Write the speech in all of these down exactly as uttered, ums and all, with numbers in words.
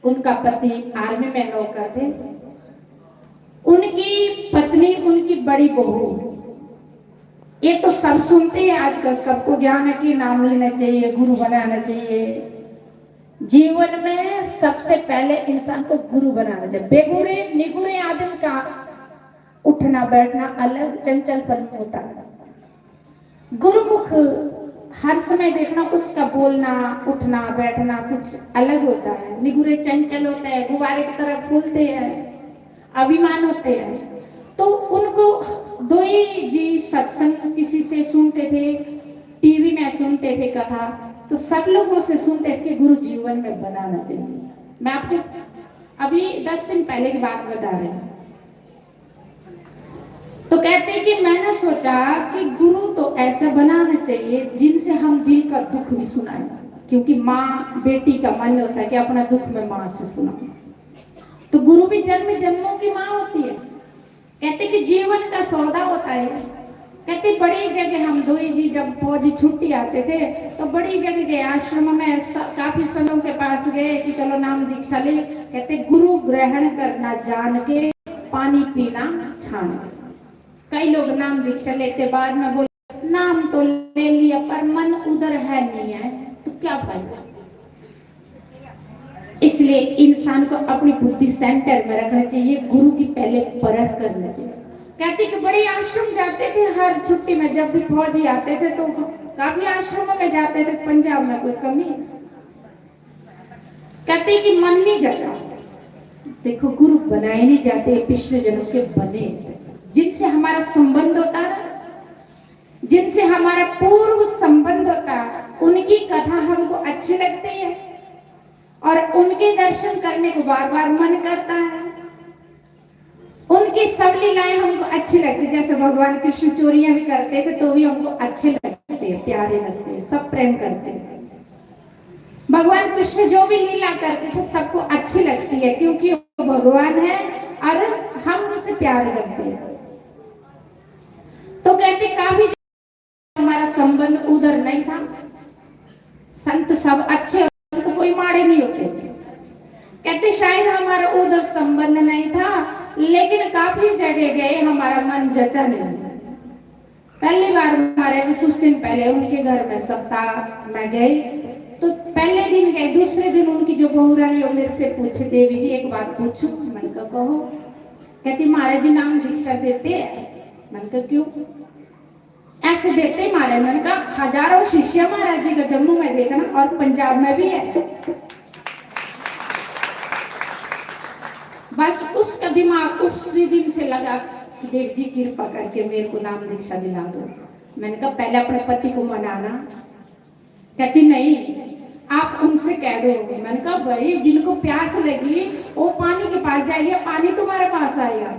उनका पति आर्मी में नौकर थे, उनकी पत्नी, उनकी बड़ी बहू, ये तो सब सुनते हैं आजकल, सबको ज्ञान है कि नाम लेना चाहिए, गुरु बनाना चाहिए। जीवन में सबसे पहले इंसान को गुरु बनाना चाहिए। बेगुरे निगुरे आदमी का उठना बैठना अलग, चंचलपन होता है। गुरुमुख हर समय देखना, उसका बोलना, उठना बैठना कुछ अलग होता है। निगुरे चंचल होते हैं, गुब्बारे की तरह फूलते हैं, अभिमान होते हैं। तो उनको दोई जी सत्संग किसी से सुनते थे, टीवी में सुनते थे कथा, तो सब लोगों से सुनते थे कि गुरु जीवन में बनाना चाहिए। मैं आपको अभी दस दिन पहले की बात बता रही हूँ। तो कहते कि मैंने सोचा कि गुरु तो ऐसा बनाना चाहिए जिनसे हम दिल का दुख भी सुनाएं, क्योंकि माँ बेटी का मन होता है कि अपना दुख मैं माँ से सुनाऊं। तो गुरु भी जन्म जन्मों की माँ होती है। कहते कि जीवन का सौदा होता है। कहते बड़ी जगह हम दोई जी जब फौजी छुट्टी आते थे तो बड़ी जगह गए आश्रम में, स-, काफी संतों के पास गए कि चलो नाम दीक्षा ले। कहते गुरु ग्रहण करना जान के पानी पीना छान के। कई लोग नाम दीक्षा लेते बाद में बोले नाम तो ले लिया पर मन उधर है नहीं है, तो क्या फायदा? इसलिए इंसान को अपनी बुद्धि सेंटर में रखना चाहिए, गुरु की पहले परख करना चाहिए। कहते कि बड़े आश्रम जाते थे, हर छुट्टी में जब भी फौजी आते थे तो काफी आश्रमों में जाते थे, पंजाब में कोई कमी। कहते कि मन नहीं जाता। देखो, गुरु बनाए नहीं जाते, पिछले जन्म के बने, जिनसे हमारा संबंध होता है, जिनसे हमारा पूर्व संबंध होता है, उनकी कथा हमको अच्छी लगती है और उनके दर्शन करने को बार बार मन करता है। उनकी सब लीलाएं हमको अच्छी लगती, जैसे भगवान कृष्ण चोरियां भी करते थे तो भी हमको अच्छे लगते हैं, प्यारे लगते हैं, सब प्रेम करते हैं। भगवान कृष्ण जो भी लीला करते थे सबको अच्छी लगती है, क्योंकि वो भगवान है और हम उनसे प्यार करते हैं। तो कहते काफी हमारा संबंध उधर नहीं था। संत सब अच्छे, संत कोई माड़े नहीं होते। कहते शायद हमारा उधर संबंध नहीं था, लेकिन काफी जगह गए, हमारा मन जचा नहीं। पहली बार हमारे कुछ दिन पहले उनके घर में सप्ताह में गए, तो पहले दिन गए, दूसरे दिन उनकी जो बहू रानी वो मेरे से पूछे, देवी जी एक बात पूछूं? मैंने कहा कहो। कहती महाराज जी नाम दीक्षा देते हैं। मैंने कहा क्यों? ऐसे देते महाराज। मैंने कहा हजारों शिष्य महाराज जी का जम्मू में देखना और पंजाब में भी है। बस उसका दिमाग उसी दिन से लगा कि देव जी कृपा करके मेरे को नाम दीक्षा दिला दो। मैंने कहा पहले अपने पति को मनाना। कहती नहीं, आप उनसे कह दो। मैंने कहा भाई जिनको प्यास लगी वो पानी के पास जाएगी, पानी तुम्हारे पास आएगा।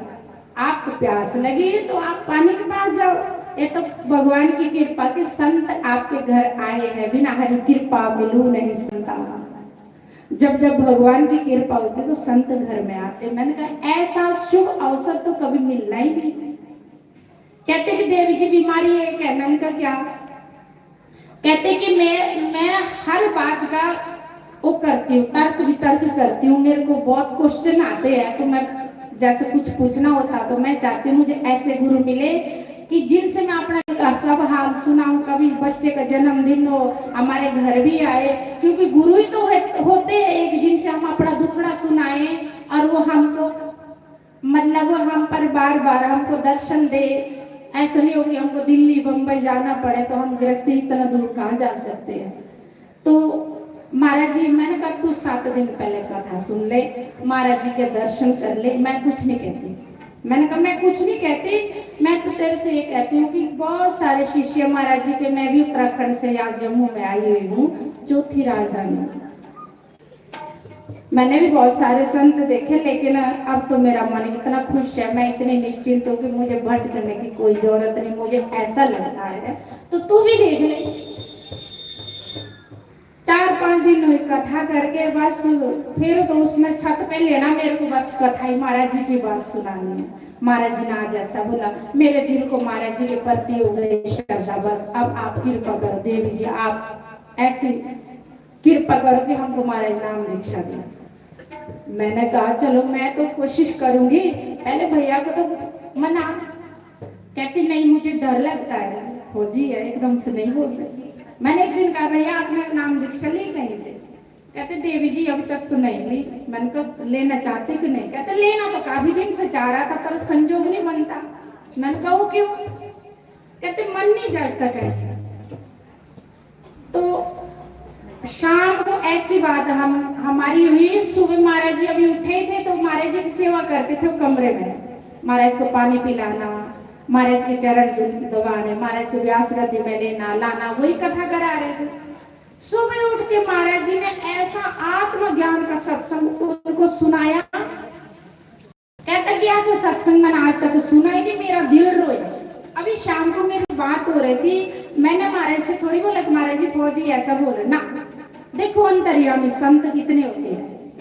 आपको प्यास लगी तो आप पानी के पास जाओ। ये तो भगवान की कृपा कि संत आपके घर आए हैं, बिना हरि कृपा मिलू नहीं संता। जब जब भगवान की कृपा होती तो संत घर में आते। मैंने कहा ऐसा शुभ अवसर तो कभी मिलना ही नहीं। कहते कि देवी जी बीमारी एक है। मैंने कहा क्या? कहते कि मैं मैं हर बात का वो करती हूँ, तर्क वितर्क करती हूँ। मेरे को बहुत क्वेश्चन आते हैं तो मैं जैसे कुछ पूछना होता तो मैं चाहती हूँ मुझे ऐसे गुरु मिले कि जिनसे मैं अपना का सब हाल सुनाऊं। कभी बच्चे का जन्मदिन हो, हमारे घर भी आए, क्योंकि गुरु ही तो है, होते हैं एक जिनसे हम अपना दुखड़ा सुनाएं और वो हमको मतलब हम पर बार बार हमको दर्शन दे। ऐसा नहीं हो कि हमको दिल्ली बम्बई जाना पड़े तो हम गृहस्थी इतना दूर कहाँ जा सकते हैं। तो महाराज जी मैंने कहा तू सात दिन पहले कथा सुन ले, महाराज जी के दर्शन कर ले, मैं कुछ नहीं कहती। मैंने कहा मैं कुछ नहीं कहती, मैं तो तेरे से ये कहती हूँ कि बहुत सारे शिष्य महाराज जी के, मैं भी उत्तराखंड से यहाँ जम्मू में आई हुई हूँ, चौथी राजधानी। मैंने भी बहुत सारे संत देखे, लेकिन अब तो मेरा मन इतना खुश है, मैं इतनी निश्चिंत हूँ कि मुझे भटकने की कोई जरूरत नहीं। मुझे ऐसा लगता है तो तू भी देख ले। चार पांच दिन हुई कथा करके बस, फिर तो उसने छत पे लेना मेरे को, बस कथा ही महाराज जी की बात सुनानी है। महाराज जी ने आज ऐसा बोला, मेरे दिल को महाराज जी के प्रति हो गई श्रद्धा, बस अब आप कृपा करो देवी जी, आप ऐसी कृपा करो कि हमको महाराज नाम दीक्षा दे। मैंने कहा, "चलो, मैं तो कोशिश करूंगी।" पहले भैया को तो मना, कहती, "नहीं, मुझे डर लगता है, फौजी है, एकदम से नहीं बोल सकती।" मैंने एक दिन कहा, "भैया, अपना नाम लिख चली कहीं से?" कहते, "देवी जी, अभी तक तो नहीं ली।" मैंने कहा, "लेना चाहते कि नहीं?" कहते, "लेना तो काफी दिन से चाह रहा था, पर संजोग नहीं बनता।" मैंने कहा, "वो क्यों?" कहते, "मन नहीं जचता कहीं।" तो शाम को ऐसी बात हम, हमारी हुई, सुबह महाराज जी अभी उठे ही थे, तो महाराज जी की सेवा करते थे वो कमरे में। महाराज को पानी पिलाना, महाराज के चरण दु-, दबाने, महाराज को व्यास गद्दी में लेना, लाना, वही कथा करा रहे थे। सुबह उठ के महाराज जी ने ऐसा आत्मज्ञान का सत्संग उनको सुनाया। कहता कि ऐसा सत्संग मैंने आज तक सुना ही नहीं, मेरा दिल रोया। अभी शाम को मेरी बात हो रही थी, मैंने महाराज से थोड़ी बोला कि महाराज जी, फौजी ऐसा बोल रहे ना। देखो अंतर्यामी संत कितने होते हैं।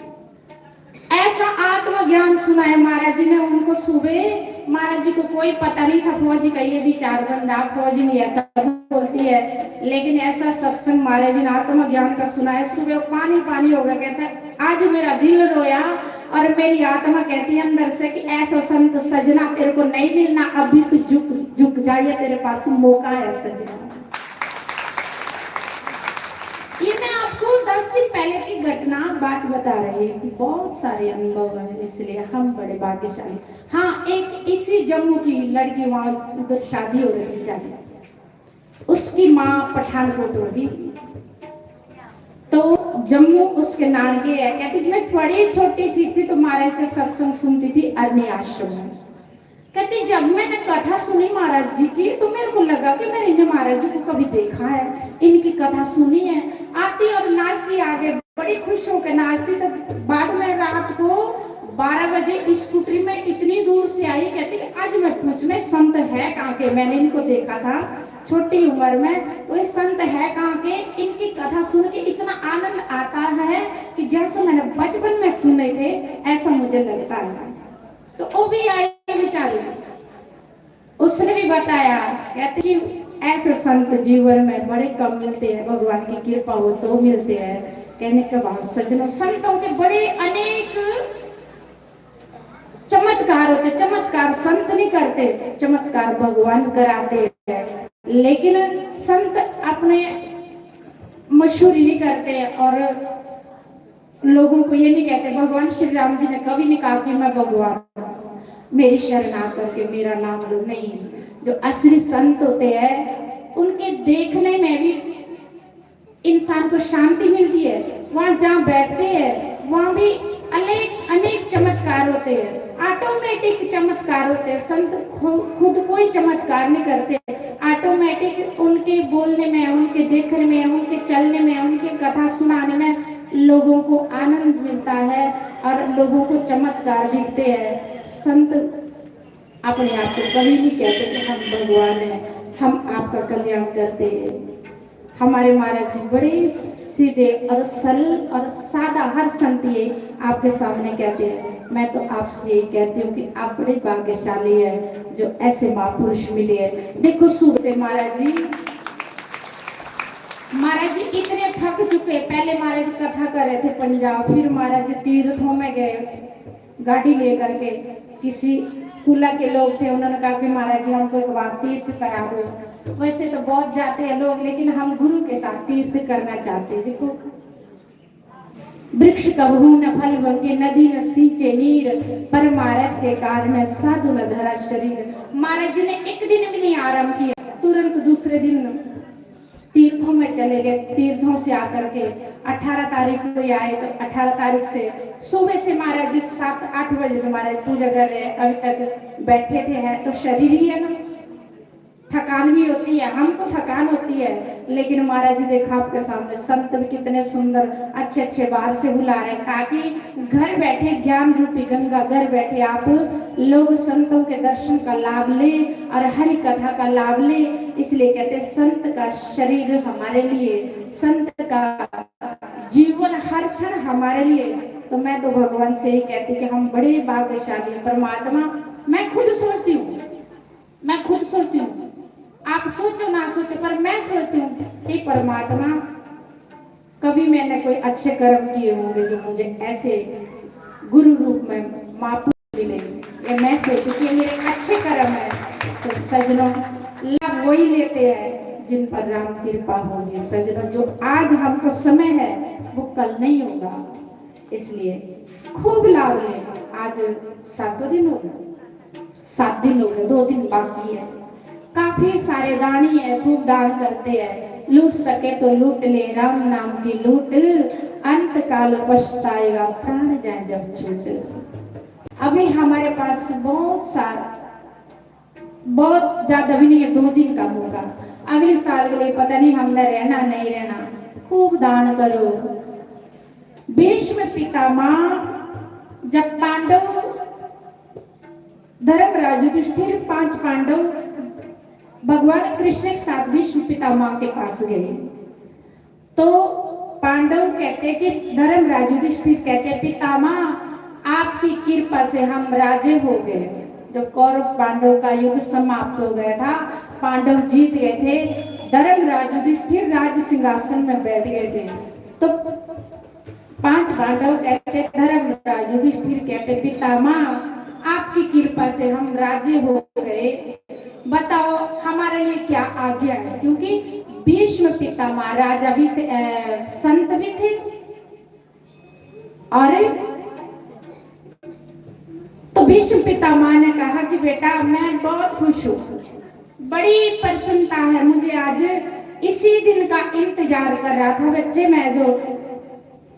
ऐसा आत्मज्ञान सुनाया महाराज जी ने उनको सुबह। महाराज जी को कोई पता नहीं था फौजी का ये विचार बन रहा, फौजी नहीं ऐसा बोलती है, लेकिन ऐसा सत्संग महाराज जी ने आत्मज्ञान का सुनाया। सुबह पानी पानी हो गया, कहता है, "आज मेरा दिल रोया और मेरी आत्मा कहती है अंदर से कि ऐसा संत सजना तेरे को नहीं मिलना, अभी तू झुक, झुक जा, ये तेरे पास मौका है सजना।" ये मैं आपको दस दिन पहले की घटना, बात बता रही हूँ कि बहुत सारे अनुभव हैं, इसलिए हम बड़े भाग्यशाली। हाँ, एक इसी जम्मू की लड़की, वहाँ उधर शादी हो रही थी जाके, उसकी माँ पठानकोट होगी, तो जम्मू उसके नानके है। कहती, "मैं बड़ी छोटी सी थी तो महाराज का सत्संग सुनती थी अरण्य आश्रम में।" कहती, "जब मैंने कथा सुनी महाराज जी की, तो मेरे को लगा कि मैंने इन्हें महाराज जी को कभी देखा है, इनकी कथा सुनी है।" आती और नाचती आगे, बड़ी खुश होकर नाचती। तो बाद में रात को बारह बजे स्कूटरी में इतनी दूर से आई, कहती कि आज मैं पूछने संत है कहाँ के, मैंने इनको देखा था छोटी उम्र में, तो ये संत है कहाँ के, इनकी कथा सुन के इतना आनंद आता है कि जैसे मैंने बचपन में सुने थे, ऐसा मुझे लगता है। तो वो भी आई बेचारी, उसने भी बताया, कहती कि ऐसे संत जीवन में बड़े कम मिलते हैं, भगवान की कृपा हो तो मिलते हैं। कहने के बाद सज्जनों, संतों के बड़े अनेक चमत्कार होते, चमत्कार संत नहीं करते, चमत्कार भगवान कराते हैं। लेकिन संत अपने मशहूरी नहीं करते और लोगों को ये नहीं कहते। भगवान श्री राम जी ने कभी नहीं कहा कि मैं भगवान हूँ, मेरी शरण आकर के मेरा नाम लो, नहीं। जो असली संत होते हैं, उनके देखने में भी इंसान को शांति मिलती है। वहाँ जहाँ बैठते हैं, वहाँ भी अनेक, अनेक चमत्कार होते हैं, ऑटोमेटिक चमत्कार होते हैं। संत खु-, खुद कोई चमत्कार नहीं करते, ऑटोमेटिक उनके बोलने में, उनके देखने में, उनके चलने में, उनके कथा सुनाने में लोगों को आनंद मिलता है और लोगों को चमत्कार दिखते हैं। संत अपने आप को कभी नहीं कहते कि हम भगवान हैं, हम आपका कल्याण करते हैं। हमारे महाराज जी बड़े सीधे और सरल और सादा, हर संत ये आपके सामने कहते हैं। मैं तो आपसे यही कहती हूँ कि आप बड़े भाग्यशाली है जो ऐसे महापुरुष मिले हैं। देखो, सुबह से महाराज जी, महाराज जी इतने थक चुके, पहले महाराज कथा कर रहे थे पंजाब, फिर महाराज जी तीर्थों में गए गाड़ी लेकर के। किसी कुला के लोग थे, उन्होंने कहा कि महाराज जी, हमको एक बार तीर्थ करा दो। वैसे तो बहुत जाते हैं लोग, लेकिन हम गुरु के साथ तीर्थ करना चाहते हैं। देखो, वृक्ष कबहू न फल बंके, नदी न सींचे नीर, परमारथ के कारण साधु न धरा शरीर। महाराज जी ने एक दिन भी नहीं आराम किया, तुरंत दूसरे दिन तीर्थों में चले गए। तीर्थों से आकर के अठारह तारीख को ये आए, तो अठारह तारीख से सुबह से महाराज जी सात आठ बजे से महाराज पूजा कर रहे हैं, अभी तक बैठे थे। हैं तो शरीर ही है ना, थकान भी होती है, हमको थकान होती है, लेकिन महाराज जी देखा आपके सामने संत भी कितने सुंदर अच्छे अच्छे बाहर से बुला रहे हैं, ताकि घर बैठे ज्ञान रूपी गंगा, घर बैठे आप लोग संतों के दर्शन का लाभ लें और हरि कथा का लाभ लें। इसलिए कहते हैं, संत का शरीर हमारे लिए, संत का जीवन हर क्षण हमारे लिए। तो मैं तो भगवान से ही कहती कि हम बड़े भाग्यशाली हैं। परमात्मा, मैं खुद सोचती हूँ, मैं खुद सोचती हूँ, आप सोचो ना सोचो, पर मैं सोचती हूँ कि परमात्मा, कभी मैंने कोई अच्छे कर्म किए होंगे जो मुझे ऐसे गुरु रूप में महापुरुष मिले। ये मैं सोचती हूँ, मेरे अच्छे कर्म है। तो सजनों, लाभ वही लेते हैं जिन पर राम कृपा होगी। सजनों, जो आज हमको समय है, वो कल नहीं होगा, इसलिए खूब लाभ लें। आज सातों दिन हो गए, सात दिन हो गए, दो दिन बाकी है। काफी सारे दानी है, खूब दान करते हैं। लूट सके तो लूट ले, राम नाम की लूट, अंत काल पछताएगा, प्राण जाए जब छूट। अभी हमारे पास बहुत सारा, बहुत ज्यादा भी नहीं है, दो दिन का मौका। अगले साल के लिए पता नहीं हमने रहना नहीं रहना। खूब दान करो। भीष्म पितामह, जब पांडव, धर्मराज युधिष्ठिर, पांच पांडव भगवान कृष्ण के साथ भीष्म पितामह के पास गए, तो पांडव कहते कि, धर्मराज युधिष्ठिर कहते, "पितामह, आपकी कृपा से हम राजे हो गए।" जब कौरव पांडव का युद्ध समाप्त हो गया था, पांडव जीत गए थे, धर्मराज युधिष्ठिर राज सिंहासन में बैठ गए थे। तो पांच पांडव कहते, धर्मराज युधिष्ठिर कहते, "पितामह, आपकी कृपा से हम राजे हो गए, बताओ हमारे लिए क्या आज्ञा है?" क्योंकि भीष्म पितामह राजा भी थे, अ, संत भी थे, और तो भीष्म पितामह ने कहा कि बेटा, मैं बहुत खुश हूँ, बड़ी प्रसन्नता है मुझे, आज इसी दिन का इंतजार कर रहा था बच्चे, मैं जो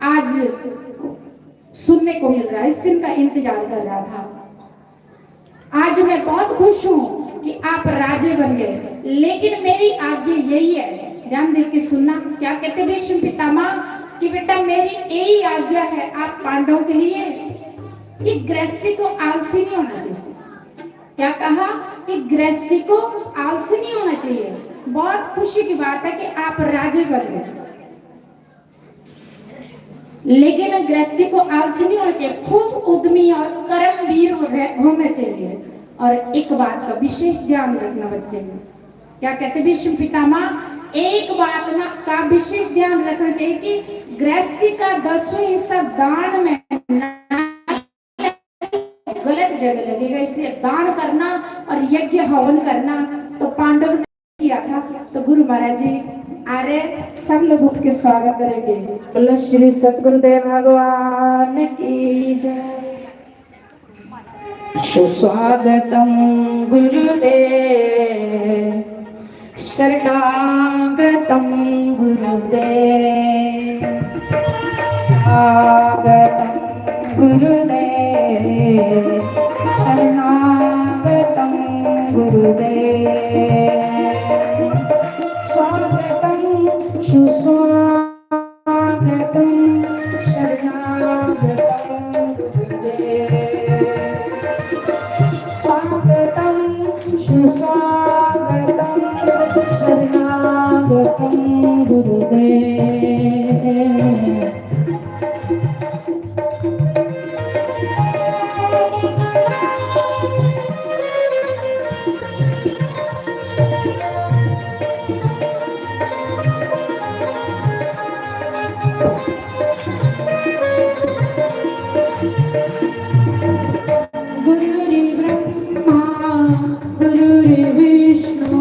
आज सुनने को मिल रहा है, इस दिन का इंतजार कर रहा था। आज मैं बहुत खुश हूँ कि आप राजे बन गए, लेकिन मेरी आज्ञा यही है, ध्यान दे के सुनना। क्या कहते भीष्म पितामह कि बेटा, मेरी यही आज्ञा है आप पांडवों के लिए कि गृहस्थी को आलसी नहीं होना चाहिए। क्या कहा कि गृहस्थी को आलसी नहीं होना चाहिए। बहुत खुशी की बात है कि आप राजे बन गए, लेकिन गृहस्थी को आलसी नहीं होना चाहिए, खूब उद्यमी और कर्मवीर हो रह-, होना चाहिए। और एक बात का विशेष ध्यान रखना बच्चे में। क्या कहते भीष्म पितामह, एक बात ना का विशेष ध्यान रखना चाहिए कि गृहस्थी का दसवां हिस्सा दान में ना गलत जगह लगेगा, इसलिए दान करना और यज्ञ हवन करना तो पांडव ने किया था। तो गुरु महाराज जी आ रहे, सब लोग उठ के स्वागत करेंगे। बोलो श्री सतगुरुदेव भगवान की जय। सुस्वागतम गुरुदेव, शरणागतम गुरुदेव, आगतम गुरुदेव, शरणागतम गुरुदेव। स्वागतम सुस्वागतम शरणागतम गुरुदेव। स्वागतम सुस्वागतम शरणागतम गुरुदेव। गुरुर्ब्रह्मा गुरुर्विष्णु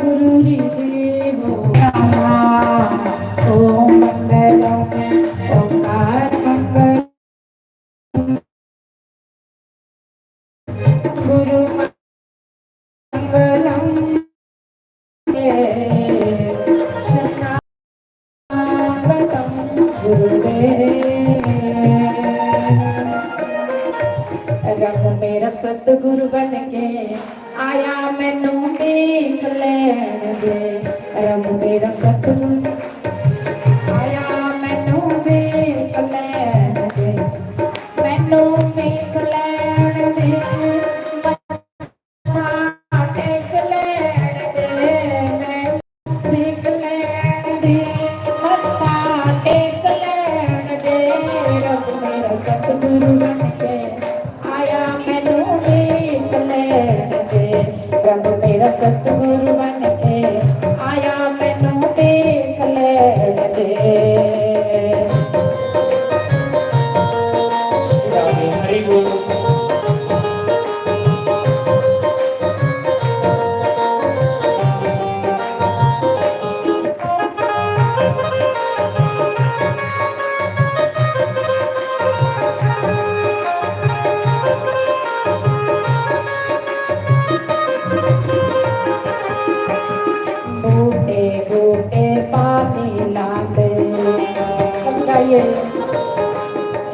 गुरुर्देवो महेश्वरः। ओम मंगलम ओंकार मंगल गुरु मंगलम शरणागतम गुरुदेव। रब मेरा सतगुरु बन के आया, मैनू भीख लेण दे। रब मेरा सतगुरु आया, मैनू भीख लेण दे। मैनू भीख लेण दे, मत्था टेक लेण दे। मैं भीख लेण दे, मत्था टेक लेण दे। रब मेरा सतगुरु बन के आया, मैनू भीख लेण दे। रब मेरा सतगुरु बन के आया, मैनू भीख लेण दे। श्री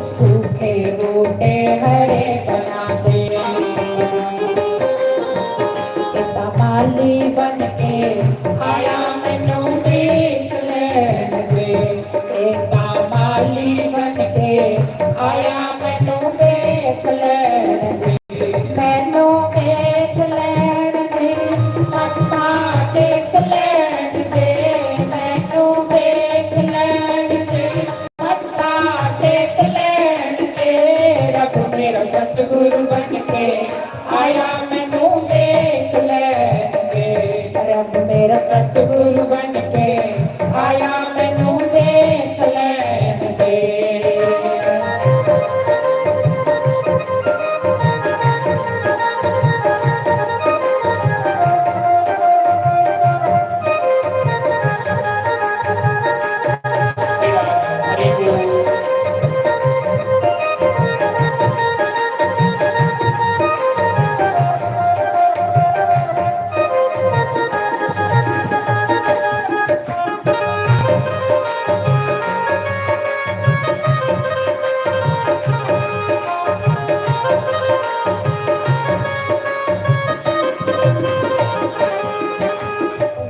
सूखे बूटे हरे बना दे। एता माली बन के आया, मैनू देख लैन दे। एता माली बन के आया, मैनू देख लैन दे। मैनू देख लैन दे, मत्था टेक लैन दे। मैनू देख लैन दे, मत्था टेक लैन दे। रब मेरा सतगुरु बन के आया, मैनू देख लैन दे। रब मेरा सतगुरु बन के आया, मैनू देख लैन दे।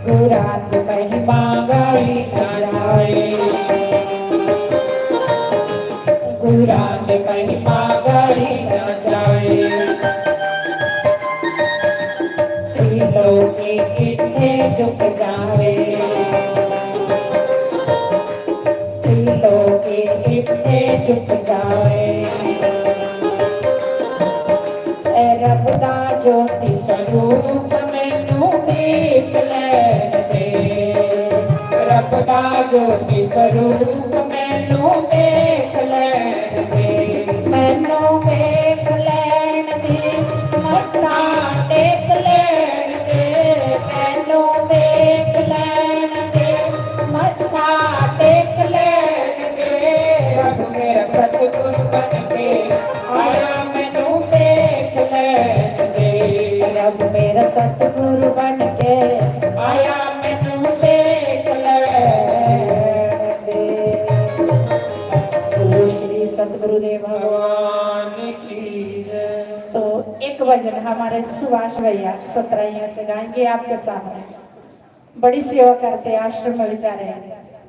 गुरां दी महिमा गाई ना जाए। गुरां दी महिमा गाई ना जाए। त्रिलोकी कित्थे झुक जावे। त्रिलोकी कित्थे झुक जावे। ए रब दा ज्योति स्वरूप मैनू देख लैन दे। रब दा ज्योति स्वरूप मैनू देख लैन दे। मैनू देख लैन दे, मत्था टेक लैन दे। मैनू देख लैन दे, मत्था टेक लैन दे। रब मेरा सतगुरु बन के आया, मैनू देख लैन दे। रब मेरा सतगुरु बन के आया, मैनू देख लैन दे। बोलो श्री सतगुरुदेव भगवान की जय। तो एक भजन हमारे सुभाष भैया सतराइया से गाएंगे आपके सामने। बड़ी सेवा करते आश्रम में बेचारे।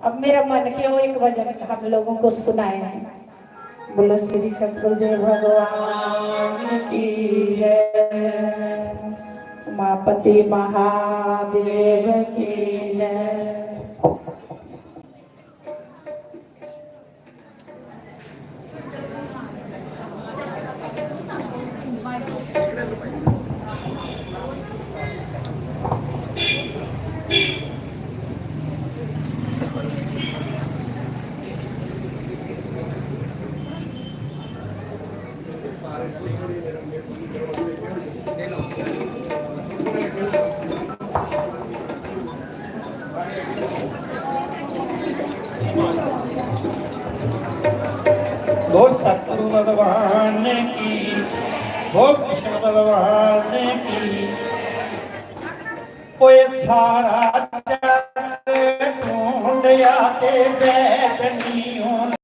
अब मेरा मन किया वो एक भजन हम लोगों को सुनाए। बोलो श्री सतगुरुदेव भगवान की जय, उमापति महादेव की जय। बोल सतगुरु भगवान की, बोल कृष्ण भगवान की। ओए सारा जग ढूंढया ते वैद नी होना।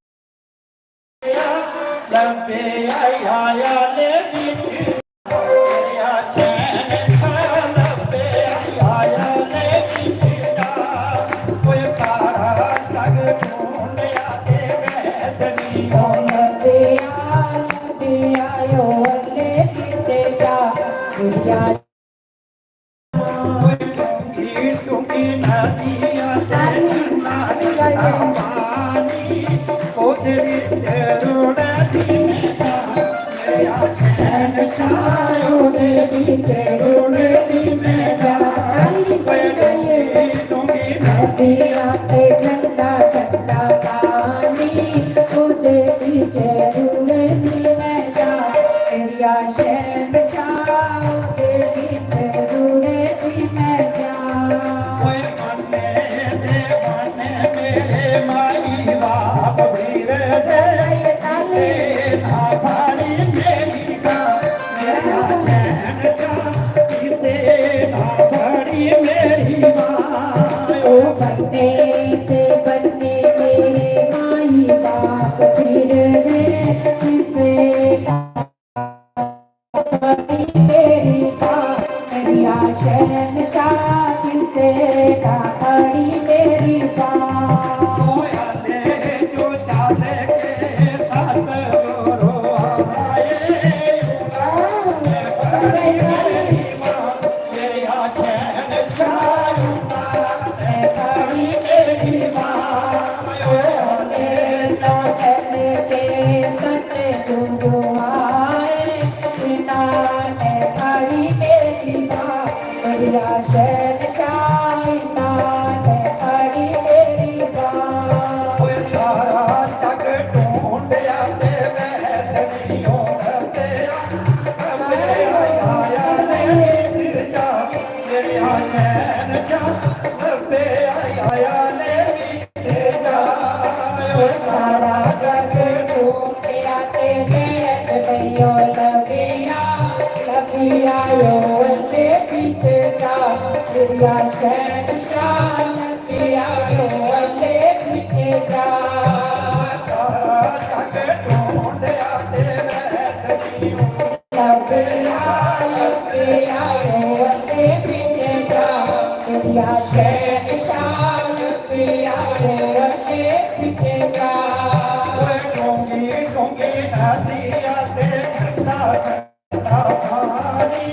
लभे आया ले बिच, मेरा चैन छा लभे आया ले बिच। कोई सारा जग ढूंढया ते वैद नी होना। लभे आया, लभे आयो ले बिच जा, मेरा दुआएं, इन्ना ने फड़ी मेरी बांह, मेरिया शहनशाह, इन्ना ने फड़ी मेरी बांह। ओए सारा जग ढूंढया ते वैद नहीं ओ लभया, लभया आया ले फिर जा, मेरिया शहनशाह, लभया आया ले। सारा जग टूटिया ते वैद नहीं ओ लभया, लभया ओ अल्ले पीछे जा, मेरिया शहनशाह, लभया ओ अल्ले पीछे जा। सारा जग टूटिया ते वैद नहीं ओ लभया, लभया ओ अल्ले पीछे जा, मेरिया शहनशाह, लभया ओ अल्ले पीछे जा। ओए डूंगी, डूंगी नदिया ते ठंडा, ठंडा पानी,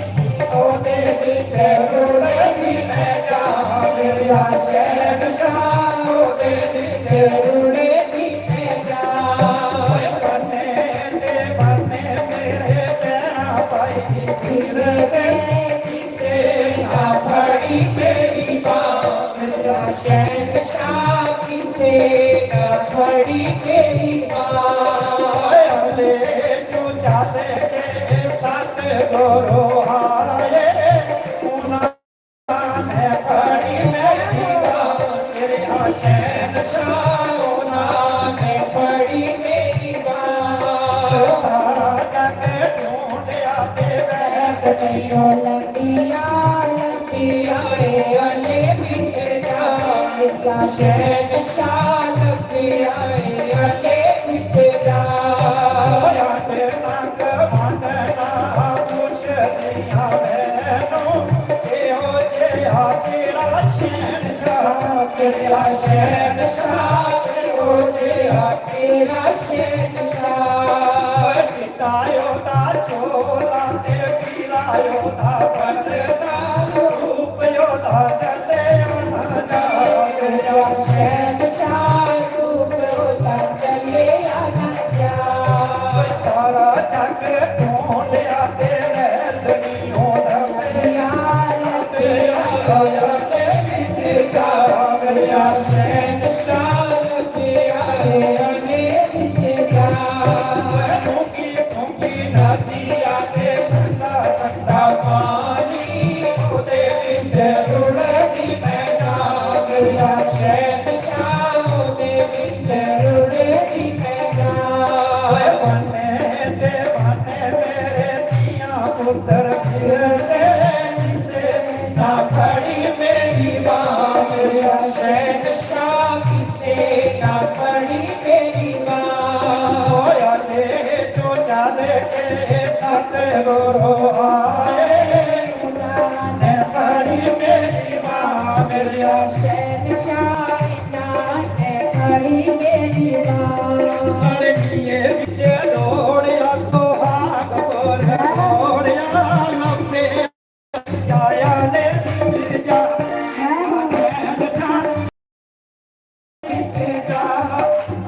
ओदे बिच रुढ़दी मैं जा, मेरिया शहनशाह, ओदे बिच रुढ़दी मैं जा। ओए बन्ने ते बन्ने मेरे भैणा भाई फिरदे, किसे ना फड़ी मेरी बांह, मेरिया शहनशाह, किसे ना फड़ी मेरी बांह। अल्ले तू चल के सतगुरु आए, उन्हां ने फड़ी मेरी बांह, मेरिया शहनशाह, उन्हां ने फड़ी मेरी बांह। सारा जग ढूंढया ते वैद नहीं ओ लभया, लभया ओ अल्ले पीछे जा, मेरिया शहनशाह, लभया ओ अल्ले पीछे जा। ओए आंदे नंग वंडना पुछदियां मैनू, एहो जेहा तेरा शहनशाह, तेरा शहनशाह, एहो जेहा तेरा शहनशाह। ओए चिट्टा ओदा चोला ते पीला ओदा परना, रूप ओदा चले आना जा, तेरा शहनशाह, रूप ओदा चले आना जा। ओए सारा जग ढूंढया ते वैद नहीं ओ लभया, लभया ओ अल्ले पीछे जा, मेरिया शहनशाह, लभया ओ अल्ले पीछे जा। ओए डूंगी, डूंगी नदिया ते ठंडा, ठंडा पानी, ओदे बिच रुढ़दी मैं जा, मेरिया शहनशाह, ओदे बिच रुढ़दी मैं जा। ओए बन्ने ते बन्ने मेरे धियां पुत्तर फिरदे, किसे ना फड़ी मेरी बांह, मेरिया शहनशाह, किसे ना फड़ी मेरी बांह। ओए अल्ले जो चल के सतगुरु आए, उन्हां ने फड़ी मेरी बांह, मेरिया शहनशाह, उन्हां ने फड़ी मेरी बांह। अड़किए बिच लोड़िया सुहागपुर, लोड़िया लम्बे आया ने बिच जा,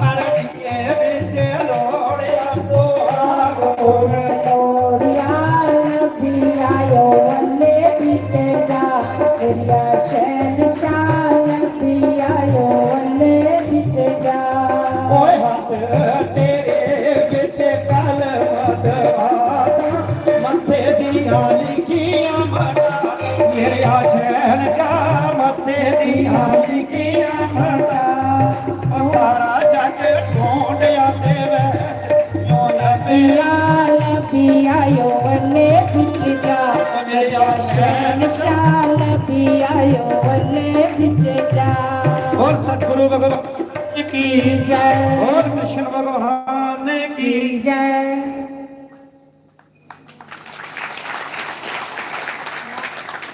अरबिये बिच लोड़िया सुहाग। ओ लोड़िया, लब्भी आयो अल्ले बिच जा, मेरिया शहनशाह, लब्भी आयो अल्ले बिच जा। ओए हत्थ तेरे बिच कलम दवाता, मत्थे दियां लिखियां मता, मेरिया शहनशाह, मत्थे दियां लिखियां मता। ओ सारा जग ढूंढया ते वैद नहीं ओ लभया, लब्भी आयो अल्ले बिच जा, मेरिया शहनशाह, लब्भी आयो अल्ले बिच जा। और सतगुरु भगवान की जय। और कृष्ण भगवान की जय।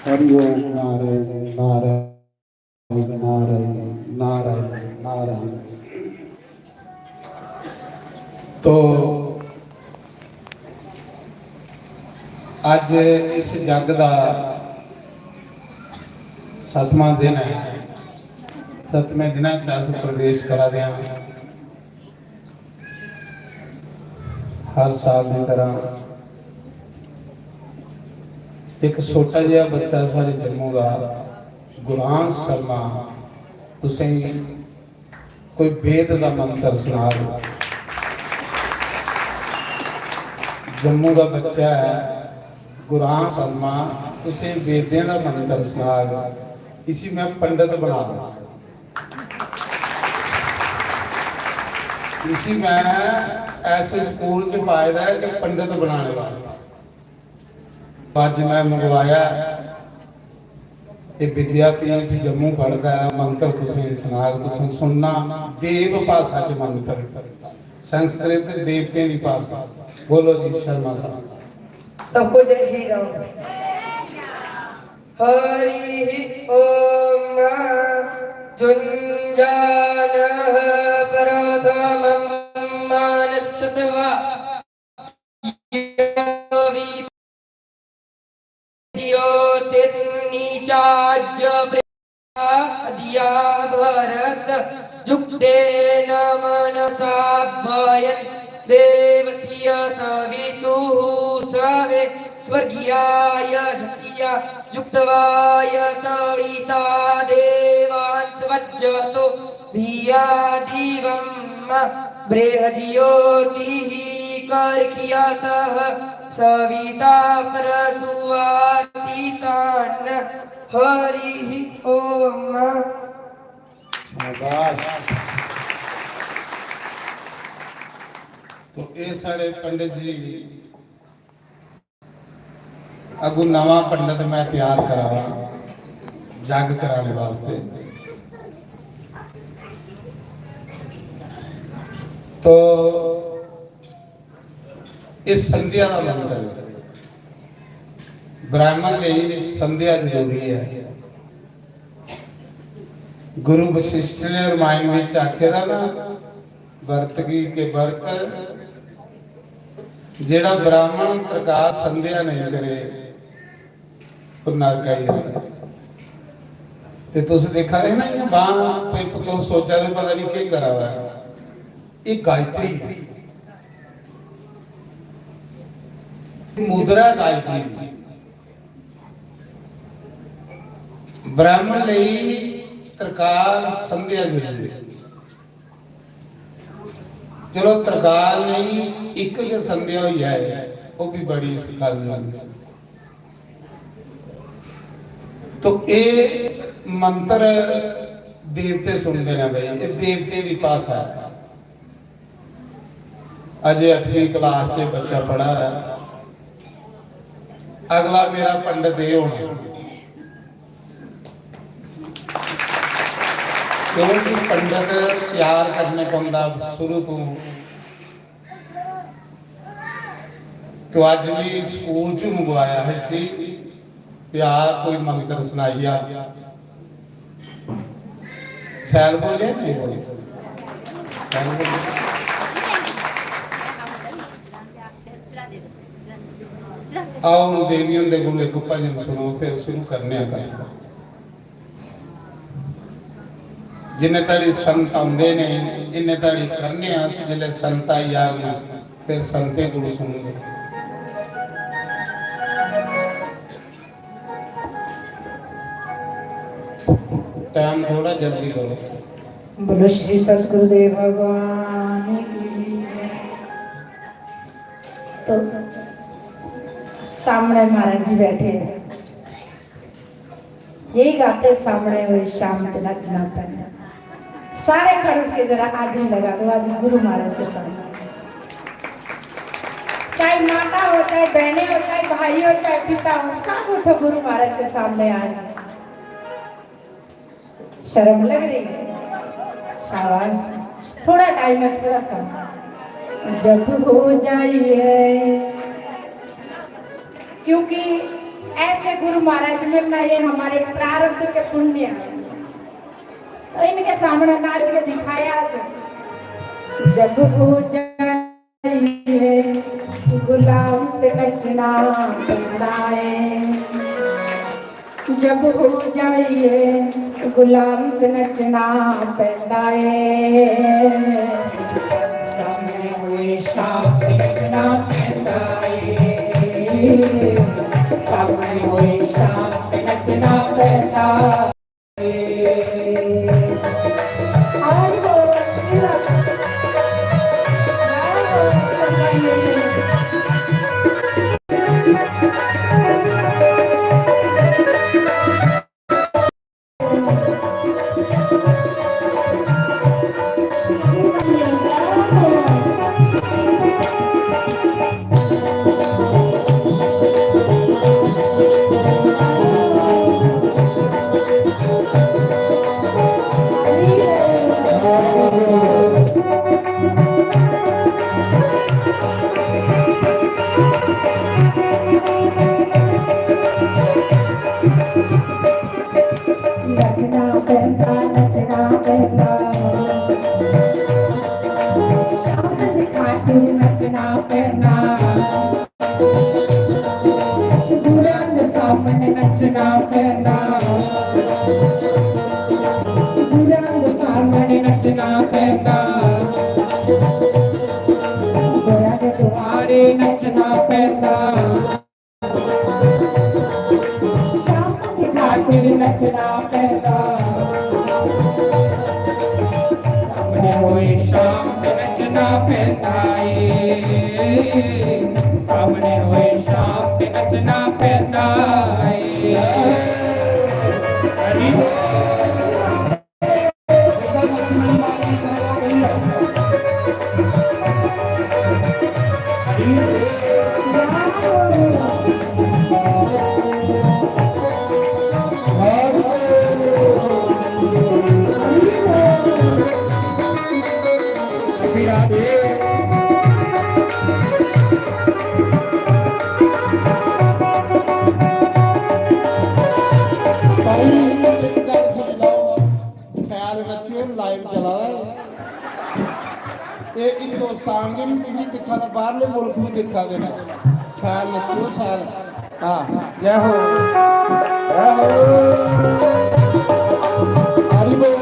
हरि ओम। नारायण, नारायण, नारायण, नारायण, नारायण। तो अज इस जग का सतवां दिन है। सतवें दिन च अस प्रवेश करा दे हैं। हर साल दी तरह इक छोटा जेहा बच्चा साढ़े जम्मू दा, गुरांश शर्मा, तुसेंगी कोई वेद दा मंत्र सनाग। जम्मू दा बच्चा ऐ गुरांश शर्मा, तुसेंगी वेदें दा मंत्र सनाग। इसी में पंडित बना, इसी मैं ऐसे स्कूल च पाए दा ऐ कि पंडित बनाने वास्तै। अज्ज मैं मंगवाया, ये विद्यापीठ जम्मू पढ़दा ऐ, मंत्र तुसें सनाग, तुसें सुनना। देव भाषा च मंत्र, संस्कृत देवतें दी भाषा। बोलो जी शर्मा साहब। सबको जय श्री राम। हरि ओम। जुञ्जानः प्रथमं मानस्तत्वा ज्योतिर्नीचाज्य दिया भरत। युक्तेन मनसा भयं देवस्य सवितुः सवे स्वर्गियाय सत्या युक्त्वा य सविता देवांसवज्जतो धिया दिवं मा बृहज्योतिः कर्क्ष्यतः सविता प्रसूवाति तान। हरि ओम। शाबाश। तो ये साढ़े पंडित जी अगू नवा पंडित मैं तैयार करा रहा जग कराने वास्ते। तो इस संध्या का मंत्र ब्राह्मण लिए संध्या जरूरी है। गुरु वशिष्ठ ने रामायण में आखे दा ना, वर्त की के वर्त, जेड़ा ब्राह्मण प्रकाश संध्या नहीं करे, वो नरक आई जाता। ते तुस देखा दे ना, इ'यां बांह पे तुस सोचा दे, पता नहीं केह् करा दा है। ये गायत्री है, मुद्रा गायत्री दी। ब्राह्मण लेई त्रकाल संध्या जरूरी है। चलो, त्रकाल नहीं, इक गै संध्या होई जाए, ओह् भी बड़ी सखालने आह्ली चीज। तो एह् मंत्र देवते सुनदे न भाई, एह् देवते दी भाशा ऐ। अजे अठवीं क्लास च बच्चा पढ़ा दा ऐ, अगला मेरा पंडित एह् होना। क्योंकि पंडित त्यार करने पौंदा शुरू तों। तो अज्ज भी स्कूल च मंगवाया है इसी, भी आ कोई मंत्र सनाइया। सैल बोले, नहीं बोले? सैल बोले। आओ, हुन देवी हुंदे कोलों इक भजन सुनो, फिर शुरू करने आं गल्ल। जिन्ने धड़ी संत औंदे ने, इन्ने धड़ी करने आं अस। जिसलै संत आई जाङन, फिर संतें कोलों सुनगे। टाइम थोड़ा जल्दी करो। बोलो श्री सतगुरुदेव भगवान की जय। तो सामने महाराज जी बैठे हैं। यही गाते, "सामने होए शाम ते नच्चना पैंदा।" सारे खड़ उठ के जरा हाजिरी लगा दो आज गुरु महाराज के सामने। चाहे माता हो, चाहे बहनें हो, चाहे भाई हो, चाहे पिता हो, सब उठो गुरु महाराज के सामने आज। शर्म लग रही है? शाबाश। थोड़ा टाइम है, थोड़ा सा। जब हो जाइए, क्योंकि ऐसे गुरु महाराज मिलना, ये हमारे प्रारब्ध के पुण्य हैं। तो इनके सामने नाच के दिखाया आज। जब हो जाइए गुलाम ते नचना पैंदा है, जब हो जाइए गुलाम ते नचना पैंदा है। सामने होए शाम नचना पैंदा ਏ, सामने होए शाम ते नचना पैंदा ਏ। नचना पैंदा, नचना पैंदा, शाम खातिर नचना पैंदा। बुरां दे सामने नचना पैंदा, बुरां दे सामने नचना पैंदा, बुरां दे दुआरे नचना पैंदा। शाम खातिर नचना पैंदा। सामने होए शाम ते नचना पैंदा ਏ। सामने होए शाम ते नचना पैंदा ਏ। हरि बोल। भाई, एक गल्ल सुनी लैओ, शैल नच्चो, live चला दा ऐ। एह् हिंदुस्तान गै निं तुसें दिक्खा दा, बाह्रले मुल्ख बी दिक्खा दे न। शैल नच्चो, शैल। हां, जय हो। जय हो। हरि बोल।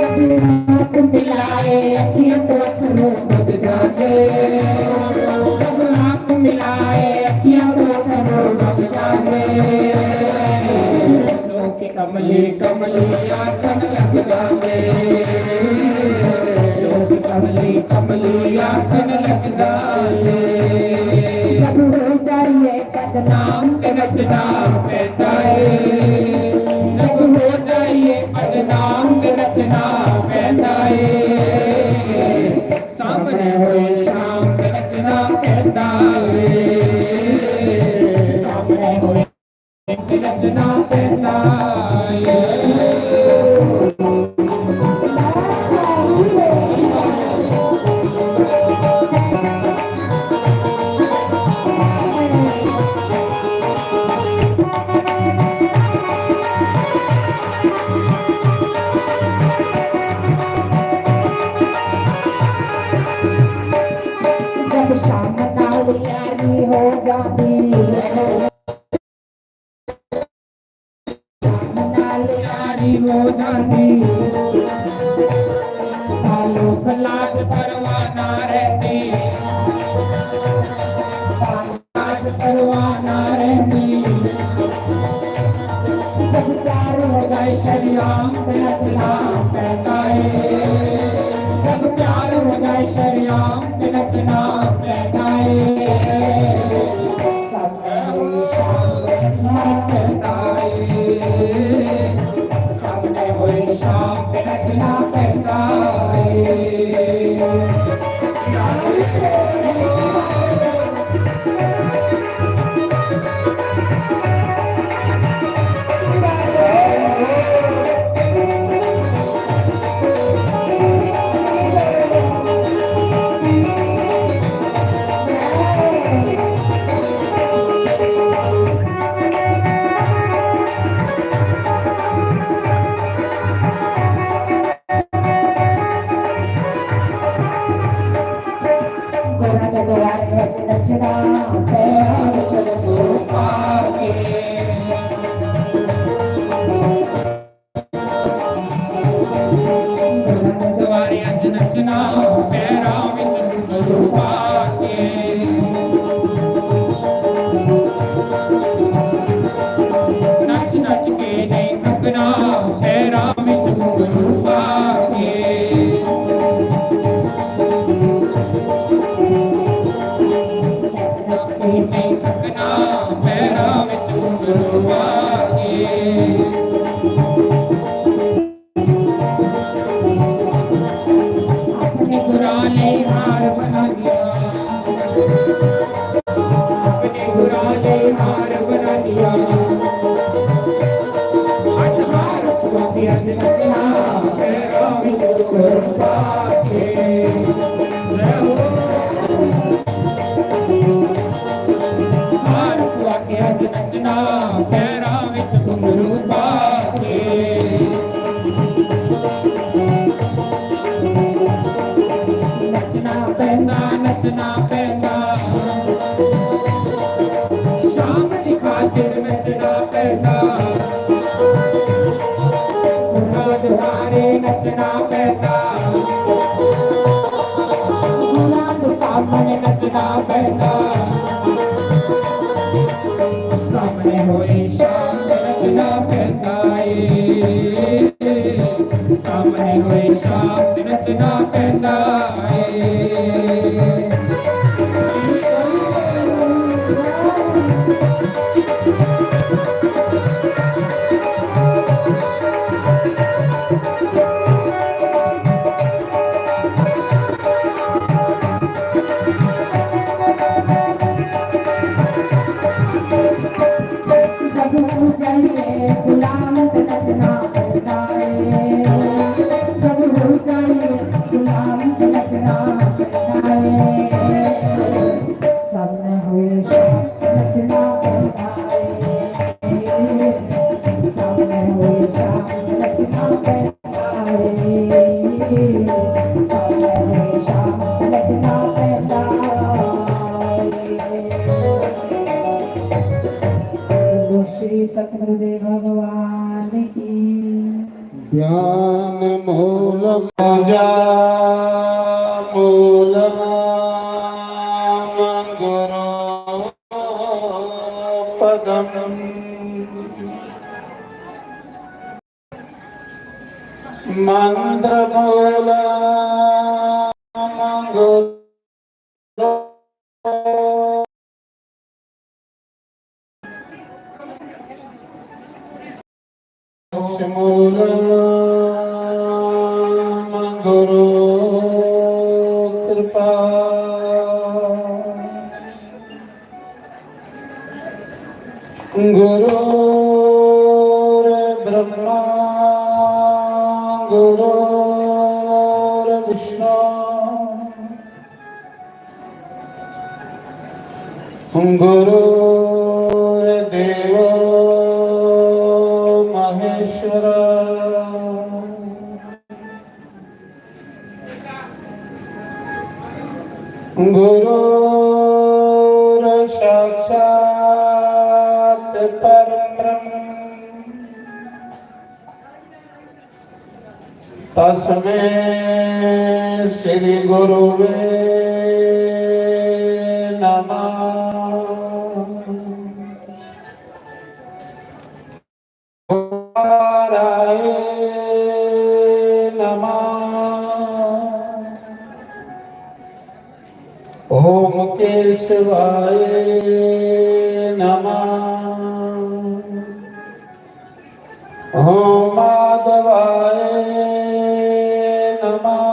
जब आंख मिलाए अखियां तो अथरू बग जाते, जब आंख मिलाए अखियां तो अथरू बग जाते। लोग कमली कमली आखन लग जाते, लोग कमली कमली आखन लग जाते। जब हो जाइए बदनाम ते नचना पैंदा ਏ, जब हो जाइए बदनाम ते नचना पैंदा ਏ। सामने होए शाम ते नचना पैंदा ਏ, सामने होए नचना पैंदा ਏ। जब शाम नाल यारी हो जाती है, नाल यारी हो जाती, तां लोक लाज परवाह ना रहिंदी, तां लाज परवाह ना रहिंदी। जब प्यार हो जाए शरेआम ते नचना पैंदा ਏ, जब प्यार हो जाए शरेआम ते नचना पैंदा ਏ। दुआरे अज्ज नच्चना, पैरां विच घुंघरू पा के। नच नच के नहीं थकना, पैरां विच घुंघरू पा के। नच नच के नहीं थकना, पैरां विच घुंघरू पा के। अपने गुरां ले हार बना दिया, अपने गुरां ले हार बना दिया। अज हार पवा के अज नचना, पैरां विच घुंघरू पा के। जय हो। हार पवा के अज नचना, पैरां विच घुंघरू पा के। नचना पैंदा, नचना पैंदा, शाम दी खातिर नचना पैंदा। मुराद सारे नचना पैंदा, गुलाब सामने नचना पैंदा। सामने होए शाम नचना पैंदा ਏ, सामने होए शाम नचना पैंदा ਏ। जब हो जाइए गुलाम ते नचना पैंदा ਏ, जब हो जाइए गुलाम ते नचना पैंदा ਏ। सामने होए शाम नचना पैंदा ਏ, सामने होए शाम नचना पैंदा ਏ, सामने होए शाम नचना पैंदा ਏ। श्री सतगुरुदेव भगवान की। ध्यान मूलम पूजा मूलम गुरु पदम। मंत्र मूलम गुरु मोक्ष मूलम गुरु कृपा। गुरुर्ब्रह्मा गुरुर्विष्णु गुरुर्देवो महेश्वर। गुरुर्साक्षात् परं ब्रह्म। तस्मै श्री गुरुवे नमः। ओंकाराय नमः। ओम केशवाय नमः। ओम माधवाय नमः।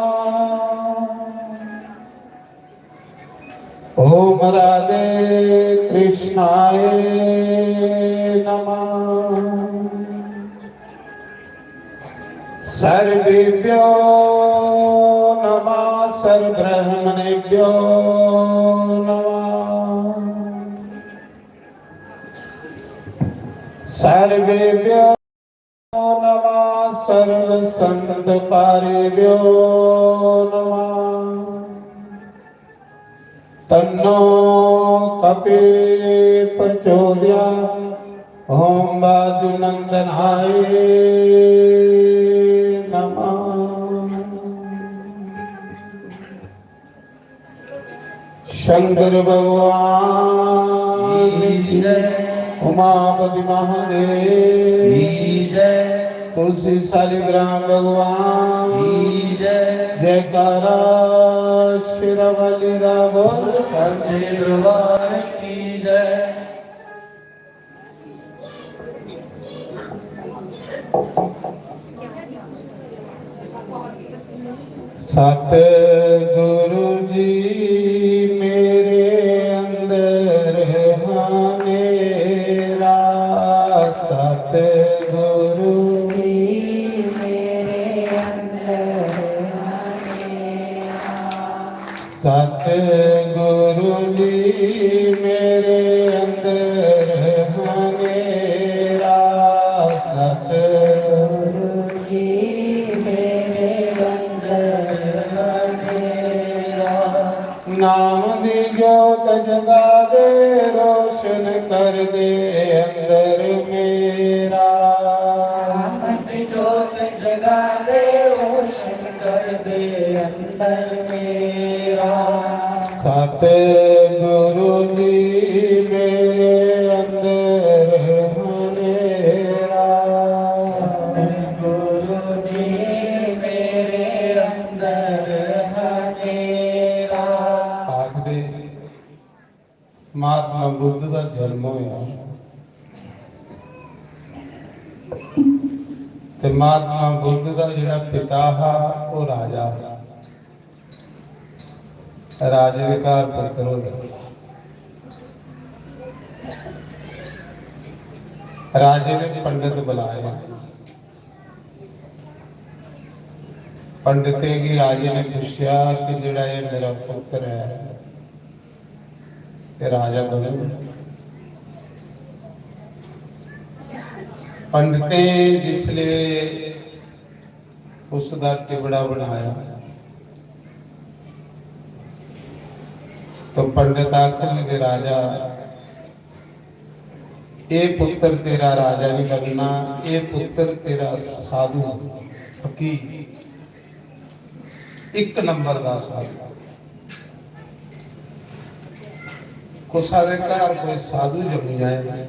ओम राधे कृष्णाय नमः। सर्वेभ्यो नमः, सर्वब्राह्मणेभ्यो नमः। सर्वेभ्यो नमः, सर्व संत पारेभ्यो नमः। तन्नो कपि प्रचोदया। ओम वायुनंदनाय नमः। शंकर भगवान की जय। उमापति महादेव की जय। तुलसी शालिग्राम भगवान की जय। जयकारा शेरावाली दा बोल। सच्चे दरबार की जय। सतगुरु जी मेरे अंदर हनेरा, सतगुरु जी मेरे अंदर हनेरा। सतगुरु जी मेरे अंदर हनेरा, सतगुरु जी मेरे अंदर हनेरा। नाम दी जोत जगा दे, रोशन कर दे अंदर मेरा। नाम दी जोत जगा दे, रोशन कर दे अंदर मेरा। सतगुरु जी मेरे अंदर हनेरा। सतगुरु जी मेरे अंदर हनेरा। आखदे महात्मा बुद्ध दा जन्म होया ते महात्मा बुद्ध दा जेह्ड़ा पिता हा, ओह् राजा हा। राजे दे घर पुत्तर होए। राजे ने पंडित बुलाए। पंडितें गी राजे ने पुच्छेआ कि जेह्ड़ा एह् मेरा पुत्तर ऐ, ते राजा बनग। पंडितें जिसले उसदा टिबड़ा बनाया, तो पंडित आखन लगे, "राजा, एह् पुत्तर तेरा राजा नहीं बनना, एह् पुत्तर तेरा साधु, फकीर।" इक नंबर दा साधु। कुसा दे घर कोई साधु जम्मी जाए,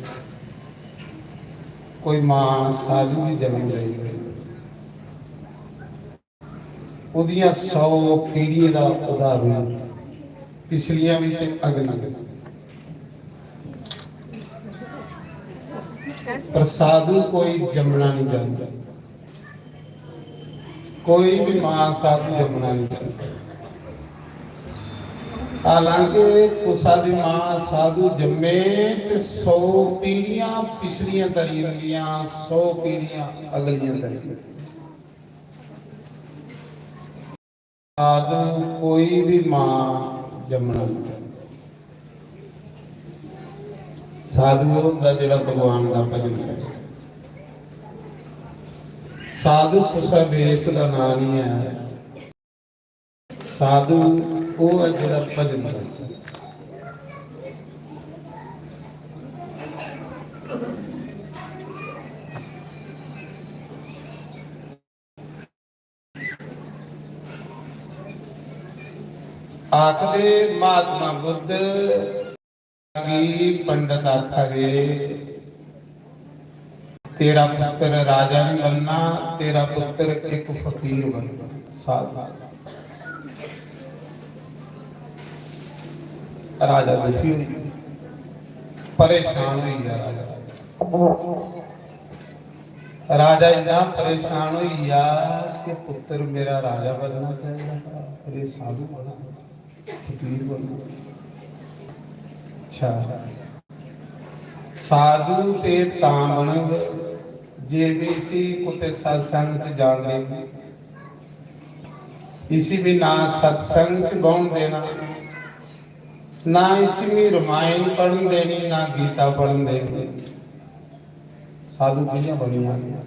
कोई मां साधु गी जम्मी जाए, ओह्दियां सौ पीढ़ियें दा उद्धार होई, पिछलियां भी ते अगलियां। पर साधु कोई जम्मना नहीं चाहता। कोई भी मां साधु जम्मना नहीं चाहता। हालांकि कुसा दी मां साधु जम्मे ते सौ पीढ़ियां पिछलियां तरी जंदियां, सौ पीढ़ियां अगलियां तरी जंदियां। साधु कोई भी मां जम्मना नहीं चाहता। साधु ओह् होंदा जेह्ड़ा भगवान दा भजन करे। साधु कुसै वेश दा नांऽ नहीं ऐ। साधु ओह् ऐ जेह्ड़ा भजन करदा। आखदे महात्मा बुद्ध गी पंडित आखा दे, "तेरा पुत्र राजा नहीं बनना, तेरा पुत्र एक फकीर बनना।" साधु। राजा दुखी होई, परेशान होई गया राजा। राजा इन्ना परेशान होई गया कि पुत्र मेरा राजा बनना चाहिए था, पर ये साधु बना, फकीर बना। अच्छा, साधु ते तां बनग जे भी इसी कुते सत्संग च जान देंगे। इसी भी ना सत्संग च बौहन देना, ना इसी भी रामायण पढ़न देनी, ना गीता पढ़न देनी। साधु कि'यां बनी जाना?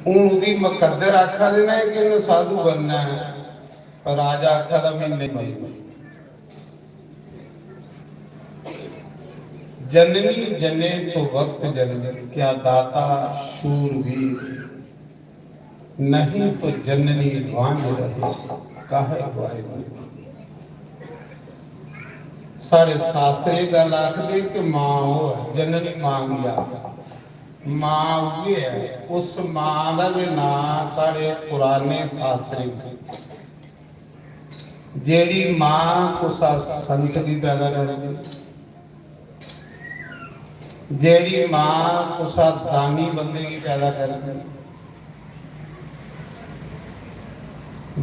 हून ओह्दी मकद्दर आखा दे न कि उ'न्नै साधु बनना ऐ, पर राजा आखा दा, "मैं नहीं बनना।" जननी जने तो वक्त जनन, क्या दाता शूरवीर। नहीं तो जननी बांझ रहे, काहे गुआए में। साढ़े शास्त्र एह् गल्ल आखदे कि मां ओह् ऐ, जननी मां गी आखदे। मां उ'ऐ ऐ, उस मां दा गै नांऽ साढ़े पुराने शास्त्रें च। जेह्ड़ी मां कुसा संत गी पैदा करदी, जेह्ड़ी मां कुसा दानी बंदे गी पैदा करदी,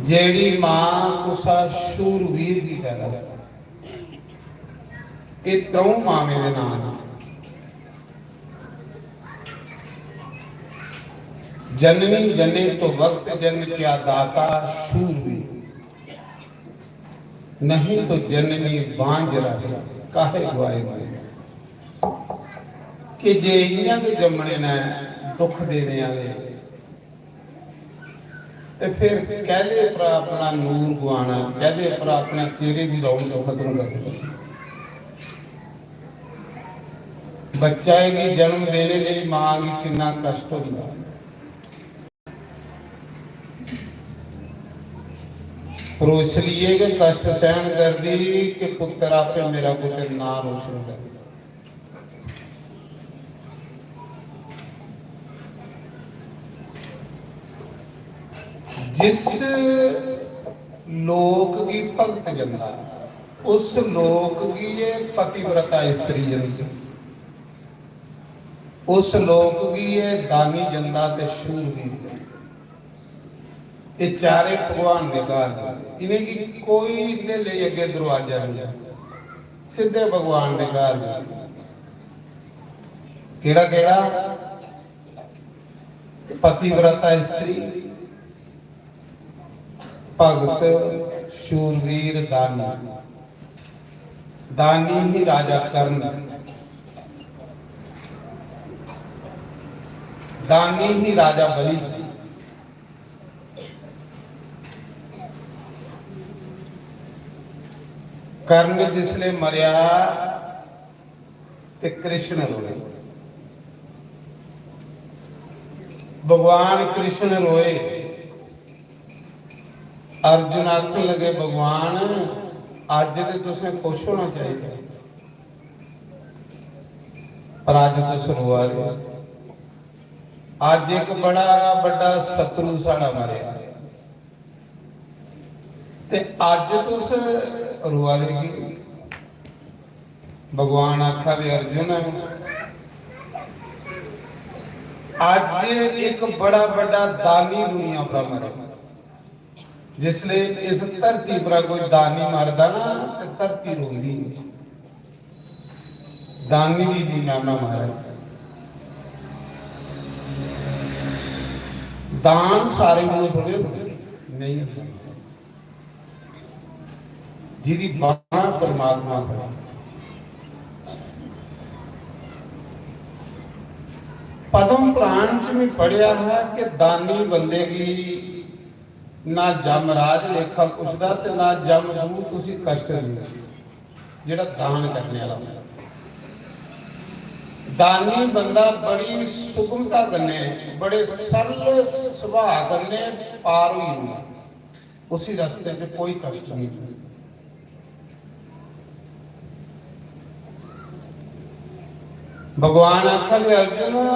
जेह्ड़ी मां कुसा शूरवीर गी पैदा करदी, एह् त्र'ऊं मावें दे नांऽ न। जननी जने तो वक्त जन क्या दाता शूरवीर, नहीं तो जननी बांझ रहे, काहे गुआए में। कि जे इ'यां गै जम्मने न दुख देने आह्ले, ते फिर कैह्दे पर अपना नूर गुआना, कैह्दे पर अपने चेहरे दी रौनक खत्म करनी। बच्चा गी जन्म देने लेई मां गी किन्ना कष्ट होंदा। पर ओह् इसलिए गै कष्ट सैहन करदी कि पुत्तर आपे मेरा कुतै नांऽ रोशन करे। जिस लोक गी भगत जंदा, उस लोक गी एह् पतिव्रता स्त्री जंदी, उस लोक गी एह् दानी जंदा ते शूरवीर जंदा। एह् चारे भगवान दे घर जंदे, इ'नेंगी कोई इं'दे लेई अग्गें दरोआजा नेईं, सिद्धे भगवान दे घर जंदे। केह्ड़ा केह्ड़ा? पतिव्रता स्त्री, भगत, शूरवीर, दानी। दानी ही राजा कर्ण, दानी ही राजा बलि। कर्ण जिसले मरेआ ते कृष्ण रोए। भगवान कृष्ण रोए। अर्जुन आखन लगे, "भगवान, अज्ज ते तुसें खुश होना चाहिदा, पर अज्ज तुस रोआ दे। अज्ज इक बड़ा बड्डा शत्रु साढ़ा मरेआ, ते अज्ज तुस रोआ दे की?" भगवान आखा दे, "अर्जुन, अज्ज इक बड़ा बड्डा दानी दुनिया पर मरेआ।" जिसले इस धरती पर कोई दानी मरदा ना, ते धरती रोंदी ऐ। दानी दी इन्नी महिमा महाराज। दान सारे कोल थोड़े होंदे, नेईं होंदे। जिदी बांह परमात्मा फड़े। पद्म पुराण च मैं पढ़ेआ हा कि दानी बंदे गी ना जमराज लेखा पुछदा ते ना जमदूत उसी कष्ट दिंदा, जेह्ड़ा दान करने आह्ला होंदा। दानी बंदा बड़ी सुगमता कन्नै, बड़े सरल सुभाऽ कन्नै पार होई जंदा, उसी रस्ते च कोई कष्ट नहीं होंदा। भगवान आखा दे, "अर्जुन,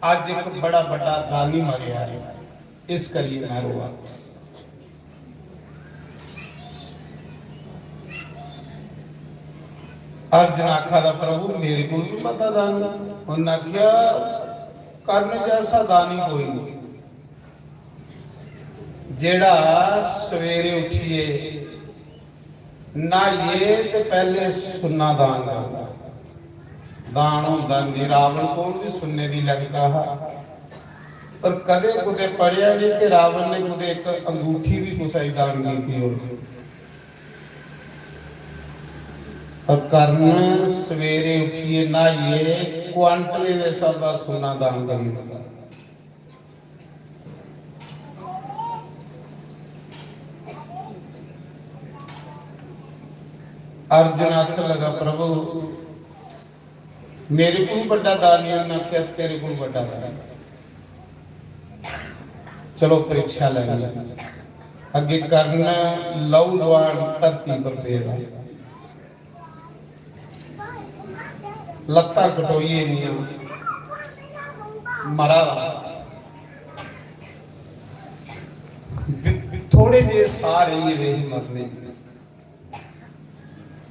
अज्ज इक बड़ा बड्डा दानी मरेआ है, इस करियै मैं रोआ।" अर्जुन आखा दा, "प्रभु, मेरे कोल भी मता दान।" उन्हें आख्या, "कर्ण जैसा दानी कोई नहीं, जेड़ा सवेरे उठिए न्हाइयै ते पैह्ले सुन्ना दान करदा।" दान होंदा निं। रावण कोल बी सुन्ने दी लंका हा, पर कदें कुतै पढ़ेआ निं कि रावण ने कुतै इक अंगूठी बी कुसै गी दान कीती होग। पर कर्ण सवेरे उठियै न्हाइयै क्वांटलें दे स्हाबा सुन्ना दान करी दित्ता। अर्जुन आखन लगा, "प्रभु, मेरे को बड़ा दानी।" उन्हें आख्या, "तेरे को बड़ा दानी।" चलो परीक्षा लैनी। अग्गे कर्ण लहू लुहान धरती पर पेदा, लत्तां कटोइये दियां, मरा दा। थोड़े जे साह रेही गेदे हे मरने।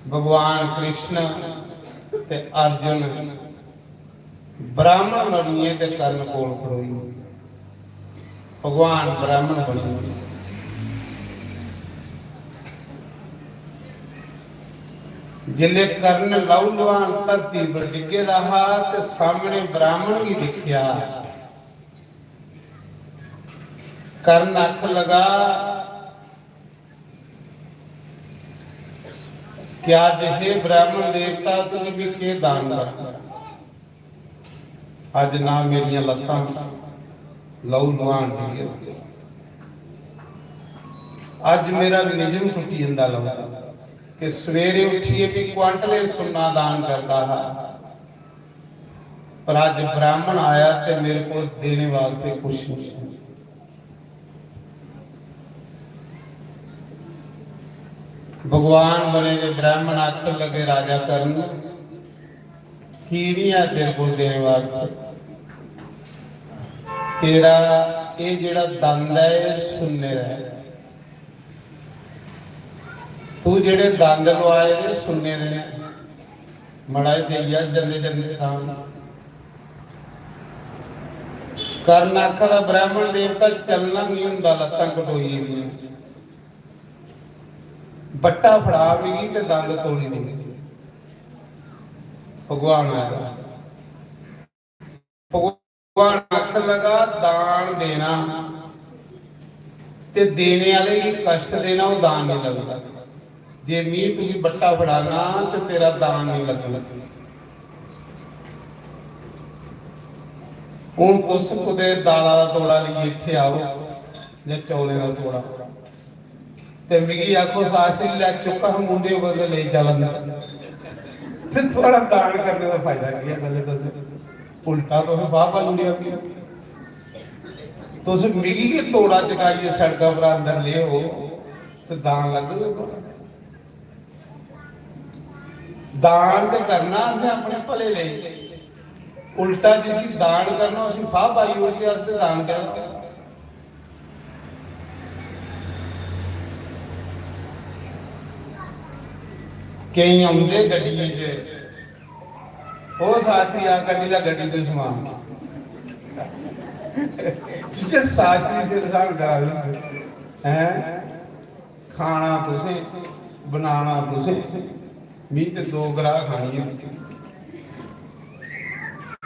भगवान कृष्ण ते अर्जुन ब्राह्मण बनियै ते कर्ण कोल खड़ोई। भगवान ब्राह्मण बनी गे। जिसलै कर्ण लहू लुहान धरती पर डिग्गे दा हा ते सामने ब्राह्मण गी दिक्खेआ। कर्ण आखन लगा कि अज्ज हे ब्राह्मण देवता, तुझ भी केह् दान करां? अज्ज ना मेरियां लत्तां लहू लुहान होई गेदा, अज्ज मेरा निजम टुटी जंदा लभदा कि सवेरे उठियै भी क्वांटलें सुन्ना दान करदा हा, पर अज्ज ब्राह्मण आया ते मेरे को देने वास्ते कुछ नहीं। भगवान बने दे ब्राह्मण आखन लगे, राजा कर्ण, की नहीं है तेरे को देने वास्ते? तेरा ये जेड़ा दंद है, ये सुन्ने दा है। तू जेड़े दंद लुआए दे, सुन्ने दे ने, मड़ा देइया जंदे जंदे दान। कर्ण आखा दा, ब्राह्मण देवता, चलना नहीं हुंदा, लत्तां कटोई गेदियां। बट्टा फड़ा मिगी ते दंद तोड़ी दे। भगवान आया। भगवान आखन लगा, दान देना ते देने आह्ले गी कष्ट देना, ओह् दान नहीं लगदा। जे मी तुगी बट्टा फड़ाना ते तेरा दान नहीं लगना। हून तुस कुतै दाला दा तोड़ा लेइयै इत्थै आओ जां चौलें दा तोड़ा, ते मिगी आखो, शास्त्री, लै चुक्क मूंढे उप्पर ते लेई चल अंदर। ते थुआढ़ा दान करने दा फायदा केह् ऐ? पैह्लें दस्सो। उल्टा तुस बाह् पाई ओड़ेआ मिगी। तुस मिगी गै तोड़ा चकाइयै सड़का पर अंदर लेओ ते दान लग्गग थुआढ़ा। दान ते करना असें अपने भले लेई, उल्टा जिसी दान करना उसी फाह् पाई ओड़चै अस, ते दान कैह्दा? केईं औंदे गड्डियें च, "ओ शास्त्री, आ गड्डी दा, गड्डी च समान।" जिसने शास्त्री सिर स्हान करा दे होंदे, हैं? खाना तुसें, बनाना तुसें, मी ते दो ग्राह खानी ऐ।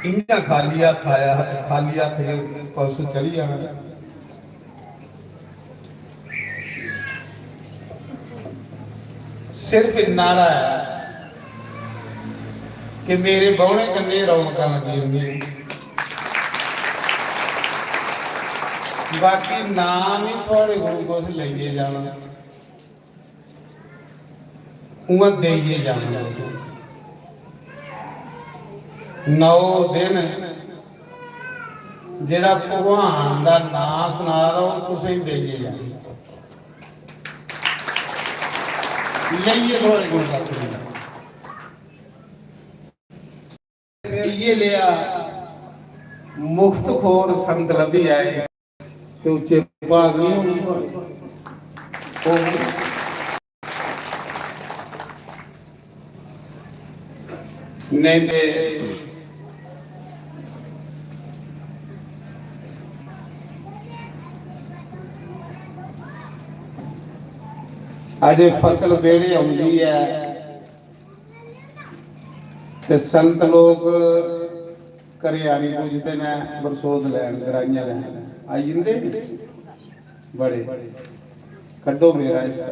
इ'यां खाली हत्थ आया, खाली हत्थ गै परसों चली जाना। सिर्फ इन्ना हारा ऐ कि मेरे बौह्ने कन्नै रौनकां लग्गी जंदियां। बाकी नाम ही थुआढ़े कोल कुछ लेइयै जाना। उ'आं देइयै जाना तुसें। नौ दिन जेह्ड़ा भगवान दा नांऽ सना दा, ओह् तुसें देइयै जाना। लेइयै थुआढ़े कोल कक्ख निं। इ'यै लेआ मुफ्तखोर संत लब्भी आए ते उच्चे भाग निं होने थुआढ़े। होने। नेईं ते अजे फसल बेह्ड़े औंदी ऐ, ते संत लोक घरै आनी पुजदे न, बरसोत लैन, गराइयां लैन आई जंदे न बड़े। कड्ढो मेरा हिस्सा।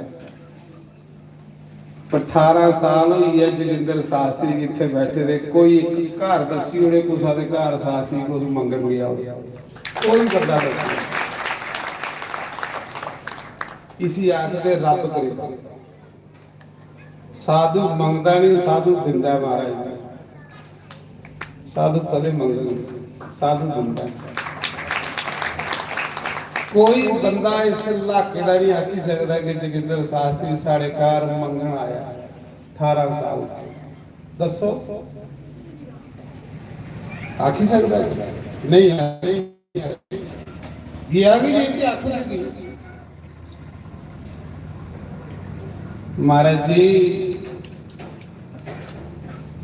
पर ठारां साल होई गे जोगिंदर शास्त्री गी इत्थै बैठे दे, कोई इक घर दस्सी ओड़े कुसै दे घर शास्त्री कुछ मंगन गेआ होऐ, कोई बंदा दस्सी ओड़े। इसी आखदे रब कृपा। साधु मंगदा नहीं, साधु दिंदा ऐ महाराज। साधु कदें मंगदा नहीं, साधु दिंदा ऐ। कोई बंदा इस इलाके दा नहीं आखी सकदा कि जोगिंदर शास्त्री साढ़े घर मंगन आया ठारां साल। दस्सो, आखी सकदा? नहीं, नहीं। गेआ गै नेईं ते आखग की? महाराज जी,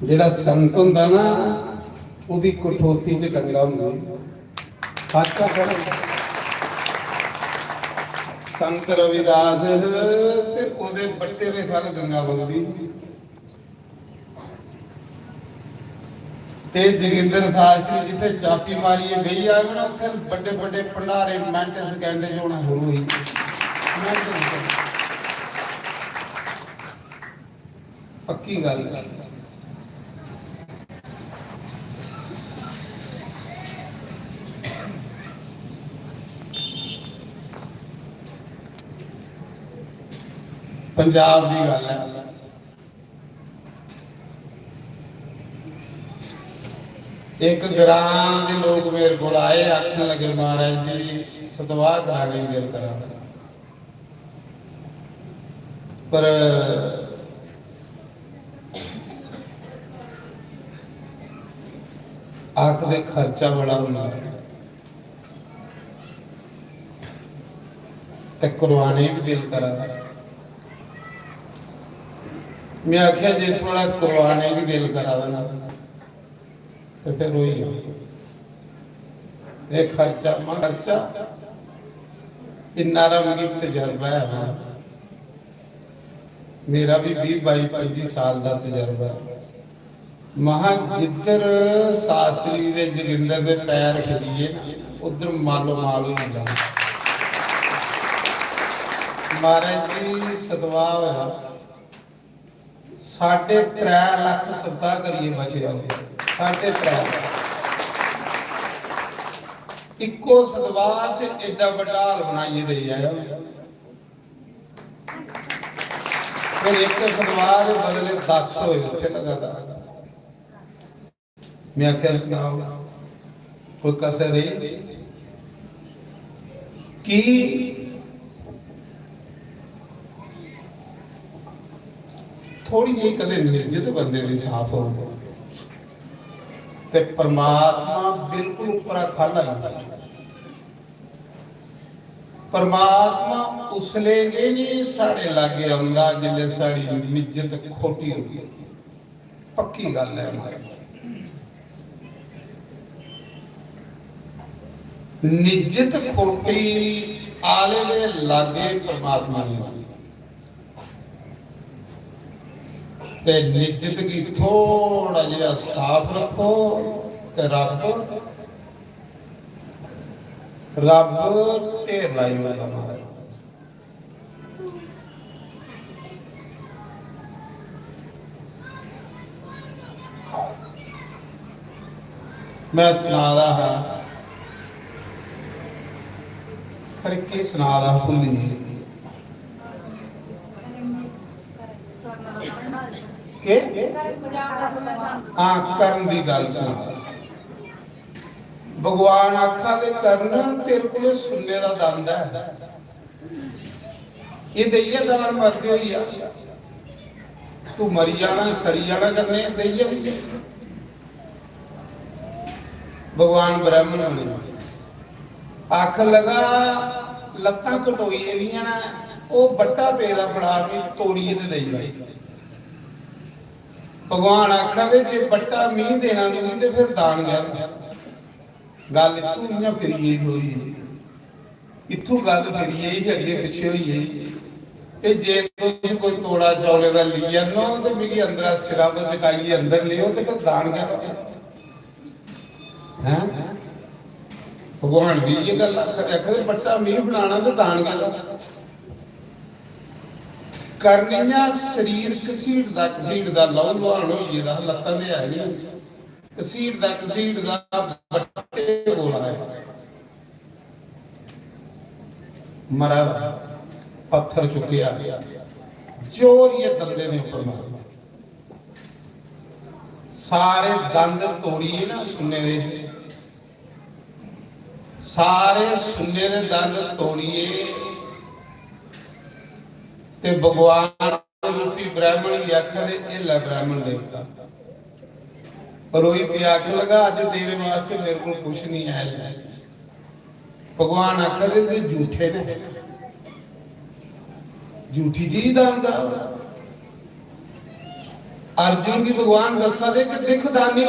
जेह्ड़ा संत होंदा ना, ओह्दी कठौती च गंगा होंदी। सच्च आखा ना। संत रविदास ते ओह्दे बट्टे दे ख'ल्ल गंगा बगदी। ते जोगिंदर शास्त्री जित्थै चापी मारियै बेही जाग ना, उत्थै बड्डे बड्डे भंडारे मिंट सकैंडे च होना शुरू होई। मिंट सकैंडे। पक्की गल्ल ऐ। पंजाब दी गल्ल ऐ। इक ग्रां दे लोक मेरे कोल आए, आखन लगे, "महाराज जी, सतवाह कराने गी दिल करा दा।" पर आखदे खर्चा बड़ा होंदा ऐ। ते करवाने बी दिल करा दा। में आखेआ, "जे थुआढ़ा करवाने बी दिल करा दा ना, ते फिर होई जाओ। एह् खर्चा, में खर्चा, इन्ना हारा मिगी तजर्बा है ना।" मेरा भी बीह, बाई, पंजी साल दा तजर्बा ऐ। महा जिद्धर शास्त्री दे जोगिंदर दे पैर फिरिए ना, उद्धर मालो माल होई जंदा। महाराज जी सतवाह होया, साढ़े त्रै लक्ख सतवाह करिए बचे हो। साढ़े त्रै लक्ख। इक्को सतवाह च एड्डा बड्डा हाल बनाइए देई आया। फिर इक सतवाह दे बदले दस होए उत्थे लगातार। मैं आखेआ, "सनाओ, कोई कसर रेही?" कि थोड़ी जेही कदें नियत बंदे दी साफ हो, ते परमात्मा बिल्कुल उप्परा ख'ल्ल आई जंदा। परमात्मा उसले गै नहीं साढ़े लागे औंदा जिसले साढ़ी नियत खोटी होंदी। पक्की गल्ल है महाराज, नियत खोटी आले दे लागे परमात्मा नहीं होंदी। ते नियत गी थोड़ा जेहा साफ रखो ते रब, रब ढेर लाई ओड़दा महाराज। मैं सना दा हा, खरे केह् सना दा हा, भुल्ली गेई। केह्? हां, कर्म दी गल्ल सना। भगवान आखा दे, "कर्ण, तेरे कोल सुन्ने दा दंद ऐ, एह् देइयै दान मरदे होई जा, तू मरी जाना, सड़ी जाना कन्नै, देइयै।" भगवान ब्राह्मण बने, आखन लगा, "लत्तां कटोई गेदियां न, ओह् बट्टा पेदा, फड़ा, मी तोड़ियै ते देई ओड़।" भगवान आखा दे, "जे बट्टा मी देना तुगी ते फिर दान कर।" गल्ल इत्थूं इ'यां फिरी गेई थोड़ी जेही, इत्थूं गल्ल फिरी गेई ही, अग्गें पिच्छें होई गेई। ते जे तुस कोई तोड़ा चौलें दा लेई आनो ते मिगी अंदरा सिरा पर चकाइयै अंदर लेओ ते फिर दान करो। हैं? भगवान बी इ'यै गल्ल आखा दे, आखा दे, "बट्टा मी बनाना ते दान करो।" करनियां शरीर घसीटदा घसीटदा लहू लुहान होई गेदा हा, लत्तां ते है निं। घसीटदा घसीटदा बट्टे कोल आया, मरा दा, पत्थर चुक्केआ, जोरियै दंदे दे उप्पर मारेआ। सारे दंद तोड़ियै ना सुन्ने दे, सारे सुन्ने दे दंद तोड़ियै ते भगवान रूपी ब्राह्मण गी आखन, "एह् लै ब्राह्मण देवता।" रोई पिया आखन लगा, "अज्ज देने वास्ते मेरे कोल कुछ नहीं आया।" भगवान आखन लगे, "झूठे ने, झूठी चीज दान करा।" अर्जुन गी भगवान दस्सा दे कि दिख दानी,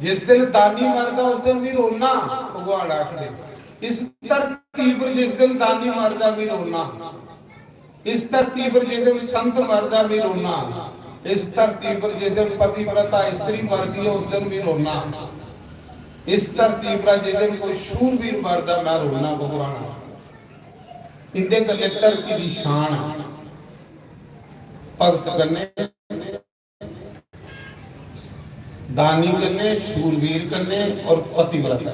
जिस दिन दानी मरदा उस दिन भी रोना। भगवान आखदे, इस धरती पर जिस दिन दानी मरदा भी रोना, इस धरती पर जिस दिन संत मरदा भी रोना, इस धरती पर जिस दिन पतिव्रता स्त्री मरदी है उस दिन भी रोना, इस धरती पर जिस दिन कोई शूरवीर मरदा मैं रोना। भगवान इंदे कन्नै धरती दी शान है। भगत कन्नै, दानी कन्नै, शूरवीर कन्नै और पतिव्रता।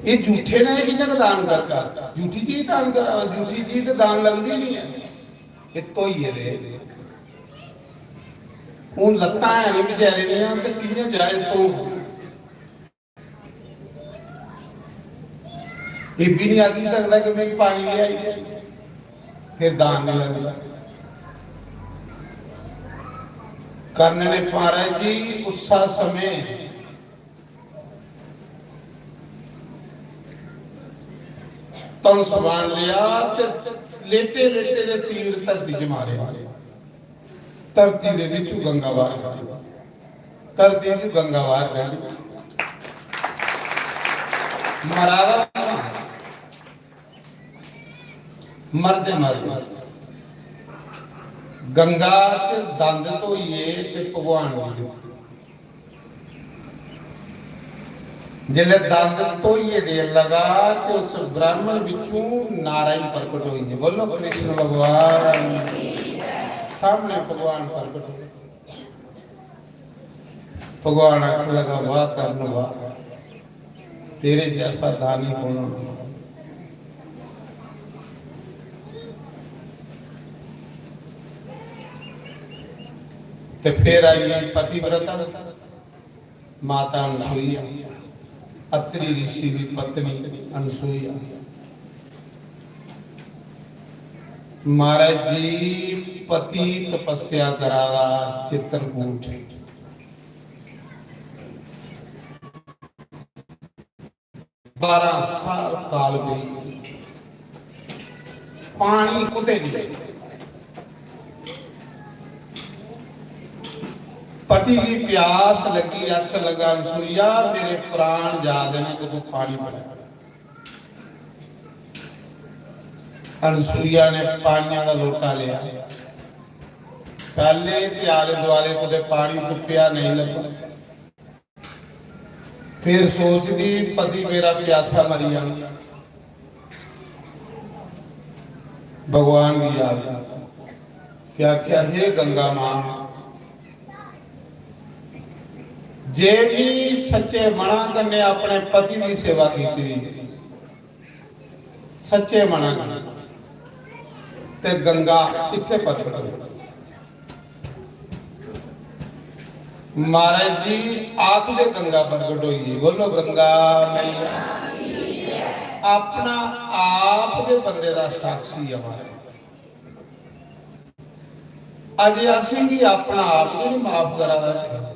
ये झूठे ने किन्ना क दान करगा? झूठी चीज दान करा, झूठी चीज ते दान लगदी नहीं है। ये धोइये दे हूं लत्तां है नहीं बेचारे दियां, ते कियां जाए धो? ये भी नहीं आखी सकता कि मैं पानी ले आई, फिर दान नहीं लगदा। कर्ण ने महाराज जी उस समय धनुष बाण लिया ते लेटे लेटे दे तीर धरती च मारे। धरती दे विचों गंगा बाहर कड्ढी। धरती च गंगा बाहर कड्ढी। मरा दा मरदे मरदे गंगा च दंद धोइये ते भगवान गी दित्ते। जिसलै दंद धोइये देन लगा ते उस ब्राह्मण बिच्चों नारायण प्रकट होई गे। बोलो कृष्ण भगवान की। सामने भगवान प्रकट हुए। भगवान आखन लगा, "वाह कर्ण वाह, तेरे जैसा दानी कौन होना?" ते फिर आई गई पतिव्रता। माता अनसुईया, अत्रि ऋषि की पत्नी अनसुईया। महाराज जी, पति तपस्या करा दा चित्रकूट। बारह साल काल बीत, पानी कुते नहीं। पति की प्यास लगी, आखन लगा, "अनसुईया, मेरे प्राण जा दे ने, कुतों पानी पिला।" अनसुईया ने पानिया का लोटा लिया। पहले ते आले दुआले कुते पानी तुप्पिया, नहीं लगा। फिर सोचदी, "पति मेरा प्यासा मरी जाना।" भगवान की याद आती। क्या, क्या, "हे गंगा मां, जे मी सच्चे मना कन्नै अपने पति दी सेवा कीती, सच्चे मना कन्नै, ते गंगा इत्थे प्रकट होई।" महाराज जी आखदे गंगा प्रकट होई गई। बोलो गंगा मैया। अपना आप दे बंदे दा साक्षी है महाराज। अजे असेंगी अपना आप गै नहीं माफ करा दा,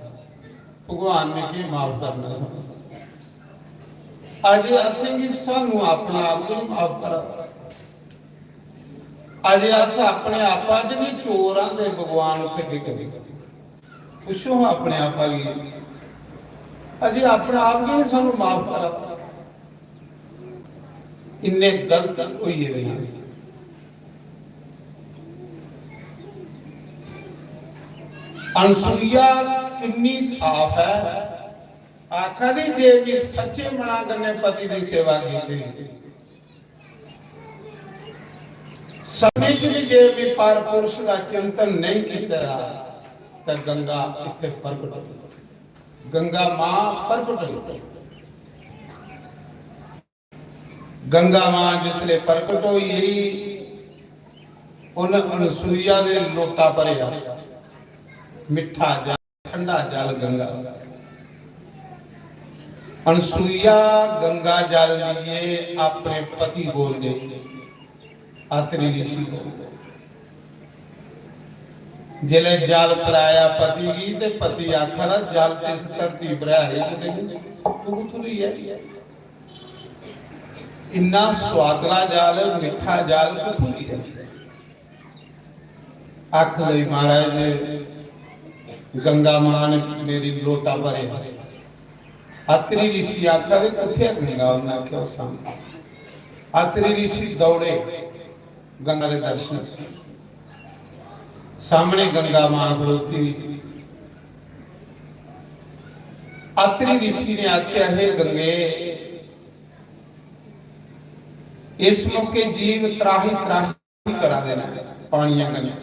भगवान ने केह् माफ करना सानू? अजे असेंगी सानू अपना आप गै नहीं माफ करा दा। अजे अस अपने आपा च गै चोर आं ते भगवान उत्थे केह् करी? पुच्छो हां अपने आपा गी। अजे अपने आप गी नहीं सानू माफ करा दा। इन्ने गलत होई गेदे आं अस। अनसुईया किन्नी साफ है, आखा दी, "जे भी सच्चे मना कन्नै पति दी सेवा कीती, सपने च भी जे भी पर पुरुष का चिंतन नहीं किया, तो गंगा इत्थे प्रकट हो, गंगा मां प्रकट हो।" गंगा मां जिसले प्रकट होई, उन अनसुईया दे लोटा भरेआ। मिट्ठा जल, ठंडा जल गंगा। अनसुईया गंगा जल लिए अपने पति कोल गई, अत्रि ऋषि कोल। जिसलै जल पलाया पति गी ते पति आखा दा, "जल ते इस धरती पर है ही कुतै नहीं, तू कुत्थूं लेई आया? इन्ना सुआदला जल, मिट्ठा जल कुत्थूं लेई आया?" आख लई, "महाराज, गंगा मां ने मेरी लोटा भरे।" अत्रि ऋषि आखा दे, "कुत्थै ऐ गंगा?" उन्नै आखेआ, "ओह् सामनै।" अत्रि ऋषि दौड़े, गंगा दे दर्शन। सामनै गंगा मां खड़ोती दी। अत्रि ऋषि ने आखेआ, "हे गंगे, इस मौके जीव त्राही त्राही करा दे न पानियां कन्नै।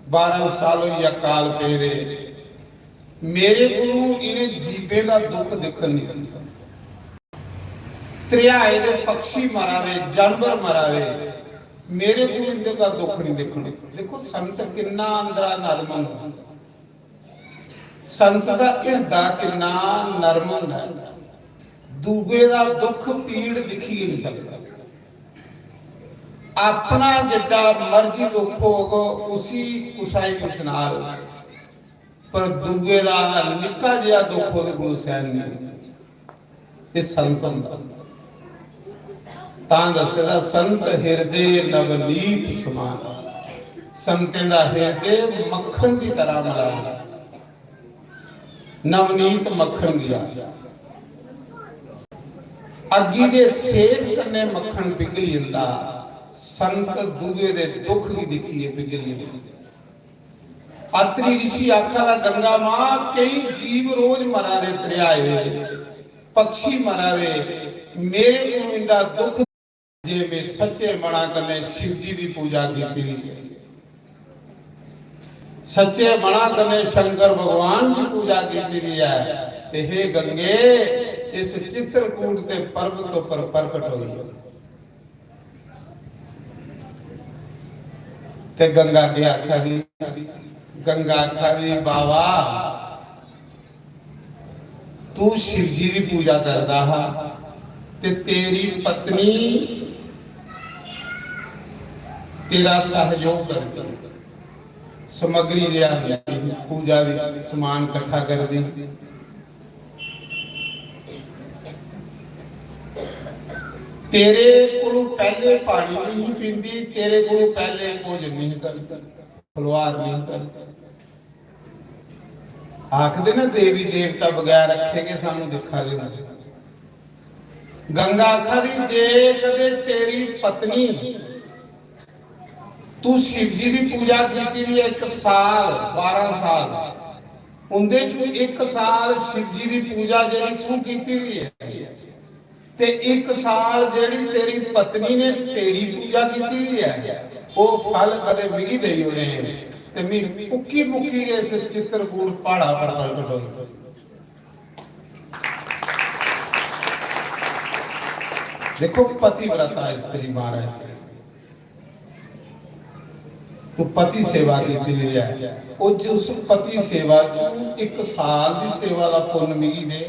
बारां साल होई गेआ काल पेदे, मेरे कोलू इ'नें जीवें दा दुख दिक्खन नहीं होंदा। त्रिहाए दे पक्षी मरा दे, जानवर मरा दे, मेरे कोलू इंदे दा दुख नहीं दिक्खन।" देखो, संत किन्ना अंदरा नरम होंदा। संत दा हिरदा किन्ना नरम होंदा ऐ, दूए दा दुख पीड़ दिक्खी गै नहीं सकदा। अपना जिड्डा मर्जी दुख होग, उसी कुसै गी नहीं सनाग, पर दूए दा निक्का जेहा दुख ओह्दे कोल सैह्न नहीं। एह् संत होंदा। तां दस्से दा, "संत हिरदे नवनीत समान।" संतें दा हिरदे मक्खन दी तरह मलाया, नवनीत मक्खन दी। अग्गी दे सेक कन्नै मक्खन पिघली जंदा, संत दूए दे दुख गी दिक्खियै पिघली जंदा। अत्रि ऋषि आखा दा, "गंगा मां, केई जीव रोज मरा दे, त्रिहाए दे पक्षी मरा दे, मेरे कोलू इंदा दुख।" जे में सच्चे मना कन्नै शिव जी दी पूजा कीती दी ऐ, सच्चे मना कन्नै शंकर भगवान दी पूजा कीती दी ऐ, ते हे गंगे, इस चित्रकूट दे पर्वत उप्पर प्रकट होई। ते गंगा केह् आखा दी? गंगा आखा दी, "बाबा, तू शिव जी दी पूजा करदा हा ते तेरी पत्नी तेरा सहयोग करदी, समग्री लिआंदी, पूजा दी समान कट्ठा करदी। तेरे कोलू पैह्ले पानी नहीं पींदी, तेरे कोलू पैह्ले भोजन नहीं करदी, फलोहार नहीं करदी।" आखदे ना, देवी देवता बगैर अक्खे गै सानू दिक्खा दे होंदे। गंगा आखा दी, "जे कदे तेरी पत्नी, तू शिव जी दी पूजा कीती दी है इक साल, बारां साल, उंदे चों इक साल शिव जी दी पूजा जेह्ड़ी तू कीती दी है, ते इक साल जेह्ड़ी तेरी पत्नी ने तेरी पूजा कीती दी ऐ, ओह् फल कदे मिगी देई ओड़े, ते मी उक्की मुक्की गै इस चित्रकूट प्हाड़ा पर प्रकट होई।" देखो, पतिव्रता स्त्री महाराज, तू पति सेवा कीती दी ऐ, ओह् जे उस पति सेवा च इक साल दी सेवा दा पुन्न मिगी दे,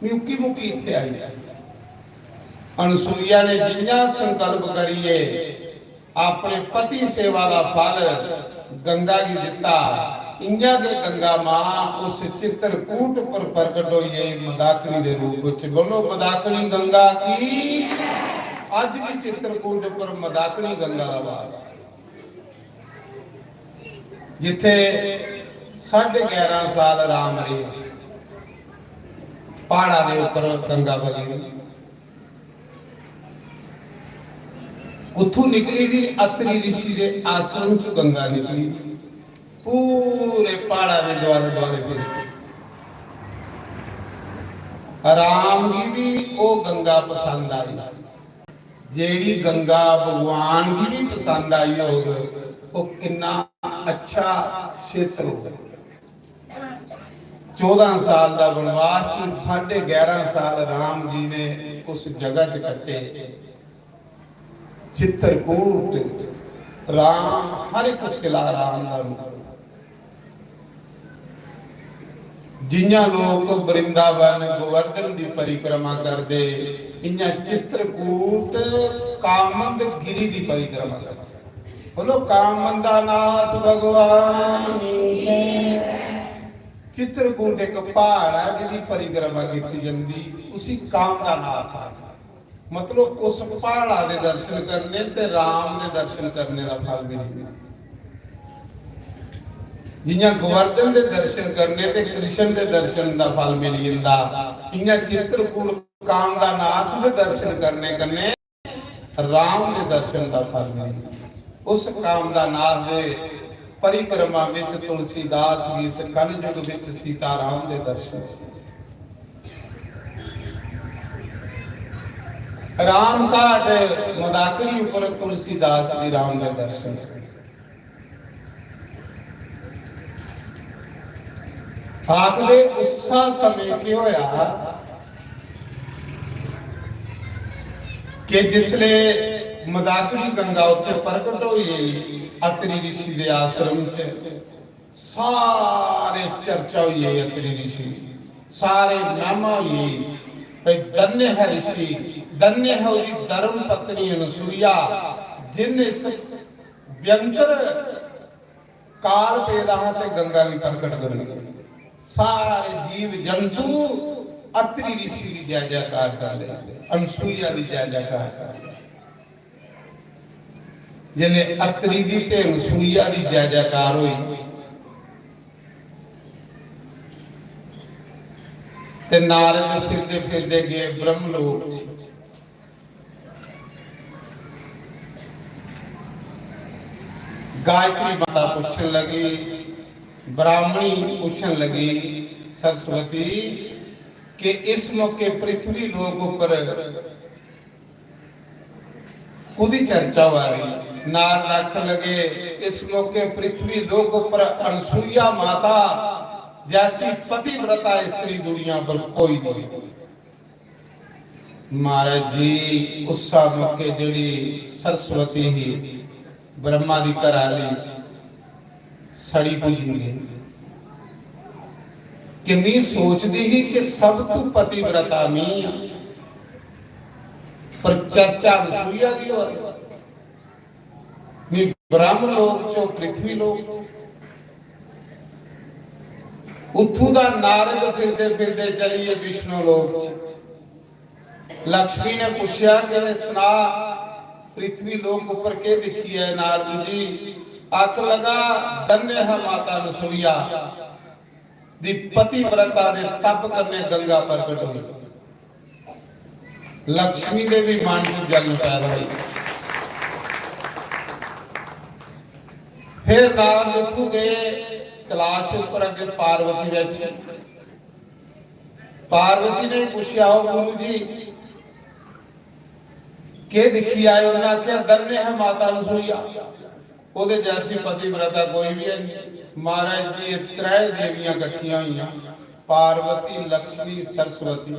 मी उक्की मुक्की इत्थै आई जा। अनसुईया ने जि'यां संकल्प करियै अपने पति सेवा दा फल गंगा गी दित्ता, इ'यां गै गंगा मां उस चित्रकूट पर प्रकट होई गई मदाकिनी दे रूप च। बोलो, मदाकिनी गंगा की। अज्ज भी चित्रकूट पर मदाकिनी गंगा दा वास है, जिथे साढ़े ग्यारह साल राम रेह, प्हाड़ा दे उपर गंगा बगी दी। कुत्थों निकली दी? अत्रि ऋषि दे आश्रम चों गंगा निकली, पूरे प्हाड़ा दे द्वारे द्वारे फिरी। राम गी भी ओह गंगा पसंद आई, जेड़ी गंगा भगवान गी भी पसंद आई होग, ओह किन्ना अच्छा क्षेत्र होग। चौदां साल दा वनवास च साढ़े ग्यारह साल राम जी ने उस जगह च कट्टे। चित्रकूट राम, हर एक सिला राम दा रूप। जियां लोक वृंदावन गोवर्धन दी परिक्रमा करदे, इयां चित्रकूट कामंद गिरी दी परिक्रमा करदे। बोलो, कामंदा नाथ भगवान की जय। चित्रकूट एक पहाड़ है जिसकी परिक्रमा की जंदी, उसी कामदा नाथ आखदे। मतलब, उस पहाड़ा दे दर्शन करने ते राम दे दर्शन करने दा फल मिली जंदा। जियां गोवर्धन दे दर्शन करने ते कृष्ण दे दर्शन दा फल मिली जंदा, इयां चित्रकूट कामदा नाथ दे दर्शन करने कन्नै राम दे दर्शन दा फल मिली जंदा। उस कामदा नाथ दे परिक्रमा विच तुलसीदास गी इस कलयुग विच सीताराम दे दर्शन। राम घाट मदाकड़ी उपर तुलसीदास जी राम दे दर्शन। आखदे उस्सा समें केह् होया कि जिसले मदाकड़ी गंगा उत्थे प्रगट होई गेई अत्रि ऋषि दे आश्रम च, सारे चर्चा होई गेई अत्रि ऋषि दी, सारे महिमा होई गेई भई धन्य है ऋषि, धन्य है ओदी धर्म पत्नी अनसुईया, जिन इस भयंकर काल पेदा हा ते गंगा गी प्रगट करी दित्ता। सारे जीव जंतु अत्रि ऋषि दी जय जयकार कर ले, अनसुईया दी जय जयकार कर ले। जिसले अत्रि दी ते अनसुईया दी जय जयकार होई ते नारद फिरदे फिरदे गए ब्रह्मलोक च। गायत्री माता पूछन लगी, ब्राह्मणी पूछन लगी, सरस्वती, कि इस मौके पृथ्वी लोक उपर कुदी चर्चा होआ दी? नारद आखन लगे, इस मौके पृथ्वी लोक उपर अनसुईया माता जैसी पतिव्रता स्त्री दुनिया पर कोई नहीं। महाराज जी, उस्सा मौके जेड़ी सरस्वती ही, ब्रह्मा दी घर आली, सड़ी भुज्जी गई कि मी सोचदी ही कि सब तू पतिव्रता मी आं, पर चर्चा अनसुईया दी होआ दी। मी ब्रह्म लोक चो पृथ्वी लोक च, उत्थू दा नारद फिरदे फिरदे चली गे विष्णु लोक च। लक्ष्मी ने पूछेआ कि "वे सना, पृथ्वी लोक उपर केह् दिक्खी आए नारद जी?" आखन लगा, "धन्य है माता अनसुईया दी पतिव्रता दे तप कन्नै गंगा प्रगट होई।" लक्ष्मी दे भी मन च जलन पैदा होई। फिर नारद उत्थू गए, कैलाश उपर अग्गे पार्वती बैठी। पार्वती ने पूछेआ, "ओ गुरु जी, केह् दिक्खी आए?" उन्हें आखेआ, "धन्य है माता अनसुईया, ओह्दे जैसी पतिव्रता कोई भी है नहीं।" महाराज जी, एह् त्रै देवियां कट्ठियां होइयां, पार्वती, लक्ष्मी, सरस्वती।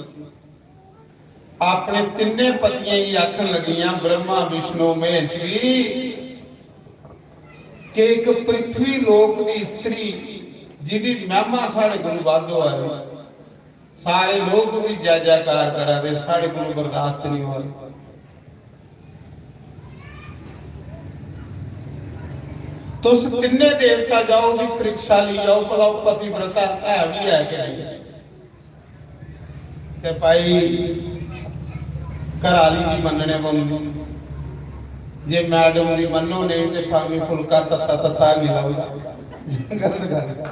अपने तिन्ने पतियें गी आखन लगियां, ब्रह्मा, विष्णु, महेश गी, कि इक पृथ्वी लोक दी स्त्री जिदी महिमा साढ़े कोल बद्ध होआ दी, सारे लोक ओह्दी जय जयकार करा दे, साढ़े कोल बर्दाश्त नहीं होआ दी। तुस तिन्ने देवता जाओ, ओह्दी परीक्षा लेई आओ, भला ओह् पतिव्रता है भी है कि नहीं। ते भाई, घर आह्ली दी मन्नने पौंदी। जे मैडम दी मन्नो नेईं ते शामीं फुलका तत्ता तत्ता मिलाओ। गलत गल्ल।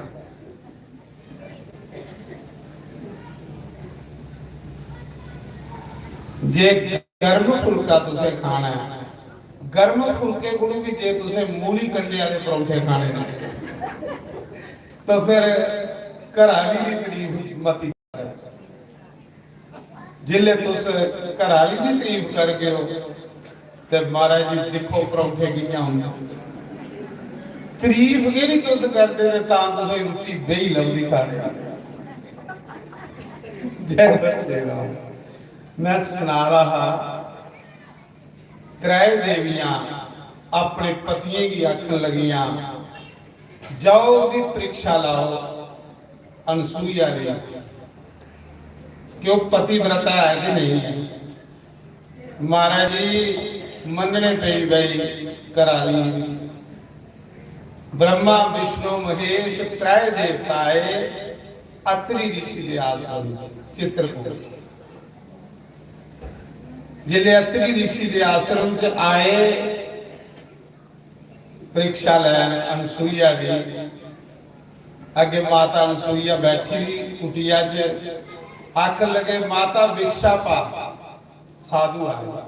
जे गर्म फुलका तुसें खाना ऐ, गर्म फुलके कोलू भी जे तुसें मूली कंडे आह्ले परौंठे खाने न, तो फिर घर आह्ली दी तरीफ मती करो। जिसले तुस घर आह्ली दी तरीफ करगे ओ, ते महाराज जी, दिक्खो परौंठे कि'यां होंदे। तरीफ गै निं तुस करदे ते तां तुसें रुट्टी बेही लभदी खाने दी। जय श्री राम। मैं सना दा हा, त्रै देवियां अपने पतियें गी आखन लगियां, "जाओ, ओह्दी परीक्षा लाओ।" अनसूया दी कि ओह् पतिव्रता है कि नहीं है। महाराज जी, मन्नने पेई भाई कराली। ब्रह्मा, विष्णु, महेश त्रै देवता आए अत्रि ऋषि दे आश्रम च चित्रकूट। जिसले अत्रि ऋषि दे आश्रम च आए, परीक्षा लैन अनसूया दी। अग्गे माता अनसूया बैठी दी कुटिया च, आखन लगे, "माता, भिक्षा पा।" साधु आए।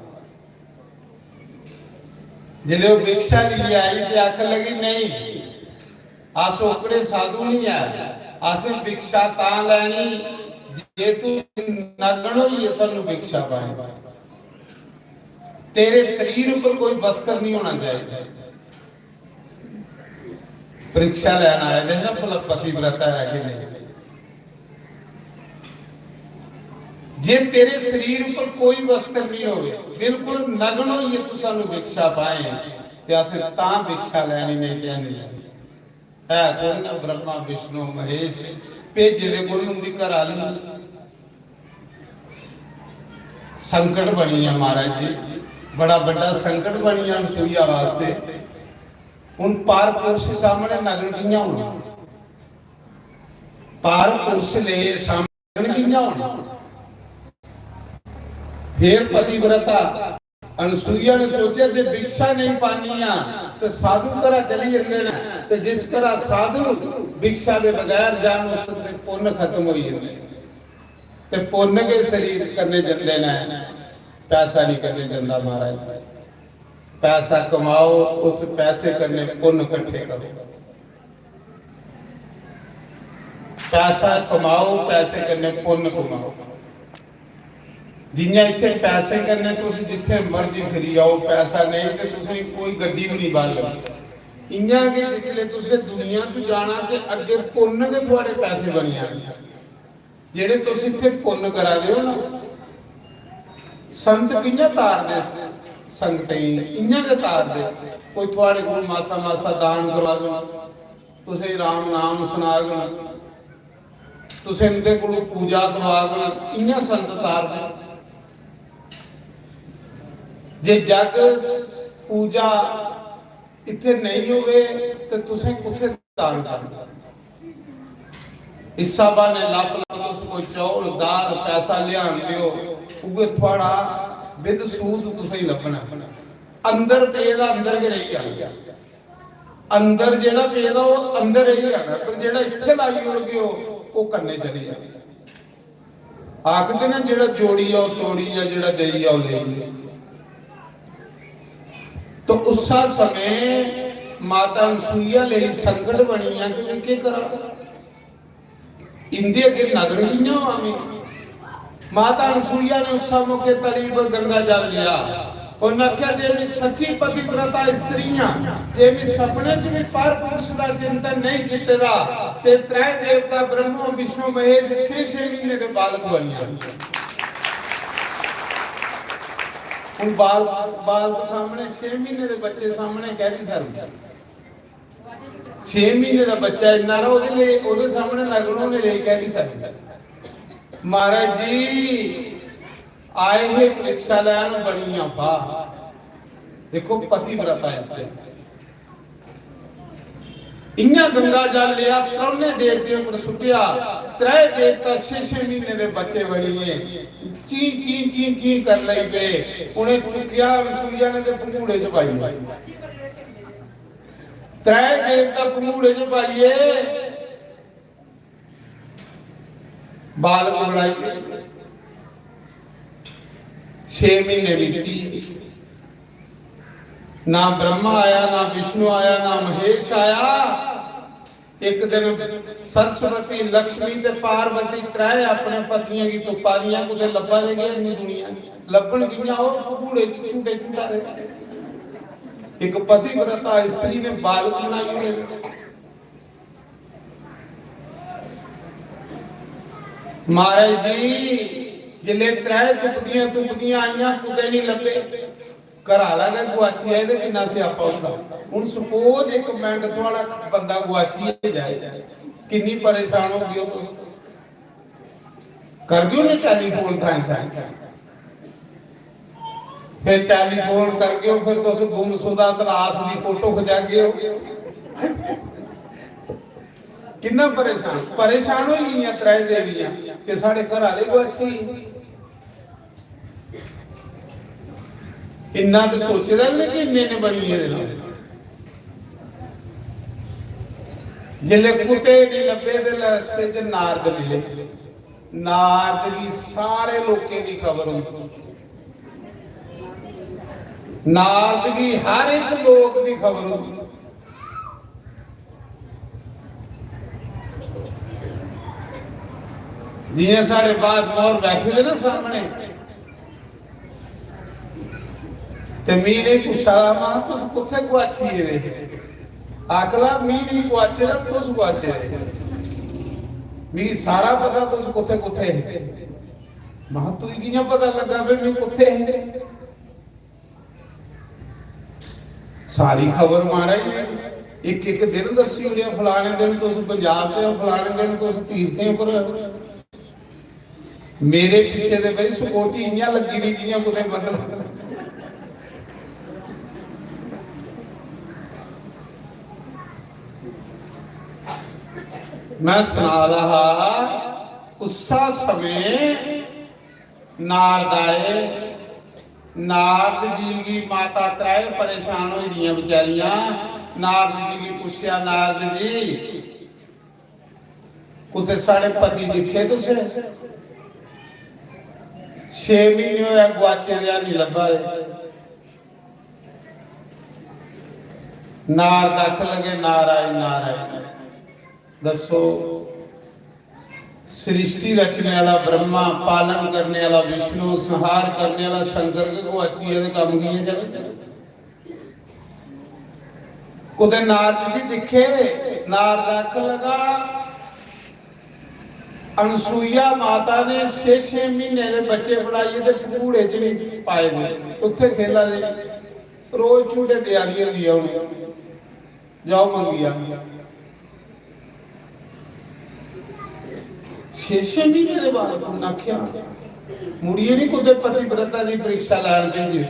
जिसले ओह् भिक्षा लेइयै आई ते आखन लगी, "नहीं, अस ओकड़े साधु नहीं ऐ, असें भिक्षा तां लैनी जे तू नग्न होइयै सानू भिक्षा पाए। तेरे शरीर पर कोई वस्त्र नहीं होना चाहिए।" परीक्षा लैन आए दे ना, भला पतिव्रता है कि नहीं। जे तेरे शरीर पर कोई वस्त्र नहीं होवे, बिल्कुल नग्न होइए तू सानू भिक्षा पाए, ते असें तां भिक्षा लैनी, नहीं ते नहीं लैनी। है कौन ना? ब्रह्मा, विष्णु, महेश, भेजे दे कौन? उंदी घर आली। संकट बनी है महाराज जी, बड़ा बड़ा संकट बनी है अनसूया वास्ते। हुन पर पुरुष सामने नग्न कियां होना? पर पुरुष ले सामने नग्न कियां होना? फिर पतिव्रता अनसूया ने सोचेआ, जे भिक्षा नहीं पानी आ ते साधु घरा चली जंदे न, ते जिस घरा साधु भिक्षा दे बगैर जान, उस दे पुन्न खत्म होई जंदे न। ते पुन्न गै शरीर कन्नै जंदे न, पैसा नहीं कन्नै जंदा महाराज। पैसा कमाओ, उस पैसे कन्नै पुन्न कट्ठे करो। पैसा कमाओ, पैसे कन्नै पुन्न कमाओ। जियां इत्थे पैसे कन्नै तुस जित्थे मर्जी फिरी आओ, पैसा नेईं ते तुसें कोई गड्डी भी नहीं बाहर लगदी। इयां गै जिसले तुसें दुनिया च जाना ते अग्गे पुन्न गै थुआड़े पैसे बनी जाने। जेड़े तुस इत्थे पुन्न करा दे हो ना, संत कियां तारदे संगतें गी, इयां गै तारदे। कोई थुआड़े कोल मासा मासा दान करवागन, तुसें राम नाम सनागन, तुसें उंदे कोल पूजा करवागन, इयां संत तारदे। जे जग पूजा इत्थे नहीं होवे ते तुसें कुत्थे दान करना? इस स्हाबा ने लप लप तुस कोई चौल, दाल, पैसा लेआन दियो, उ'ऐ थुआड़ा बिंद सूद तुसेंगी लब्भना। अंदर पेदा अंदर गै रेही जाना। अंदर जेह्ड़ा पेदा ओह् अंदर रेही जाना, पर जेह्ड़ा इत्थे लाई ओड़गे ओ, ओह् कन्नै चली जाना। आखदे ने, "जेह्ड़ा जोड़ी आओ सोड़ी आ, जेह्ड़ा देई आओ लेई।" तो उस्सा समें माता अनसुईया लेई संकट बनी आ कि मैं केह् करां, इंदे अग्गे नग्न कि'यां होआं मैं? माता अनसुईया ने उस्सा मौके तली पर गंगा जल लिया। उन्हें आख्या, "जे मैं सच्ची पतिव्रता स्त्री हां, जे मैं सपने च भी पर पुरुष दा चिंतन नहीं कीते दा, ते त्रै देवता ब्रह्मा, विष्णु, महेश छे छे महीने दे बालक बनिया।" हुन बाल-, बालक सामने, छे महीने दे बच्चे सामने कैदी शर्म? छे महीने दा बच्चा इन्ना हारा, ओह्दे लेई, ओह्दे सामने नग्न होने लेई कैदी शर्म? महाराज जी, आए हे परीक्षा लैन, बनियां बाह्। देखो, पतिव्रता इसदे। इयां गंगा जल लेआ, त्रौने देवतें उप्पर सुट्टेआ। त्रै देवता छे छे महीने दे बच्चे बनियै चीं, चीं, चीं, चीं कर लगी पे। उ'नें चुक्केआ रसोइया ने ते पंघूड़े च पाई ओड़ेआ। त्रै देवता पंघूड़े च पाइयै बालक बनाई गे। छे महीने बीती, ना ब्रह्मा आया, ना विष्णु आया, ना महेश आया। एक दिन सरस्वती, लक्ष्मी ते पार्वती त्रै अपने पतियें गी तुप्पा दियां, कुतै लब्भा दे गै निं दुनिया च। लब्भन कि'यां? ओह् घूड़े च झूटे झूटा दे। इक पतिव्रता स्त्री ने बालक बनाई ओड़े। महाराज जी, जिसलै त्रै तुपदियां तुपदियां आइयां, कुतै निं लब्भे, घर आह्ला गै गुआची जाए ते किन्ना स्यापा होंदा। हुन suppose इक मिंट थुआढ़ा बंदा गुआची गै जाए, किन्नी परेशान हो गए हो तुस। करगे ना टेलीफोन थाएं थाएं, फिर टेलीफोन करगे, फिर तुस गुमशुदा तलाश की फोटो खचागे हो। किन्ना परेशान, परेशान हो गई त्रै देवियां कि साढ़े घर आह्ले गुआची। इन्ना ते सोचे दा बी नहीं कि इन्ने इन्ने बनी गेदे न। जिसले कुते नहीं लब्बे ते रस्ते च नारद मिले। नारद गी सारे लोकें दी खबर होंदी, नारद गी हर एक लोक दी खबर होंदी। जियां साढ़े बादशाह होर बैठे दे ना सामने, ते में इ'नेंगी पुच्छा दा, "महां, तुस कुत्थै गुआची गेदे हे?" आखला, "में नहीं गुआचे दा, तुस गुआचे दे। मिगी सारा पता तुस कुत्थै कुत्थै हे।" महां, "तुगी कि'यां पता लग्गा भाई में कुत्थै हे?" सारी खबर महाराज ने इक इक दिन दस्सी ओड़ेआ, फलाने दिन तुस पंजाब च हो, फलाने दिन तुस तीर्थें पर हो। मेरे पिच्छे ते भाई सिक्योरिटी इ'यां लग्गी दी जि'यां कुतै बंदा। मैं सना दा हा, उस्सा समें नारद आए। नारद जी गी माता त्राए परेशान होई दियां बेचारियां। नारद जी गी पुच्छेआ, "नारद जी, कुतै साढ़े पति दिक्खे तुसें? छे म्हीने होए गुआचे दे, हैनी लब्भा दे।" नारद आखन लगे, "नारायण, नारायण।" दस्सो, सृष्टि रचने वाला ब्रह्मा, पालन करने वाला विष्णु, संहार करने वाला शंकर के गुआची गेदे कम्म कि'यां चलदे? कुतै नारद जी दिक्खे, नारद आखन लगा, "अनसुईया माता ने छे छे महीने दे बच्चे बनाइयै ते पंघूड़े च नहीं पाए दे, उत्थे खेला दे, रोज झूटे देआ दी होंदी ऐ उ'नें, जाओ मंगी आओ।" छे छे महीने दे बाद उ'नें आखेआ, "मुड़ियै नहीं कुतै पतिव्रता दी परीक्षा लैन भेजे।"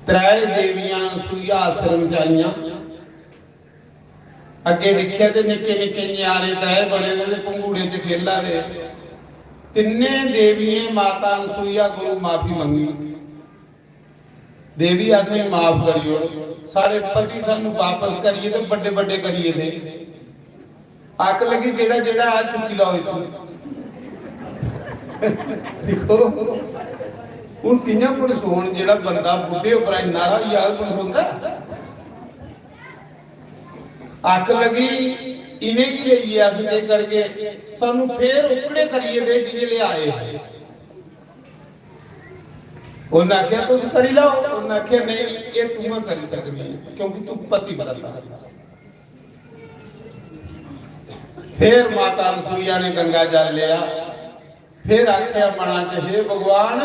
त्रै देवियां अनसुईया आश्रम च आइयां। अग्गे दिक्खेआ ते निक्के निक्के ञ्याणे त्रै बने दे ते पंघूड़े च खेला दे। तिन्ने देवियें माता अनसुईया कोलों माफी मंगी, "देवी, असेंगी माफ करी ओड़, साढ़े पति सानू वापस करियै ते बड्डे बड्डे करियै दे।" अक लगी, "जेड़ा जेड़ा आ चुकी लाओ इत्थूं।" दिक्खो, हुन कि'यां पनसोन, जेड़ा बंदा बुड्ढे उप्परा इन्ना हारा होई जाग, पनसोंदा? अक लगी, "इ'नेंगी लेइयै अस केह् करगे? सानू फेर ओकड़े करियै दे जि'यां ले आए।" उन्नै आखेआ, "तुस करी लैओ।" उन्नै आखेआ, "नेईं, एह् तूं गै करी सकदी ऐ, क्योंकि तूं पतिव्रता ऐ।" फिर माता अनसुईया ने गंगा जल लेआ, फिर आखेआ मना च, "हे भगवान,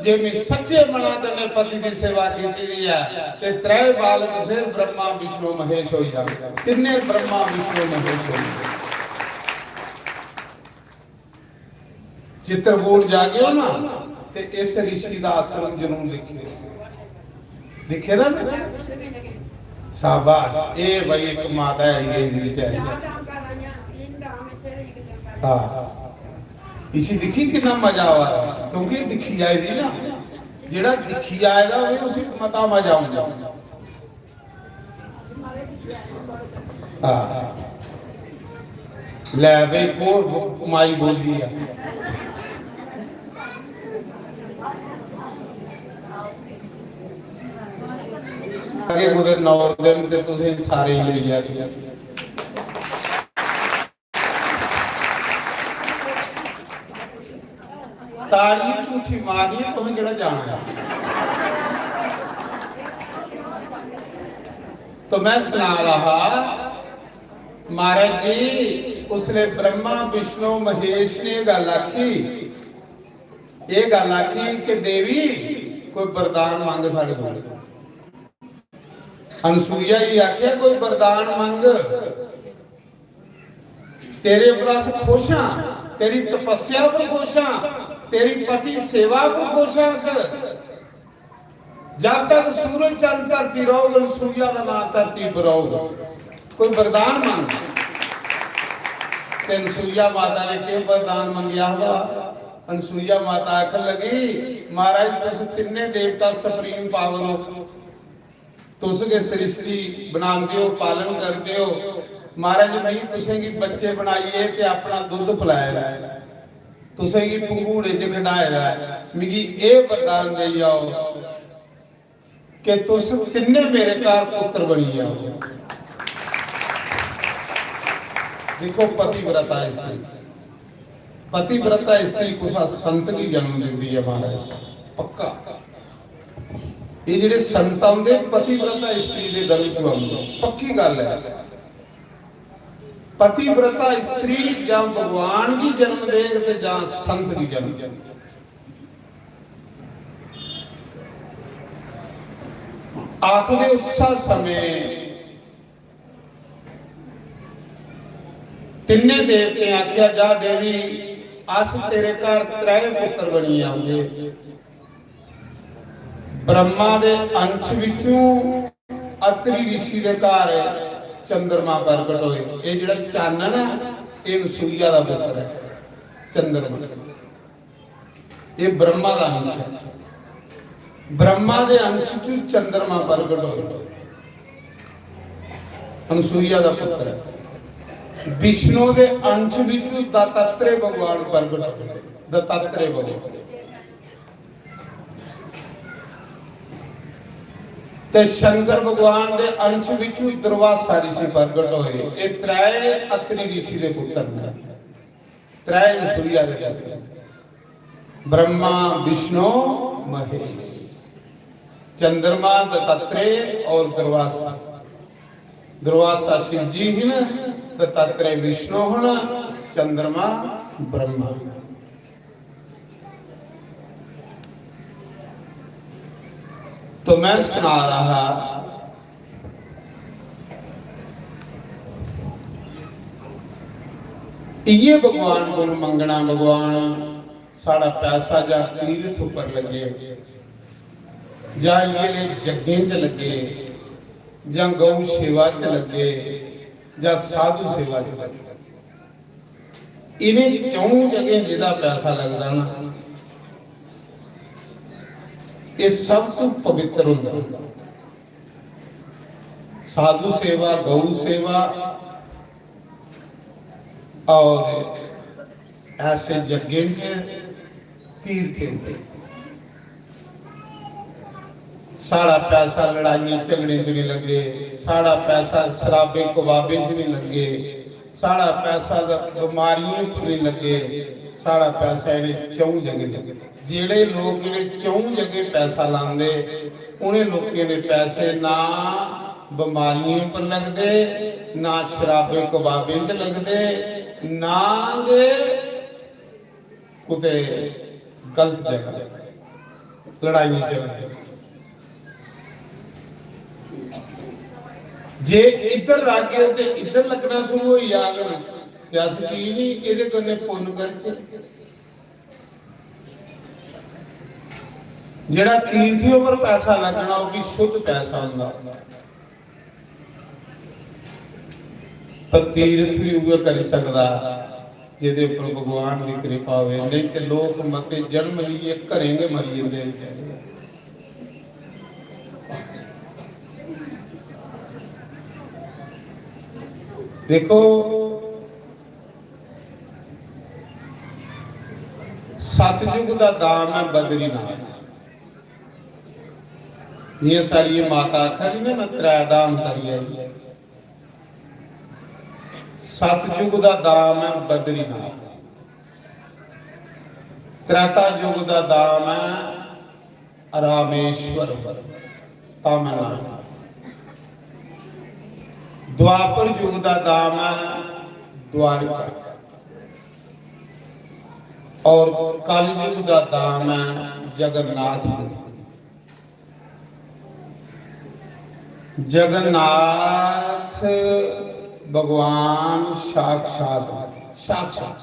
जे मैं सच्चे मना कन्नै पति दी सेवा कीती दी ऐ, ते त्रै बालक फिर ब्रह्मा, विष्णु, महेश होई जान।" तिन्ने ब्रह्मा, विष्णु, महेश होई जान। चित्रकूट जागेओ ना, ते इस ऋषि दा आश्रम जरूर दिक्खेओ। दिक्खे दा ना? शाबाश, ए भाई, इक माता आई गई दी बेचारी। हाँ, इसी दिक्खी किन्ना मजा आवा दा, क्योंकि दिक्खी आई दी ना, जेड़ा दिक्खी आए दा होवे, उसी मता मजा आंदा। हाँ। लै भाई, इक होर माई बोली ऐ। अगे कुतै नौ दिन ते तुसें सारे लेई जाने। ताड़ियां झूठी मारनियां, तुसें केह्ड़ा जाना ऐ? तो मैं सना रहा हा, महाराज जी, उसले ब्रह्मा, विष्णु, महेश ने गल्ल आखी, ये गल्ल आखी कि देवी, कोई वरदान मंग साढ़े कोल। अनसूया गी आखेआ, "कोई वरदान मंग, तेरे उप्पर अस खुश हां, तेरी तपस्या उप्पर खुश हां, तेरी पति सेवा उप्पर खुश हां अस। जब तक सूरज चंद धरती रौहग, अनसूया दा नां धरती पर रौहग। कोई वरदान मंग।" ते अनसूया माता ने केह् वरदान मंगेआ हा? अनसूया माता आखन लगी, "महाराज, तुस तिन्ने देवता supreme power हो, तुस गै सृष्टि बनांदे ओ, पालन करदे ओ। महाराज, मिगी तुसेंगी बच्चे बनाइयै ते अपना दुद्ध पलाए दा ऐ, तुसेंगी पंघूड़े च खडाए दा ऐ, मिगी एह् वरदान देई जाओ कि तुस तिन्ने मेरे घर पुत्र बनी जाओ।" दिक्खो, पतिव्रता स्त्री, पतिव्रता स्त्री कुसा संत गी जन्म दिंदी ऐ महाराज, पक्का। एह् जेह्ड़े संत औंदे, पतिव्रता स्त्री दे गर्भ च औंदे, पक्की गल्ल ऐ। पतिव्रता स्त्री जां भगवान गी जन्म देग ते जां संत गी जन्म देग। आखदे उस्सै समें तिन्ने देवतें आखेआ, "जा देवी, अस तेरे घर त्रै पुत्र बनियै औगे।" ब्रह्मा दे अंश बिच्चों अत्रि ऋषि दे घर चंद्रमा प्रगट होए। एह् जेह्ड़ा चानन ऐ, एह् अनसूया दा पुत्र ऐ, चंद्रमा। एह् ब्रह्मा दा अंश ऐ। ब्रह्मा दे अंश च चंद्रमा प्रगट होए, अनसूया दा पुत्र ऐ। विष्णु दे अंश बिच्चों दत्तात्रेय भगवान प्रगट होए, दत्तात्रेय भगवान। ते शंकर भगवान दे अंश बिच्चों दुर्वासा ऋषि प्रगट होए। एह् त्रै अत्रि ऋषि दे पुत्र न, त्रै अनसूया दे पुत्र, ब्रह्मा, विष्णु, महेश। चंद्रमा दत्तात्रेय और दुर्वासा। दुर्वासा शिव जी हन, दत्तात्रेय विष्णु हन, चंद्रमा ब्रह्मा। तो मैं सना रहा हा, इये भगवान कोल मंगना, "भगवान, साढ़ा पैसा जां तीर्थ उप्पर लग्गे, जां इये ले जग्गें च लग्गे, जां गौ सेवा च लग्गे, जां साधु सेवा च लग्गे।" इ'नें चौं जगहें जेह्दा पैसा लगदा ना, एह् सब तू पवित्र होंदा। साधु सेवा, गौ सेवा और ऐसे यज्ञें च, तीर्थें च। साढ़ा पैसा लड़ाइयें झगड़ें च निं लग्गे, साढ़ा पैसा शराबें कबाबें च निं लग्गे, साढ़ा पैसा दा बमारियें पर निं लग्गे, साढ़ा पैसा इ'नें च'ऊं जगह लग्गे। जेह्ड़े लोक इ'नें च'ऊं जगह पैसा लांदे, उ'नें लोकें दे पैसे ना बमारियें पर लगदे, ना शराबें कबाबें च लगदे, ना गै कुतै गलत जगह, लड़ाइयें झगड़े। जे इद्धर लागे ते इद्धर लग्गना शुरू होई जाङन, ते अस की निं एह्दे कन्नै पुन्न करचै? जेह्ड़ा तीर्थियें पर पैसा लग्गना, ओह् बी शुद्ध पैसा होंदा। पर तीर्थ बी उ'ऐ करी सकदा जेह्दे उप्पर भगवान दी कृपा होवे, नेईं ते लोक मते जन्म लेइयै घरें गै मरी जंदे बेचारे। देखो, सतयुग दा धाम ऐ बद्रीनाथ। जि'यां साढ़ी एह् माता आखा दी ना, "में त्रै धाम करी आई।" सतयुग दा धाम ऐ बद्रीनाथ, त्रेता युग दा धाम ऐ रामेश्वर, तमिलनाडु। द्वापर युग दा धाम ऐ द्वारका और कलयुग दा धाम ऐ जगन्नाथपुरी। जगन्नाथ भगवान साक्षात, साक्षात।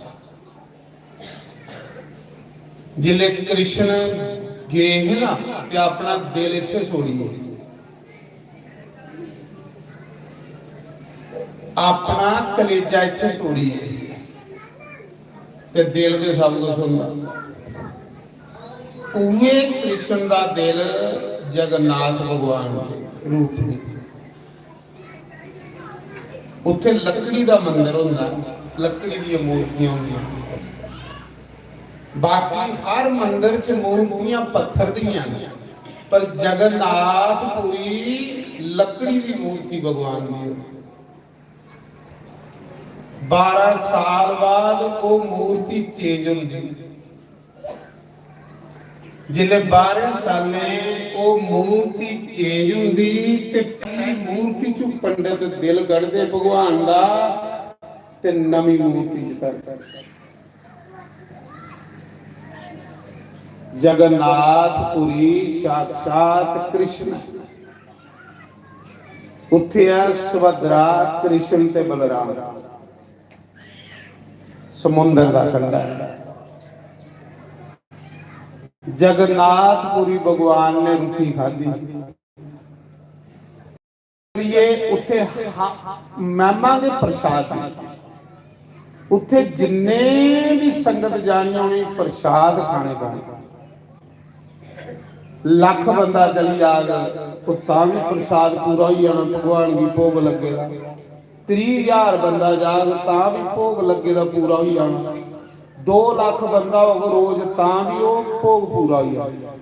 जिसले कृष्ण गे हे ना, ते अपना दिल इत्थे छोड़िए, अपना कलेजा इत्थे छोड़िए, ते दिल दे सब कुछ होंदा। उहे कृष्ण दा दिल जगन्नाथ भगवान दे रूप विच। उत्थे लकड़ी दा मंदर होंदा, लकड़ी दियां मूर्तियां होंदियां। बाकी हर मंदर च मूर्तियां पत्थर दियां न, पर जगन्नाथपुरी लकड़ी दी मूर्ति भगवान दी होंदी। बारां साल बाद ओह मूर्ति चेंज होंदी। जिसले बारां सालें ओह मूर्ति चेंज होंदी, ते पहली मूर्ति चों पंडित दिल कढदे भगवान दा, ते नमीं मूर्ति च धरदे। जगन्नाथपुरी साक्षात कृष्ण। उत्थे ऐ सुभद्रा, कृष्ण ते बलराम। समुंदर दा कंढा ऐ। जगन्नाथपुरी भगवान ने रुट्टी खाधी। ये उत्थे हा-, महिमा दे प्रसाद दी। उत्थे जिन्ने भी संगत जानी, उ'नेंगी प्रसाद खाने पौने। लख बंदा चली जाग, ओह् तां बी प्रसाद पूरा होई जाना, भगवान गी भोग लग्गे दा। त्रीह ज्हार बंदा जाग, तां बी भोग लग्गे दा पूरा होई जाना। दो लख बंदा होग रोज, तां बी ओह् भोग पूरा होई जाना,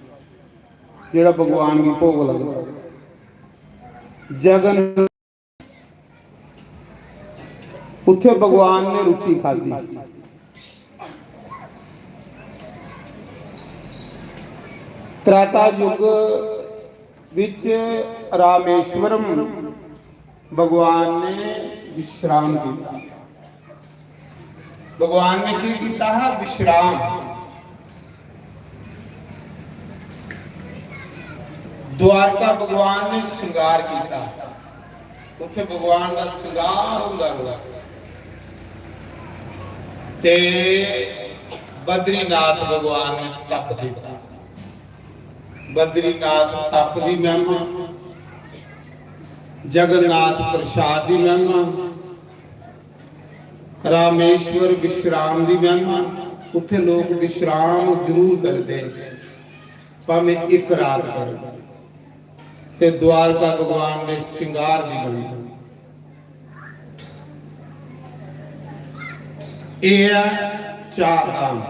जेह्ड़ा भगवान गी भोग लगदा। जगन उत्थे भगवान ने रुट्टी खाधी। त्रेता युग विच रामेश्वरम भगवान ने विश्राम किया। भगवान ने की किया हा? विश्राम। द्वारका भगवान ने श्रृंगार किया। उत्थे भगवान का श्रृंगार होंदा रहा। ते बद्रीनाथ भगवान ने तप किया। बद्रीनाथ तप की महिमा, जगन्नाथ प्रसाद की महिमा, रामेश्वर विश्राम की महिमा। उत्थे लोग विश्राम जरूर करते, भावें एक रात करो। ते द्वारका भगवान दे श्रृंगार दी बनी। एह ऐ चार धाम।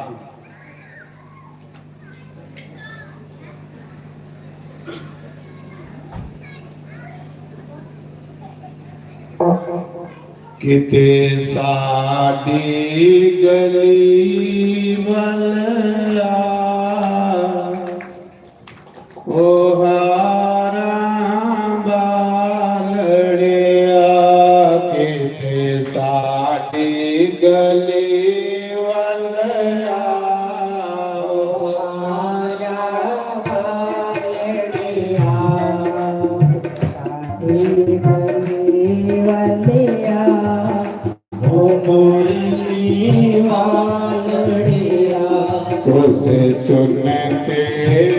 किते साडी गली वल आ, कोहारां बालड़िया, किते साडी गली वल आओ। कोहारां बालड़िया, साडी गली वल आओ। ओ मुरली वालड़िया, कुस सुनते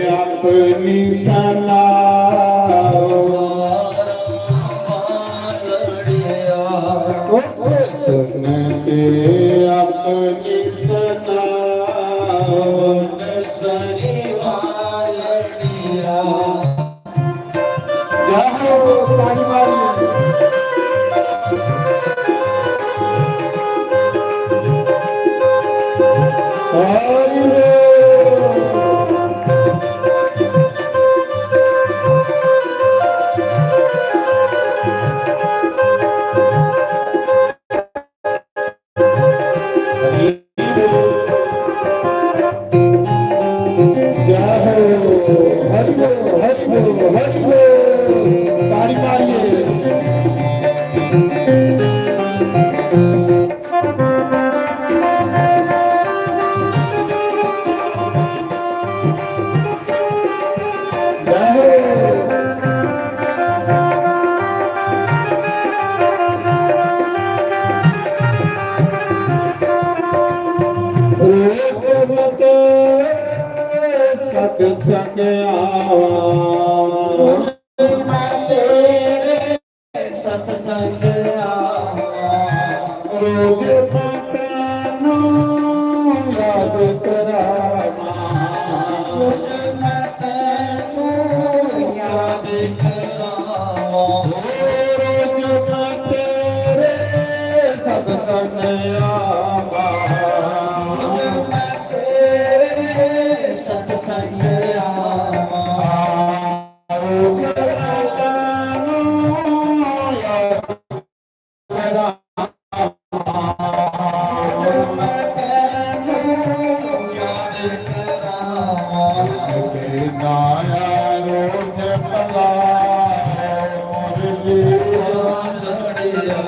अपनी सनाओ। कुस सुनते अपनी सनाओ। सरी वालड़िया। जय हो, ताड़ी मारिए। हरि बोल। जय हो, हरि बोल, हरि बोल, हरि बोल। ताड़ी मारिए। रोज मैं तेरे सत्संग आवां। रोज मैं तेरे सत्संग आवां। रोज मैं तैनू याद करां। रोज मैं तैनू याद करां। तेरा रोज भला मुरली वालड़िया।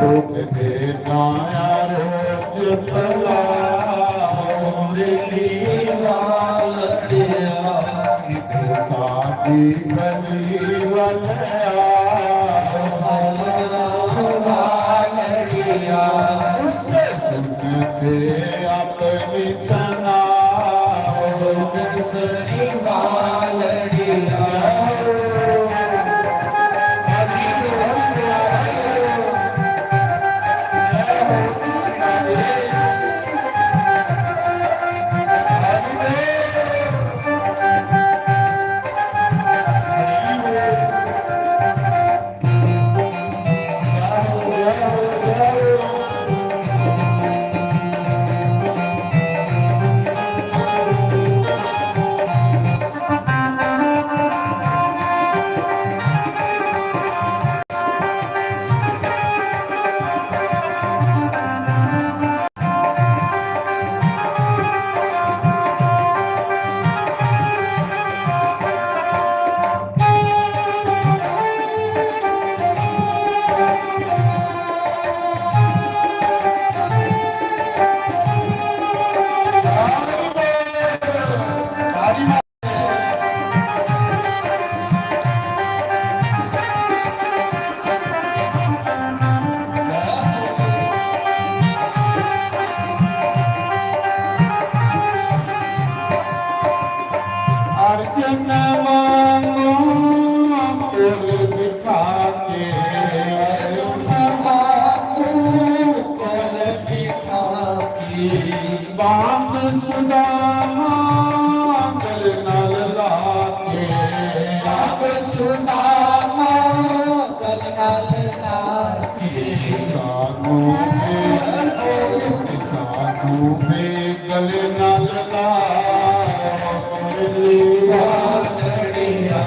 दुख दे नाया रोज भला मुरली वालड़िया। किते साडी गली वालड़िया। वालड़िया। उसे सुन के अपनी सना। सनी वालड़िया। अर्जुन वांगू अंकुर बिठा के, अर्जुन वांगू अंकुर बिठा के, बांध सुदामा गले नाल ला के, बांध सुदामा गले नाल ला के, सानू दे, सानू दे गले नाल ला, मुरली वालड़िया।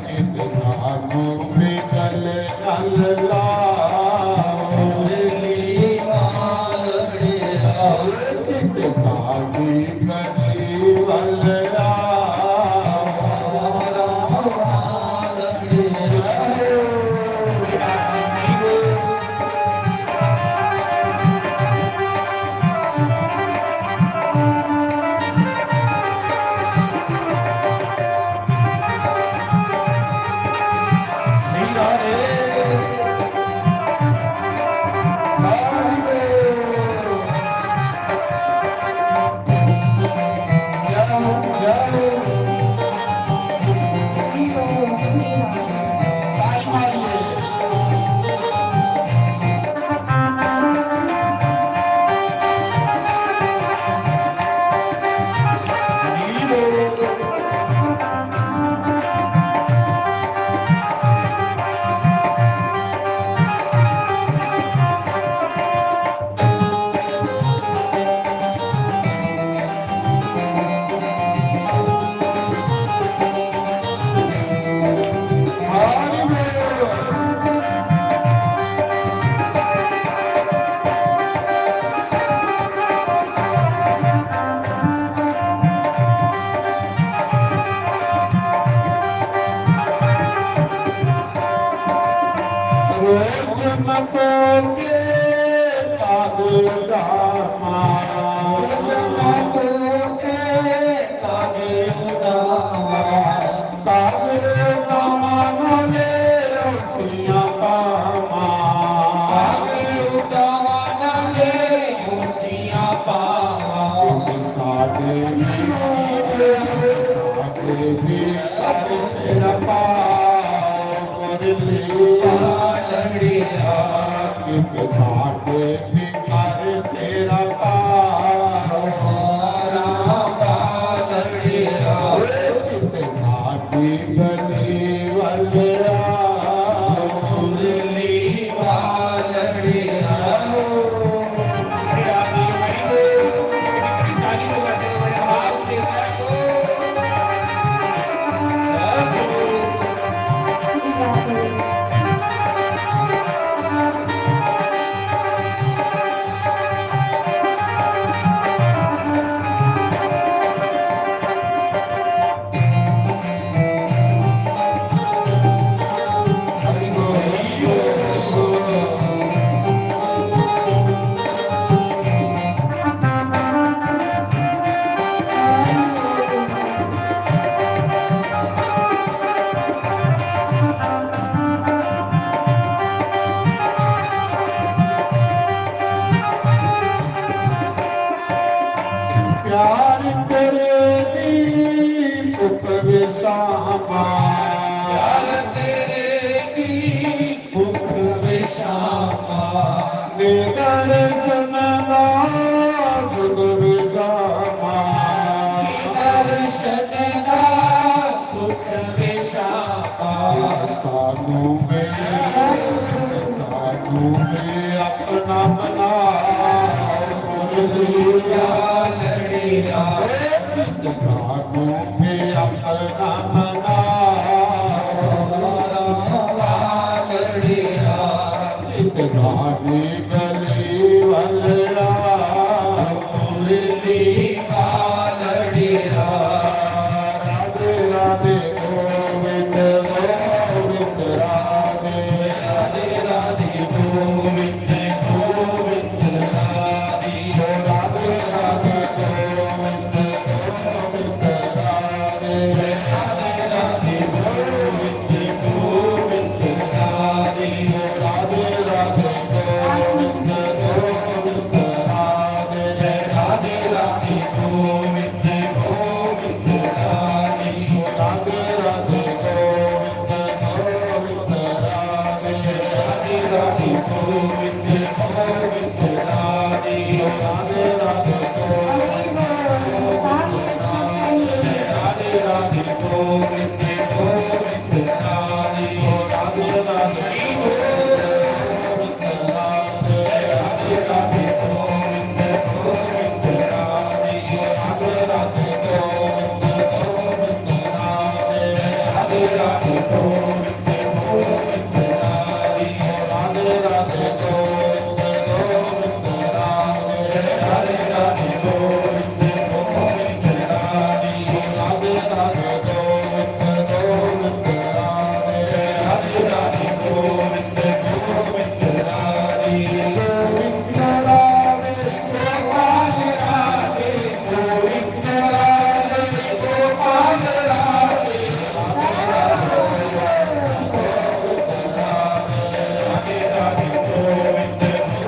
कित सानू भी गले नाल ला, मुरली वालड़िया। कित साडी गली वालड़िया। रोज न कोके कागुल दामा। रोज न कोके कागुल दामा। कागुल दामा न ले उसिया पामा। कागुल दामा न ले उसिया पामा। साडे भी, साडे भी तेरा पार कर लिया लड़िया। कित साडे भी कर तेरा पार। हारा पा लड़िया। कित साडी गली वालिया। सानू भी अपना बना, मुरली लालड़िया। सानू भी अपना बना, लालड़िया। साडी गली वालड़ा, मुरली वालड़िया। राधे राधे गोविंद गोविंद राधे। राधे राधे गोविंद गोविंद राधे। राधे राधे गोविंद गोविंद राधे। राधे राधे गोविंद गोविंद राधे। राधे राधे गोविंद गोविंद राधे। राधे राधे गोविंद गोविंद राधे। राधे राधे गोविंद गोविंद राधे। राधे राधे गोविंद गोविंद राधे। राधे राधे गोविंद गोविंद राधे। राधे राधे गोविंद गोविंद राधे। राधे राधे गोविंद राधे। राधे राधे गोविंद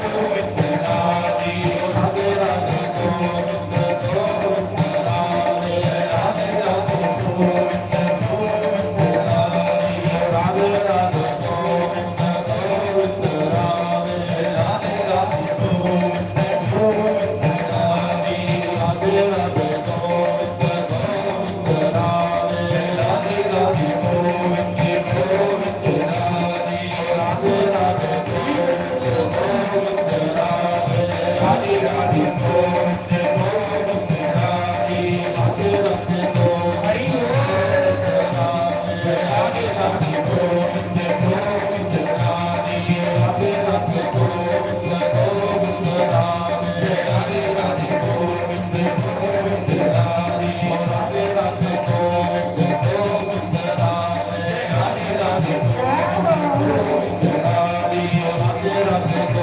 गोविंद राधे। राधे राधे गोविंद गोविंद राधे। राधे राधे गोविंद गोविंद राधे। राधे राधे गोविंद गोविंद राधे। राधे राधे गोविंद गोविंद राधे। राधे राधे गोविंद गोविंद राधे। राधे राधे गोविंद गोविंद राधे। गोविंद राधे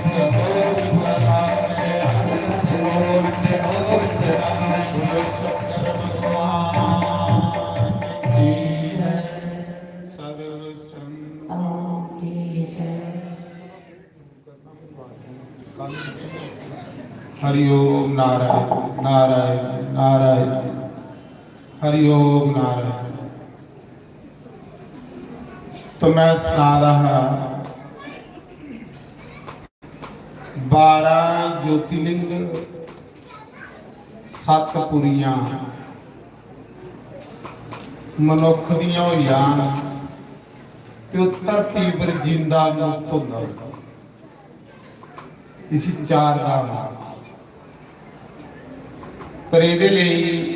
गोपाल राधे। गोविंद राधे गोपाल राधे। हरि ओम नारायण नारायण नारायण। हरि ओम नारायण। तो मैं सना दा हा, बारां ज्योतिर्लिंग, सत्त पुरियां मनुक्ख दियां होई जान ते ओह् धरती पर जींदा मुक्त होंदा। इसी चार धाम आखदे। पर एह्दे लेई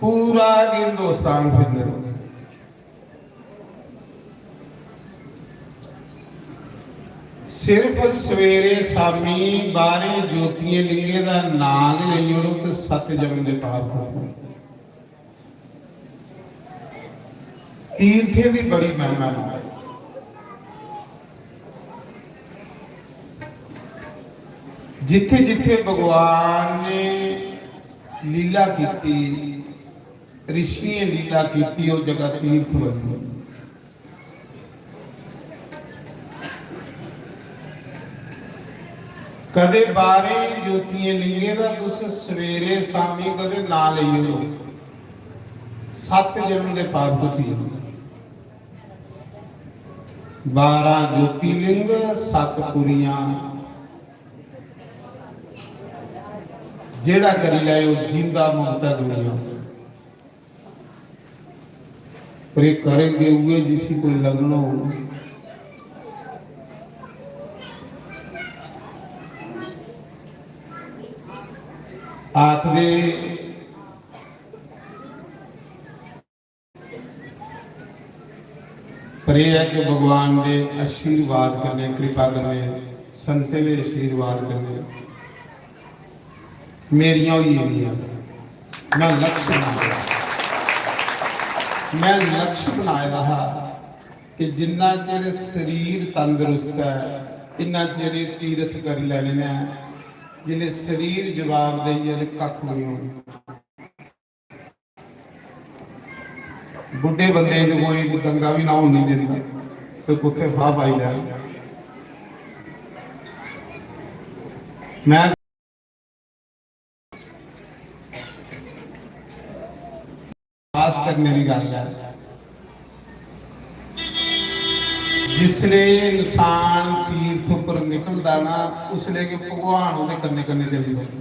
पूरा हिंदुस्तान फिरने पौंदा। सिर्फ सवेरे शामी बाह्रें ज्योतियें लिंगें दा नांऽ गै लेई ओड़ो ते सत्त जन्म दे पाप खत्म होई जंदे। तीर्थें दी बड़ी महिमा ऐ महाराज। जित्थे जित्थे भगवान ने लीला कीती, ऋषियें लीला कीती, ओह् जगह तीर्थ बनी। कदे बाह्रें ज्योतियें लिंगें दा तुस सवेरे शामी कदे नांऽ लेई ओड़ो, सत्त जन्म दे पाप घटी जंदे। बारां ज्योतिर्लिंग, सत्त पुरियां, जेह्ड़ा करी लै ओह् जींदा मुक्त ऐ दुनिया। पर एह् करेंगे उ'ऐ जिसी कोई लगन होग। आखदे पर एह् ऐ कि भगवान दे आशीर्वाद कन्नै, कृपा कन्नै, संतें दे आशीर्वाद कन्नै मेरियां होई गेदियां। में लक्ष्य बनाए दा, में लक्ष्य बनाए दा हा कि जिन्ना चिर शरीर तंदरुस्त ऐ, इन्ना चिर एह् तीरथ करी लैने न। जिसलै शरीर जवाब देइयै ते कक्ख बी निं होना। बुड्ढे बंदे गी कोई गंगा बी न्हौन निं दिंदा, ते कुत्थै फाह् पाई लैना। में पास करने दी गल्ल ऐ। जिसले इंसान तीर्थ उप्पर निकलदा ना, उसले गै भगवान ओह्दे कन्नै कन्नै चली पौंदे।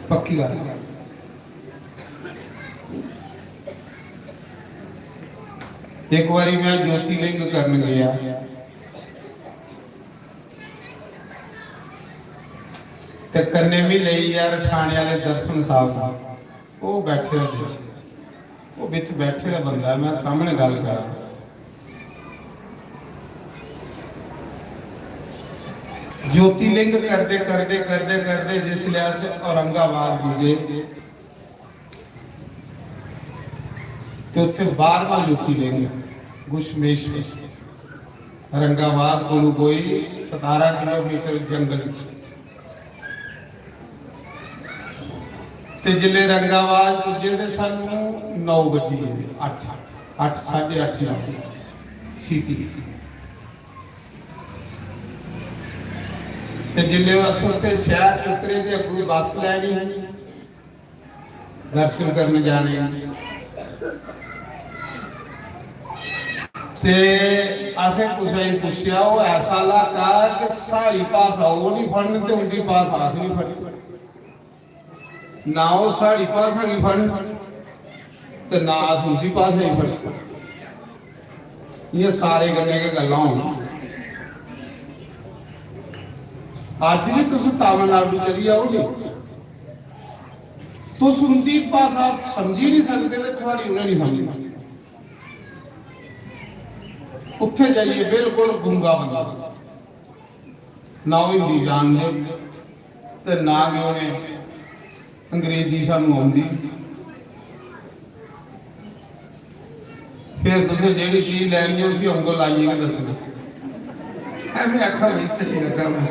पक्की गल्ल ऐ। इक बारी में ज्योतिर्लिंग करन गेआ ते कन्नै मी लेई गेआ रठाने आह्ले दर्शन साहब। ओह् बैठे दे बिच, ओह् बिच बैठे दा बंदा ऐ, में सामने गल्ल करां। ज्योतिर्लिंग करदे, करदे, करदे, करदे जिसलै अस औरंगाबाद पुज्जे, ते उत्थै बारहवां ज्योतिर्लिंग घुश्मेश्वर रंगाबाद कोलू कोई सतारां किलोमीटर जंगल च। ते जिसलै रंगाबाद पुज्जे ते सानू नौ बज्जी गे, अट्ठ, अट्ठ, साढ़े अट्ठ, नौ सिटी। ते जिसलै अस उत्थै शैह्र च उतरे ते अग्गों बस लैनी ही दर्शन करन जाने। ते असें कुसै गी पुच्छेआ, ओह् ऐसा इलाका ऐ कि साढ़ी भाशा ओह् निं फड़न ते उं'दी भाशा अस निं फड़चै। ना ओह् साढ़ी भाशा गी फड़न ते ना अस उं'दी भाशा गी फड़चै। इ'यां सारे कन्नै गै गल्लां होन। अज्ज बी तुस तमिलनाडु चली जाओ नी, तुस उं'दी भाशा समझी निं सकदे ते थुआढ़ी उ'नें निं समझनी। उत्थै जाइयै बिल्कुल गूंगा बंदा, ना ओह् हिंदी जानदे ते ना गै उ'नें अंग्रेजी सानू औंदी। फिर तुसें जेह्ड़ी चीज लैनी ऐ, उसी औंगल लाइयै गै दस्सना। ऐ में आखा भाई, स्हेई आखा में।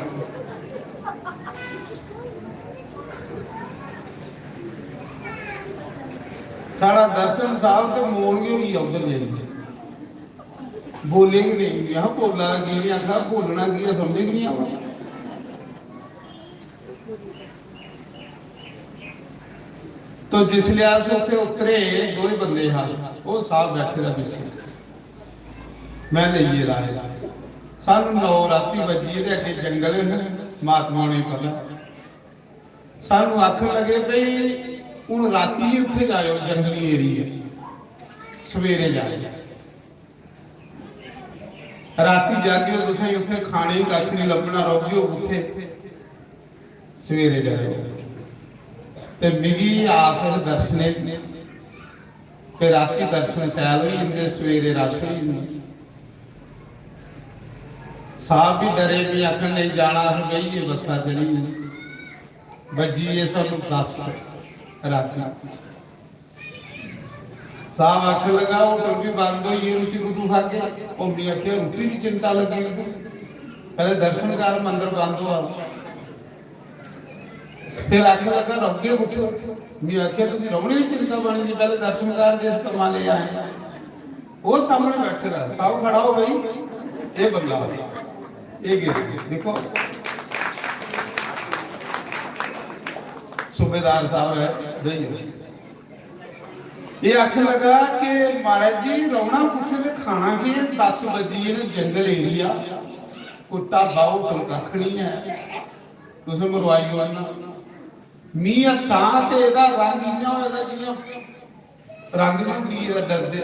साढ़ा दर्शन साहब ते मौन गै होई गेआ उद्धर जाइयै। बोले गै नेईं। में हा, बोला दा की निं? आखा, बोलना की ऐ, समझ गै निं आवा। तो जिसलै अस उत्थै उतरे, दो ही बंदे हे अस, ओह् साहब बैठे दा पिच्छे, में लेइयै दा आए सी। सानू नौ राती बज्जी ते अग्गें जंगल हे, महात्मा होरें गी पता। सानू आखन लगे भई, "हून राती निं उत्थै जाएओ, जंगली एरिया, सवेरे जाएओ।" रातीं जागेओ, तुसें उत्थै खाने गी कक्ख निं लब्भना, रौह्गेओ कुत्थै? सवेरे जाएओ। ते मिगी आस ही दर्शने दी, ते रातीं दर्शन शैल होई जंदे, सवेरे रश होई जंदा। साहब बी डरे, भी आखन, "नेईं जाना, अस बेहियै बस्सा चली जन्ने।" बज्जी गे सानूं दस रातीं। साहब आखन लगा, "होटल भी बंद होई गे, रुट्टी कुत्थूं खागे?" ओह् मी आखेआ, "रुट्टी दी चिंता लग्गी दी तूं, पैह्ले दर्शन कर, मंदर बंद होआ।" फिर आखन लगा, "रौह्गे कुत्थै?" मी आखेआ, "तुगी रौह्ने दी चिंता बनी दी, पैह्ले दर्शन कर, जिस कम्मा लेई आए।" ओह् सामने बैठे दा ऐ, "साहब खड़ा हो भाई, एह् बंदा, एह् गे, दिक्खो।" सूबेदार साहब ऐ, बेही जाओ। एह् आखन लगा कि, "महाराज जी, रौह्ना कुत्थै ते खाना केह्? दस बज्जी गे न, जंगल एरिया, कोई ढाबा होटल कक्ख निं ऐ, तुसें मरोआई ओड़ना।" मी हस्सां ते एह्दा रंग इ'यां होए दा जि'यां रंग झुंडिये दा डरदे,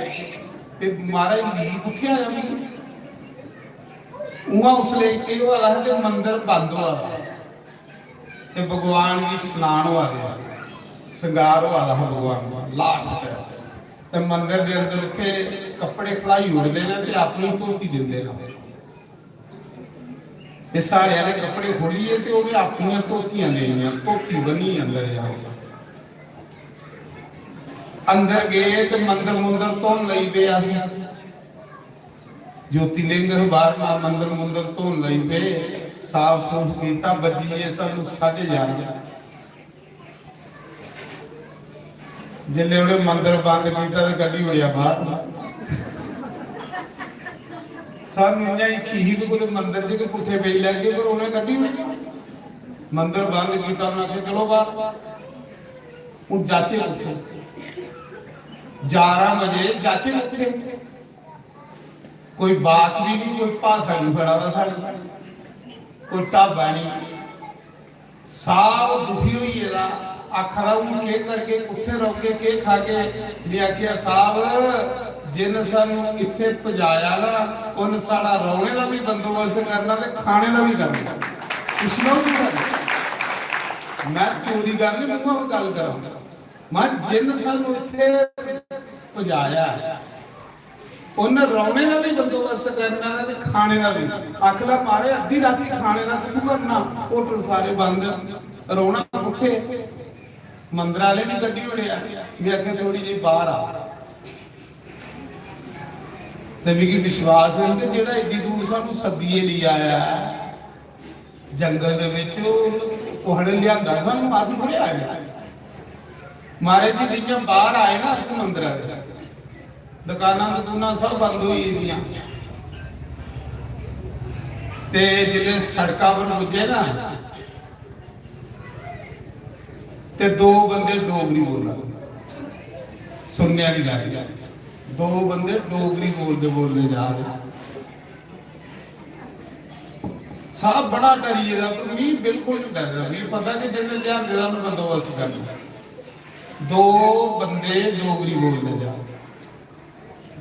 ते महाराज ली कुत्थै आया मिगी? उ'आं उसलै केह् होआ दा हा कि मंदर बंद होआ दा हा ते भगवान गी स्नान होआ दे, श्रृंगार होआ दा हा भगवान दा, लास्ट ते, ते मंदर दे अंदर उत्थै कपड़े खलाई ओड़दे न ते अपनी धोती दिंदे न। ते साढ़े आह्ले कपड़े खोलियै ते ओह्दे अपनियां धोतियां देनियां, धोती बन्नियै अंदर जाओ। अंदर गे ते मंदर मुंदर धोन लगी पे अस। ज्योतिर्लिंग बाहर मंदर मुंदर धोन लगी पे, साफ सूफ कीता, बज्जी गे सानू साढ़े ग्यारह। जिसलै उ'नें मंदर बंद कीता ते कड्ढी ओड़ेआ बाहर। सानू इ'यां हिक्खी ही कि कुतै मंदर च गै पुट्ठे पेई लैगे, पर उ'नें कड्ढी ओड़ेआ। मंदर बंद कीता, उ'नें आखेआ, "चलो बाहर, हून जाचे कुत्थै? ग्यारह बजे जाचे कुत्थै?" कोई बाक बी नहीं, कोई भाषा नहीं फड़ा दा साढ़ी, कोई ढाबा नहीं। साहब दुखी होई गेदा, आखा दा, "हून केह् करगे, कुत्थै रौह्गे, केह् खागे?" में आखेआ, "साहब, जिन्न सानू इत्थै पजाया ना, उन्न साढ़ा रौह्ने दा बी बंदोबस्त करना ते खाने दा बी करना।" पुच्छना बी करना। में चोरी करनी, मुंहा पर गल्ल करां। में जिन्न सानू इत्थै पजाया, उन्न रौह्ने दा बी बंदोबस्त करना ते खाने दा बी। आखदा, "महाराज, अद्धी राती खाने दा कुत्थूं करना? होटल सारे बंद, रौह्ना कुत्थै?" मंदर आह्ले बी कड्ढी ओड़ेआ। में आखेआ, "थोह्ड़ी जेही बाह्र आ।" ते मिगी विश्वास ऐ कि जेह्ड़ा एड्डी दूर सानू सद्दियै लेई आया ऐ, जंगल दे बिच, ओह् कुसै ने लेआंदा सानू, अस थोह्ड़े आए। महाराज जी, जि'यां बाह्र आए ना अस मंदरा दे, दकानां दकूनां सब बंद होई गेदियां। ते जिसलै सड़का पर पुज्जे ना, ते दो बंदे डोगरी बोला दे, सुनने आह्ली गल्ल ऐ। दो बंदे डोगरी बोलदे बोलदे जा दे। साहब बड़ा डरी गेदा, पर मी बिल्कुल निं डर रेहा। मी पता कि जिन्ने लेआंदे दा उन्नै बंदोबस्त करना। दो बंदे डोगरी बोलदे जा।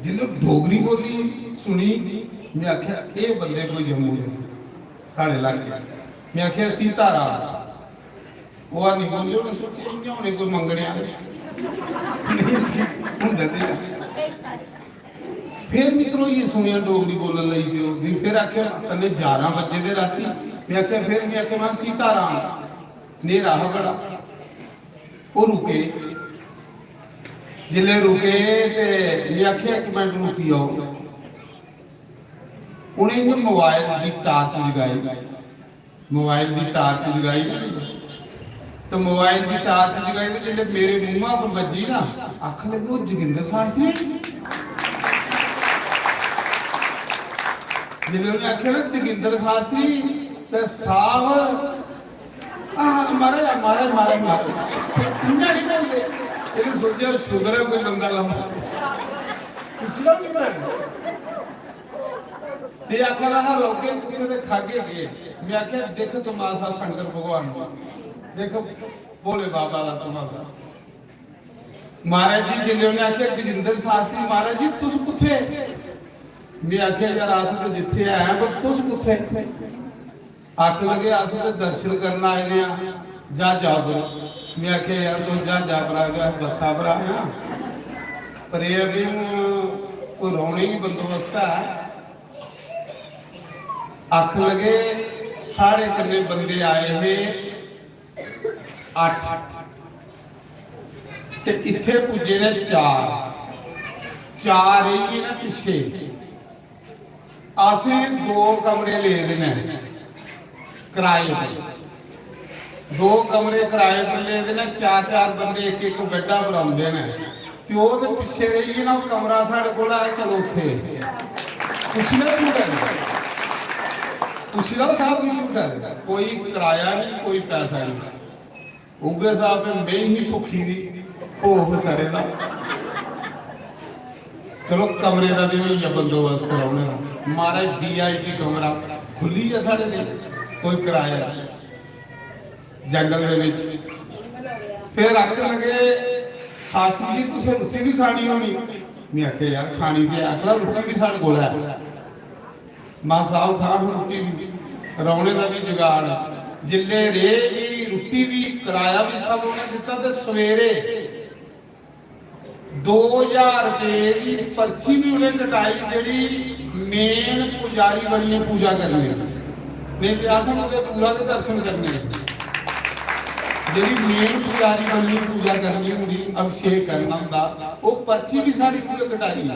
जिन्ने डोगरी बोली सुनी, में आखेआ, "एह् बंदे कोई जम्मू दे निं, साढ़े लाके।" में आखेआ, "सीताराम।" ओह् हैनी बोले, उ'नें सोचेआ इ'यां होने कोई मंगने आह्ले। नेईं जी, होंदे ते है। फिर मित्रो, ये सुनेआ डोगरी बोलन लगी पेओ। भी फिर आखेआ, "कन्नै ग्यारह बजे दे राती।" में आखेआ, "फिर?" में आखेआ, "में सीताराम।" न्हेरा हा बड़ा। ओह् रुके। जिसलै रुके ते में आखेआ, "इक मिंट रुकी जाओ।" उ'नें इ'यां मोबाइल दी टार्च जगाई। मोबाइल दी टार्च जगाई ना, ते मोबाइल दी टार्च जगाई ते जिसलै मेरे मुंहा पर बज्जी ना, आखन लगे, "ओह् जोगिंदर शास्त्री।" जिसलै उ'नें आखेआ ना, "जोगिंदर शास्त्री", ते साहब, "आह, महाराज, महाराज, महाराज, महाराज।" इ'यां निं बोलदे। इ'नें सोचेआ, "शुकर ऐ कोई बंदा लब्भा।" पुच्छना बी महाराज। ते आखा दा हा, "रौह्गे कुत्थै ते खागे केह्?" में आखेआ, "दिक्ख तमाशा शंकर भगवान दा, दिक्ख भोले बाबा दा तमाशा।" महाराज जी, जिसलै उ'नें आखेआ, "जोगिंदर शास्त्री महाराज जी, तुस कुत्थै?" में आखेआ, "यार, अस ते जित्थै हैन, पर तुस कुत्थै?" आखन लगे, "अस ते दर्शन करन आए दे आं ज्हाजा पर।" में आखेआ, "यार, तुस ज्हाजा पर आए दे, अस बस्सा पर आए आं।" पर एह् ऐ भी हून कोई रौह्ने गी बंदोबस्त ऐ। आखन लगे, "साढ़े कन्नै बंदे आए हे अट्ठ ते इत्थै पुज्जे न चार, चार रेही गे न पिच्छे।" असें दो कमरे ले दे न कराए पर, दो कमरे कराए पर ले दे न, चार चार बंदे इक इक बैड्डा पर औंदे न। ते ओह् ते पिच्छे रेही गे ना, ओह् कमरा साढ़े कोल ऐ, चलो उत्थै। पुच्छी लैओ क्यों डरदे, पुच्छी लैओ साहब गी क्यों डरदे। कोई कराया निं, कोई पैसा निं। उ'ऐ साहब, में ही भुक्खी दी, भोख सड़े दा। चलो, कमरे दा ते होई गेआ बंदोबस्त रौह्ने दा। महाराज, वी आई पी कमरा खु'ल्ली गेआ साढ़े लेई, कोई कराया निं। जंगल दे बिच। फिर आखन लगे, "शास्त्री जी, तुसें रुट्टी भी खानी होनी?" में आखेआ, "यार, खानी ते है।" आखदा, "रुट्टी भी साढ़े कोल है।" मां साहब, खान रुट्टी भी, रौहने दा भी जुगाड़। जिल्ले रेह भी, रुट्टी भी, कराया भी सब उ'नें दित्ता। ते सवेरे दो ज्हार रपेऽ दी पर्ची बी उ'नें कटाई, जेह्ड़ी मेन पुजारी बनियै पूजा करनी। नेईं ते असें कुतै दूरा गै दर्शन करने। जेह्ड़ी मेन पुजारी बनियै पूजा करनी होंदी, अभिषेक करना होंदा, ओह् पर्ची बी साढ़ी उ'ऐ कटाई।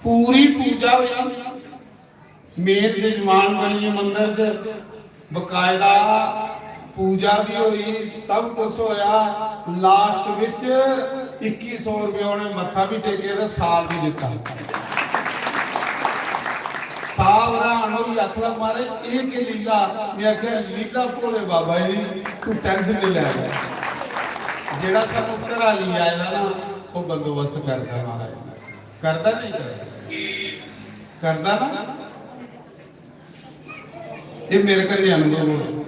पूरी पूजा होई। मेन जजमान बनियै मंदर च बकायदा पूजा भी होई, सब कुछ होया। लास्ट विच इक्की सौ रुपया उ'नें मत्था भी टेके ते साल भी दित्ता। साहब हैरान होई, आखन लगा, "महाराज, एह् केह् लीला?" में आखेआ, "लीला भोले बाबा जी दी, तू tension निं लै।" जेह्ड़ा सानूं घरा लेई आए दा ना, ओह् बंदोबस्त करदा महाराज, करदा नहीं करदा? करदा ना? एह् मेरे कन्नै अनुभव होआ।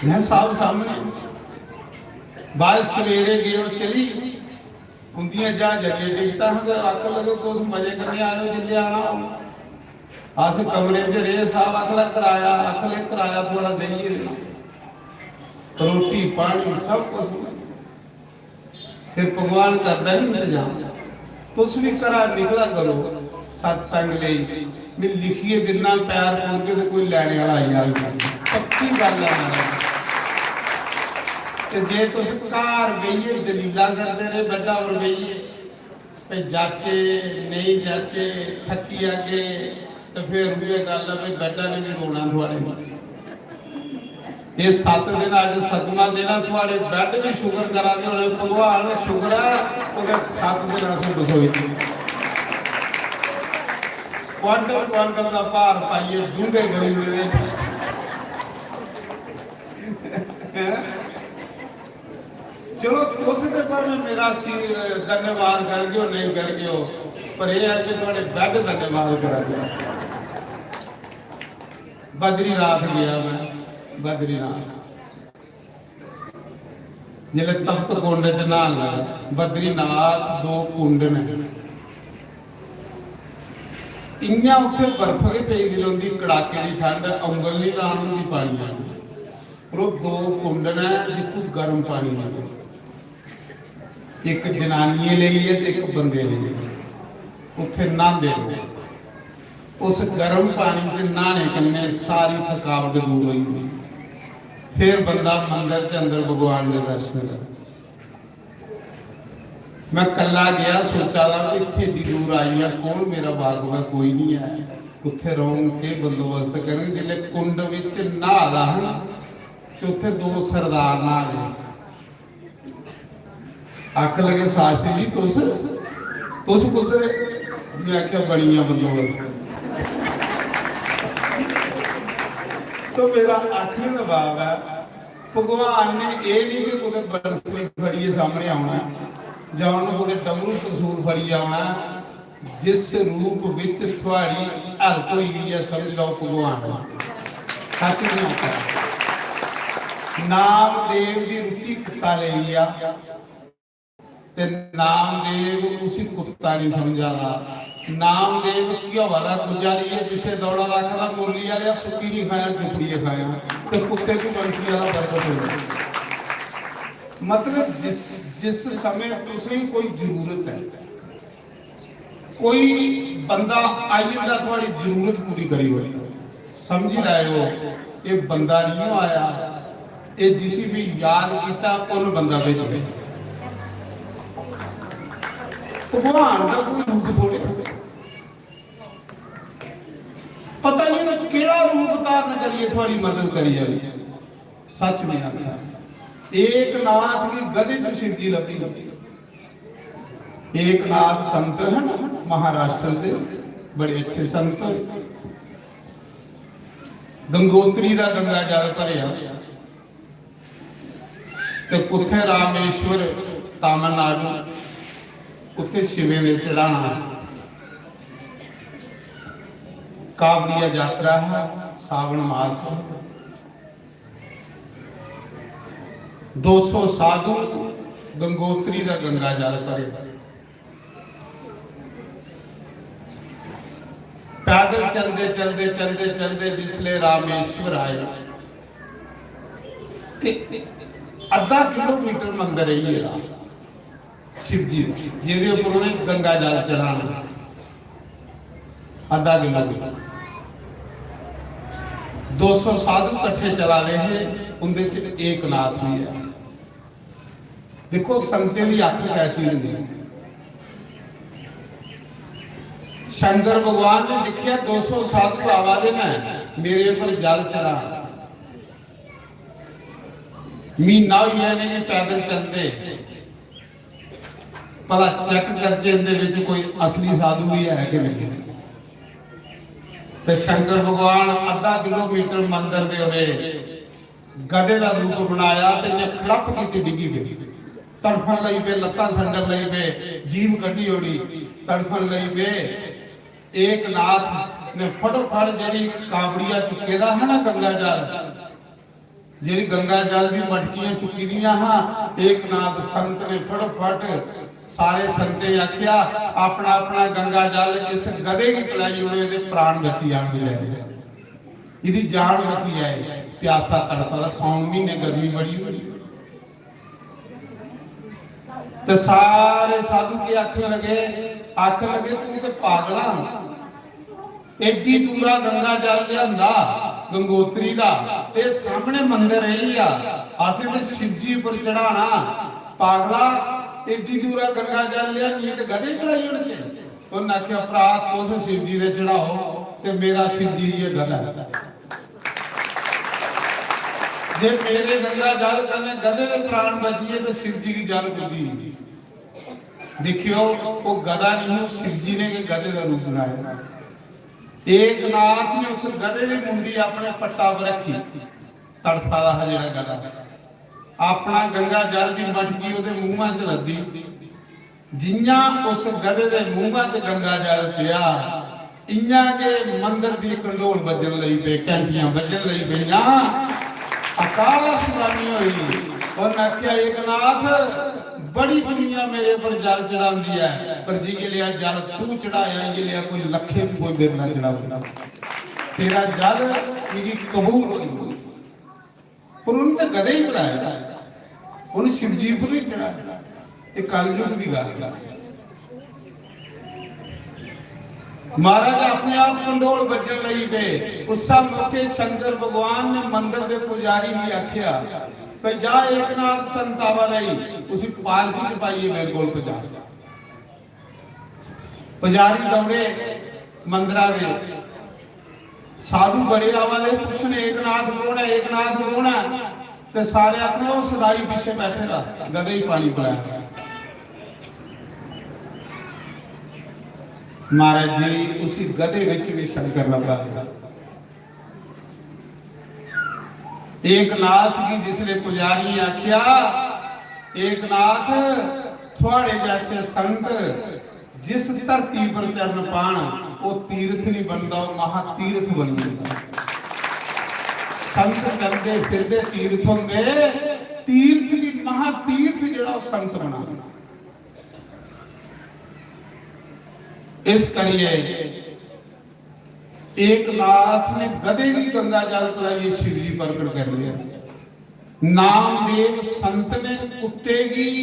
में साहब सामने, बाद सवेरे गे, ओह् चली, उंदियां ज्हाजां दियां टिकटां हियां ते आखन लगे, "तुस मजे कन्नै आएओ, जिसलै आना होग।" अस कमरे च रेह्, साहब आखन लगे, "कराया।" आखन लगे, "कराया थुआढ़ा देइयै देना, रोटी पानी सब कुछ।" फिर भगवान करदा नहीं इंतजाम। तुस भी घरा निकला करो सत्संग लेई, मैं लिखिए दिन्ना, पैर पौगे ते कोई लैने वाला आई जाग तुसें। पक्की गल्ल है महाराज। ते जे तुस घर बेहियै दलीलां करदे रेह्, बैड्डा पर बेहियै, भई जाचे, नेईं जाचे, थक्की जागे, ते फिर उ'ऐ गल्ल ऐ, भई बैड्डा ने बी रोना थुआढ़े। एह् सत्त दिन, अज्ज सतमां दिन ऐ, थुआढ़े बैड बी शुकर करा दे होने, "भगवान शुकर ऐ, कुतै सत्त दिन असें बसोई दी।" क्वांटल क्वांटल दा भार पाइयै डूंगे करी ओड़े दे। चलो, तुस ते भावें मेरा सी-, धन्यवाद करगे ओ, नेईं करगे ओ, पर एह् ऐ कि थुआढ़े बैड धन्यवाद करा दे। बद्रीनाथ गेआ मैं, बद्रीनाथ। जिसलै तप्त कुंड च न्हान लगा, बद्रीनाथ दो कुंड न, इ'यां उत्थै बर्फ गै पेई दी रौंह्दी, कड़ाके दी ठंड, औंगल निं लान होंदी पानियै। पर ओह् दो कुंड न जित्थूं गर्म पानी निकलदा। इक जनानियें लेई ऐ ते इक बंदे लेई ऐ। उत्थै न्हांदे लोक। उस गर्म पानी च न्हाने कन्नै सारी थकावट दूर होई जंदी। फिर बंदा मंदर च अंदर भगवान दे दर्शन करदा। मैं कल्ला गेआ, सोचा दा कि इत्थै एड्डी दूर आई आं, कौन मेरा बाकफ ऐ? कोई निं ऐ। कुत्थै रौह्ङ, केह् बंदोबस्त करङ? जिसलै कुंड बिच न्हा दा हा ना, ते उत्थै दो सरदार न्हा दे। आखन लगे, "शास्त्री जी, तुस, तुस कुद्धर?" मैं आखेआ, "बनी गेआ बंदोबस्त।" तो मेरा आखने दा भाव ऐ, भगवान ने एह् नहीं कि कुतै बंसरी फड़ियै सामने औना ऐ जां उ'नें कुतै डमरू त्रिशूल फड़ियै औना ऐ। जिस रूप विच थुआड़ी help होई दी ऐ, समझ लैओ भगवान ऐ। सच नहीं होता। नामदेव दी रुट्टी कुत्ता लेई गेआ ते नामदेव उसी कुत्ता नहीं समझा दा। नामदेव घ्योआ दा कुज्जा लेइयै पिच्छे दौड़ा दा, आखदा, "मुरली आह्लेआ, सुक्की नहीं खाया, चुपड़ियै खाया।" ते कुत्ते तू बंसी आह्ला फर्क होई गेआ। मतलब, जिस, जिस समय तुसें कोई जरूरत है, कोई बंदा आई जंदा थुआड़ी जरूरत पूरी करी ओड़दा, समझी लैओ, एह् बंदा निं आया, एह् जिसी बी याद कीता, उन्न बंदा भेजेआ। भगवान दा कोई रूप थोड़े, पता निं उ'नें केह्ड़ा रूप धारण करियै थुआड़ी मदद करी जानी। सच में आखना, एकनाथ गी गधे च शिवजी लब्भी। एकनाथ संत है ना, महाराष्ट्र दे बड़े अच्छे संत होए। गंगोत्री दा गंगा जल भरेआ ते कुत्थै रामेश्वर, तमिलनाडु, उत्थै शिवें दे चढ़ाना। कावड़िया यात्रा हा, सावन मास हा। दो सौ साधु गंगोत्री दा गंगा जल भरे। पैदल चलदे चलदे चलदे चलदे जिसले रामेश्वर आए ते अद्धा किलोमीटर मंदर रेही गेदा शिव जी दा, जेह्दे उप्पर उ'नें गंगा जल चढ़ाना। अद्धा किलोमीटर। दो सौ साधु कट्ठे चला दे हे, उंदे च एकनाथ भी है। देखो, संगतें दी अख कैसी होंदी। शंकर भगवान ने दिक्खेआ, दो सौ साधु आवा दे न, मेरे उप्पर जल चढ़ा। महीना होई गेआ इ'नेंगी पैदल चलदे, भला चेक करचै इंदे बिच कोई असली साधु भी है कि नहीं। ते शंकर भगवान अद्धा किलोमीटर मंदर दे उरे गधे दा रूप बनाया ते इ'यां खड़प कीती डिग्गी पे। तड़फन लगी पे, लत्तां संडन लगी पे, जीभ कड्ढी ओड़ी, तड़फन लगी पे। एकनाथ ने फटोफट जेह्ड़ी कावड़िया चुके दा हा ना गंगा जल, जेह्ड़ी गंगा जल दी मटकियां चुकी दियां हा, एकनाथ संत ने फटोफट सारे संतें आख्या, "अपना अपना गंगा जल इस गधे गी पलाई ओड़ो, एह्दे प्राण बची जान बजाए, एह्दी जान बची जाए।" प्यासा तड़फा दा, सौन म्हीने गर्मी बड़ी होनी। ते सारे साधु के आखन लगे, आखन लगे, "तू ते पागला ना, एड्डी दूरा गंगा जल लिआंदा गंगोत्री दा, ते सामने मंदर रेही आ, असें ते शिवजी उप्पर चढ़ाना। पागला, एड्डी दूरा गंगा जल लिआनियै ते गधे पलाई ओड़चै?" उन्नै आखेआ, "भ्रा, तुस शिवजी दे चढ़ाओ ते मेरा शिवजी इ'यै गधा ऐ। जे मेरे गंगा जल कन्नै गधे दे प्राण बची गे ते शिवजी गी जल कुद्दी?" दिक्खेओ, ओह् गधा नहीं, ओह् शिवजी ने गै गधे दा रूप बनाया। एकनाथ ने उस गधे दी मुंडी अपने पट्टा पर रखी, तड़फा दा हा जेह्ड़ा गधा, अपना गंगा जल दी मटकी ओह्दे मूंहा च लद्दी। जियां उस गधे दे मूंहा च गंगा जल पेआ, इयां गै मंदर दी कंडोल बज्जन लगी पे, घंटियां बज्जन लगी पेइयां, आकाशबाणी होई। उन्नै आखेआ, "एकनाथ, बड़ी दुनिया मेरे पर जल चढ़ांदी ऐ, पर जि'यै लेआ जल तू चढ़ाया, इ'यै लेआ कोई लक्खे भी कोई मेरे ना चढ़ावे। तेरा जल मिगी कबूल होई।" पर उन्हें तो गधे ही बनाया, उन्हें शिवजी पर नहीं चढ़ाया। ये कलयुग की गल है। महाराज अपने आप कंडोल बज्जन लगी पे। उस मौके शंकर भगवान ने मंदिर के पुजारी ही आख्या, "भाई जा, एकनाथ संत आवा दा ही, उसी पालकी च पाइए मेरे कोल पजा।" पुजारी दौड़े मंदरा दे, साधु बड़े आवा दे, पुच्छन, "एकनाथ कौन है, एकनाथ कौन है?" ते सारे आखन, "ओह् सदाई पिच्छे बैठे दा, गधे ही पानी पलैंदा।" महाराज जी, उसी गधे विच भी शंकर लब्भा। एकनाथ गी जिसले पुजारियें आख्या, "एकनाथ, थुआड़े जैसे संत जिस धरती पर चरण पान, ओह तीर्थ नहीं बनदा, ओह महातीर्थ बनी जंदा।" संत चलदे फिरदे तीर्थ होंदे, तीर्थ की महातीर्थ जेड़ा ओह संत बना। इस करिए एकनाथ ने गधे की गंगा जल पिलाइए शिव जी प्रकट कर लिया। नामदेव संत ने कुत्ते की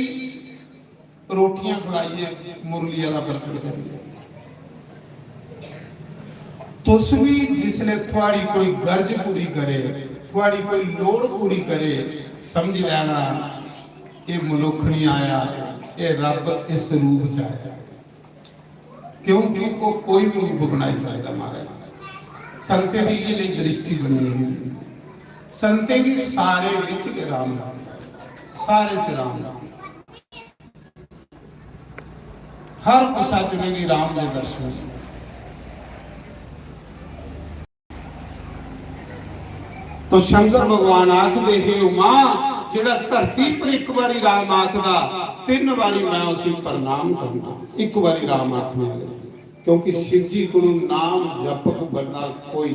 रोटियां खिलाइए मुरली वाला प्रकट कर लिया। तुस भी जिसले थुआड़ी कोई गर्ज पूरी करे, थुआड़ी कोई लोड़ पूरी करे, समझ लेना, ये मनुख नहीं आया, ये रब इस रूप च आया। क्योंकि वो कोई भी रूप बनाई सकता महाराज। संतें की ये लेई दृष्टि बनी हुई। संतें की सारे विच के राम, सारे च राम। हर कुसा च उनेंगी राम दे दर्शन। तो शंकर भगवान आखदे, "हे उमा, जेड़ा धरती पर एक बारी राम आखदा, तीन बारी मैं उसी प्रणाम करना।" एक बारी राम आखने वाले, क्योंकि शिव जी को नाम जपक बंदा कोई।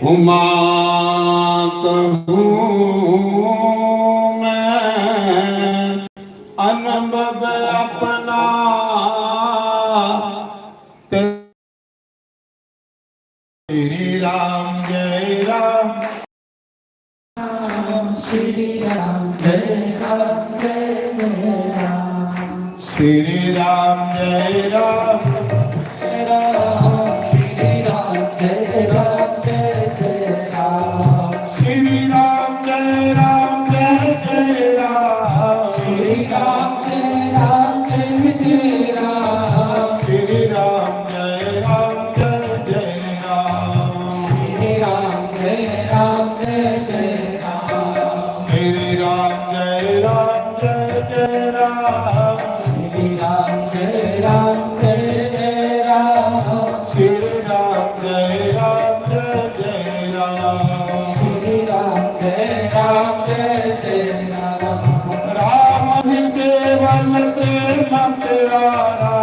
हुमा कहूँ मैं अनुभव अपना। श्री राम जय राम। श्री राम जय राम जय जय राम। श्री राम जय राम। जय राम। श्री राम जय राम जय जय राम। श्री राम जय राम जय जय राम। श्री राम जय राम जय जय राम। श्री राम जय राम जय जय राम। श्री राम जय राम जय जय राम। श्री राम जय राम जय जय राम। श्री राम जय राम जय जय राम। श्री राम जय राम जय जय राम। श्री राम जय राम जय जय राम। राम ही केवल प्रेम प्यारा।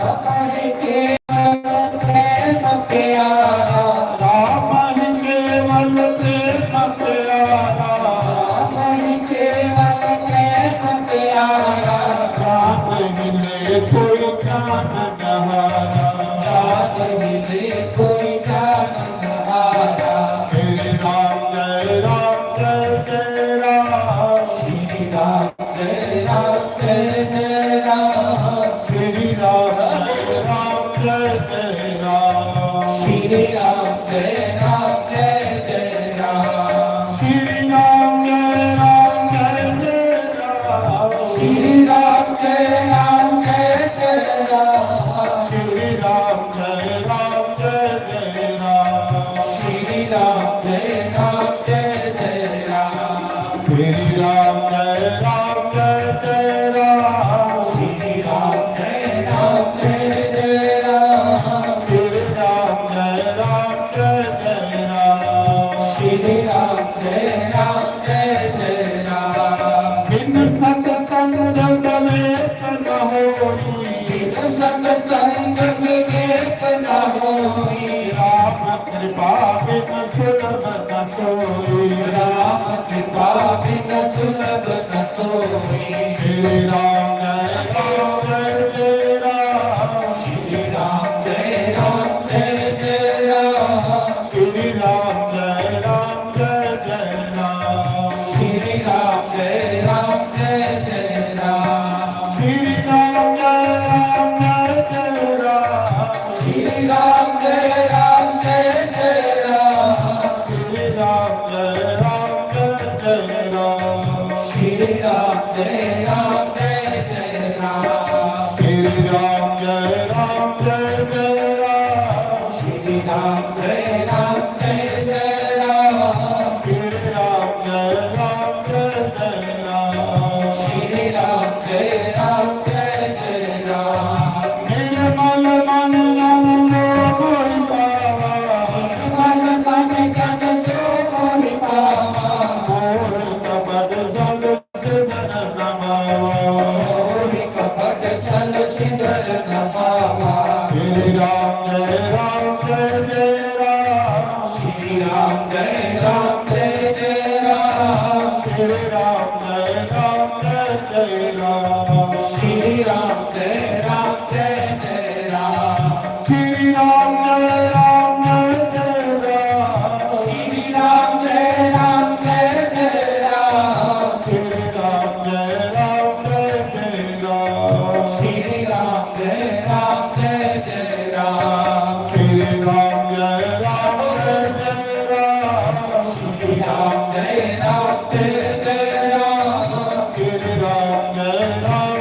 राम ही केवल प्रेम प्यारा। राम ही केवल प्रेम प्यारा। राम ही केवल प्रेम प्यारा। राम मिले कोई जान न हारा। राम मिले कोई जान न हारा। श्री राम जय राम जय जय राम। श्री राम जय राम जय जय राम। श्री राम जय राम जय जय राम। श्री राम जय राम जय जय राम। श्री राम जय राम जय जय राम। श्री राम जय राम जय जय राम। श्री राम जय राम जय जय राम। श्री राम जय राम जय जय राम। श्री राम जय राम जय जय राम। श्री राम जय राम जय जय राम। श्री राम जय राम जय जय राम। श्री राम जय राम जय जय राम। बिन सत्संग विवेक न होई। बिन सत्संग विवेक न होई। राम कृपा बिन सुलभ न सोई। राम कृपा बिन सुलभ न सोई। श्री राम जय राम जय जय राम। श्री राम जय राम जय जय राम। श्री राम जय राम जय जय राम। श्री राम जय राम जय जय राम। श्री राम जय राम जय जय राम। श्री राम जय राम जय जय राम। श्री राम जय राम जय जय राम। श्री राम जय राम जय जय राम। श्री राम जय राम जय जय राम। श्री राम जय राम जय जय राम। श्री राम जय राम जय जय राम। श्री राम जय राम जय जय राम। निर्मल मन रंग कोई पावा। निर्मल मन जन सो कोई पावा। घोर कपट जल सिदर नमावा। घोर कपट जल सिदर नमावा। श्री राम जय राम जय जय राम। श्री राम जय राम जय जय राम। श्री राम जय राम जय जय राम। श्री राम जय राम जय जय राम। श्री राम जय राम जय जय राम। श्री राम जय राम जय जय राम। श्री राम जय राम जय जय राम। श्री राम जय राम जय जय राम। श्री राम जय राम जय जय राम। श्री राम जय राम जय जय राम। श्री राम जय राम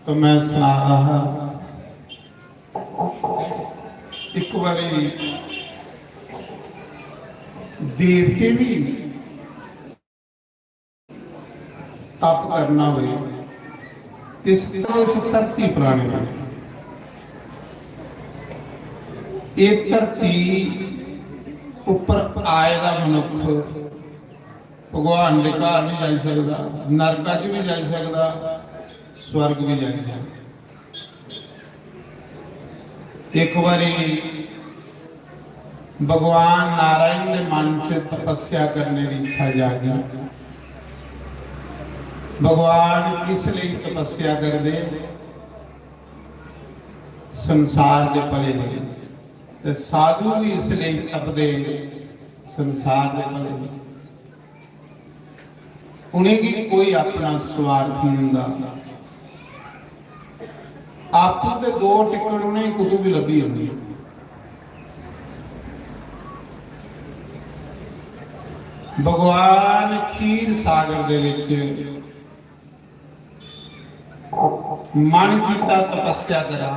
तो मैं सना रहा हा, एक बारी देवते भी तप करना होवे, इस, इस धरती पर आने पौंदे। ये धरती उप्पर आए दा मनुख भगवान दे घर भी जाई सकदा, नरका च भी जाई सकदा, स्वर्ग भी जाई सकदा। एक बारी भगवान नारायण दे मन च तपस्या करने दी इच्छा जागी। भगवान किस लेई तपस्या करदे? संसार दे भले लेई। ते साधु भी इस लेई तपदे, संसार दे भले लेई। उनेंगी कोई अपना स्वार्थ नहीं हुंदा। आपूं ते दो टिक्कड़ उनेंगी कुतों भी लब्भी जंदी। भगवान खीर सागर दे विच मन कीता तपस्या करां।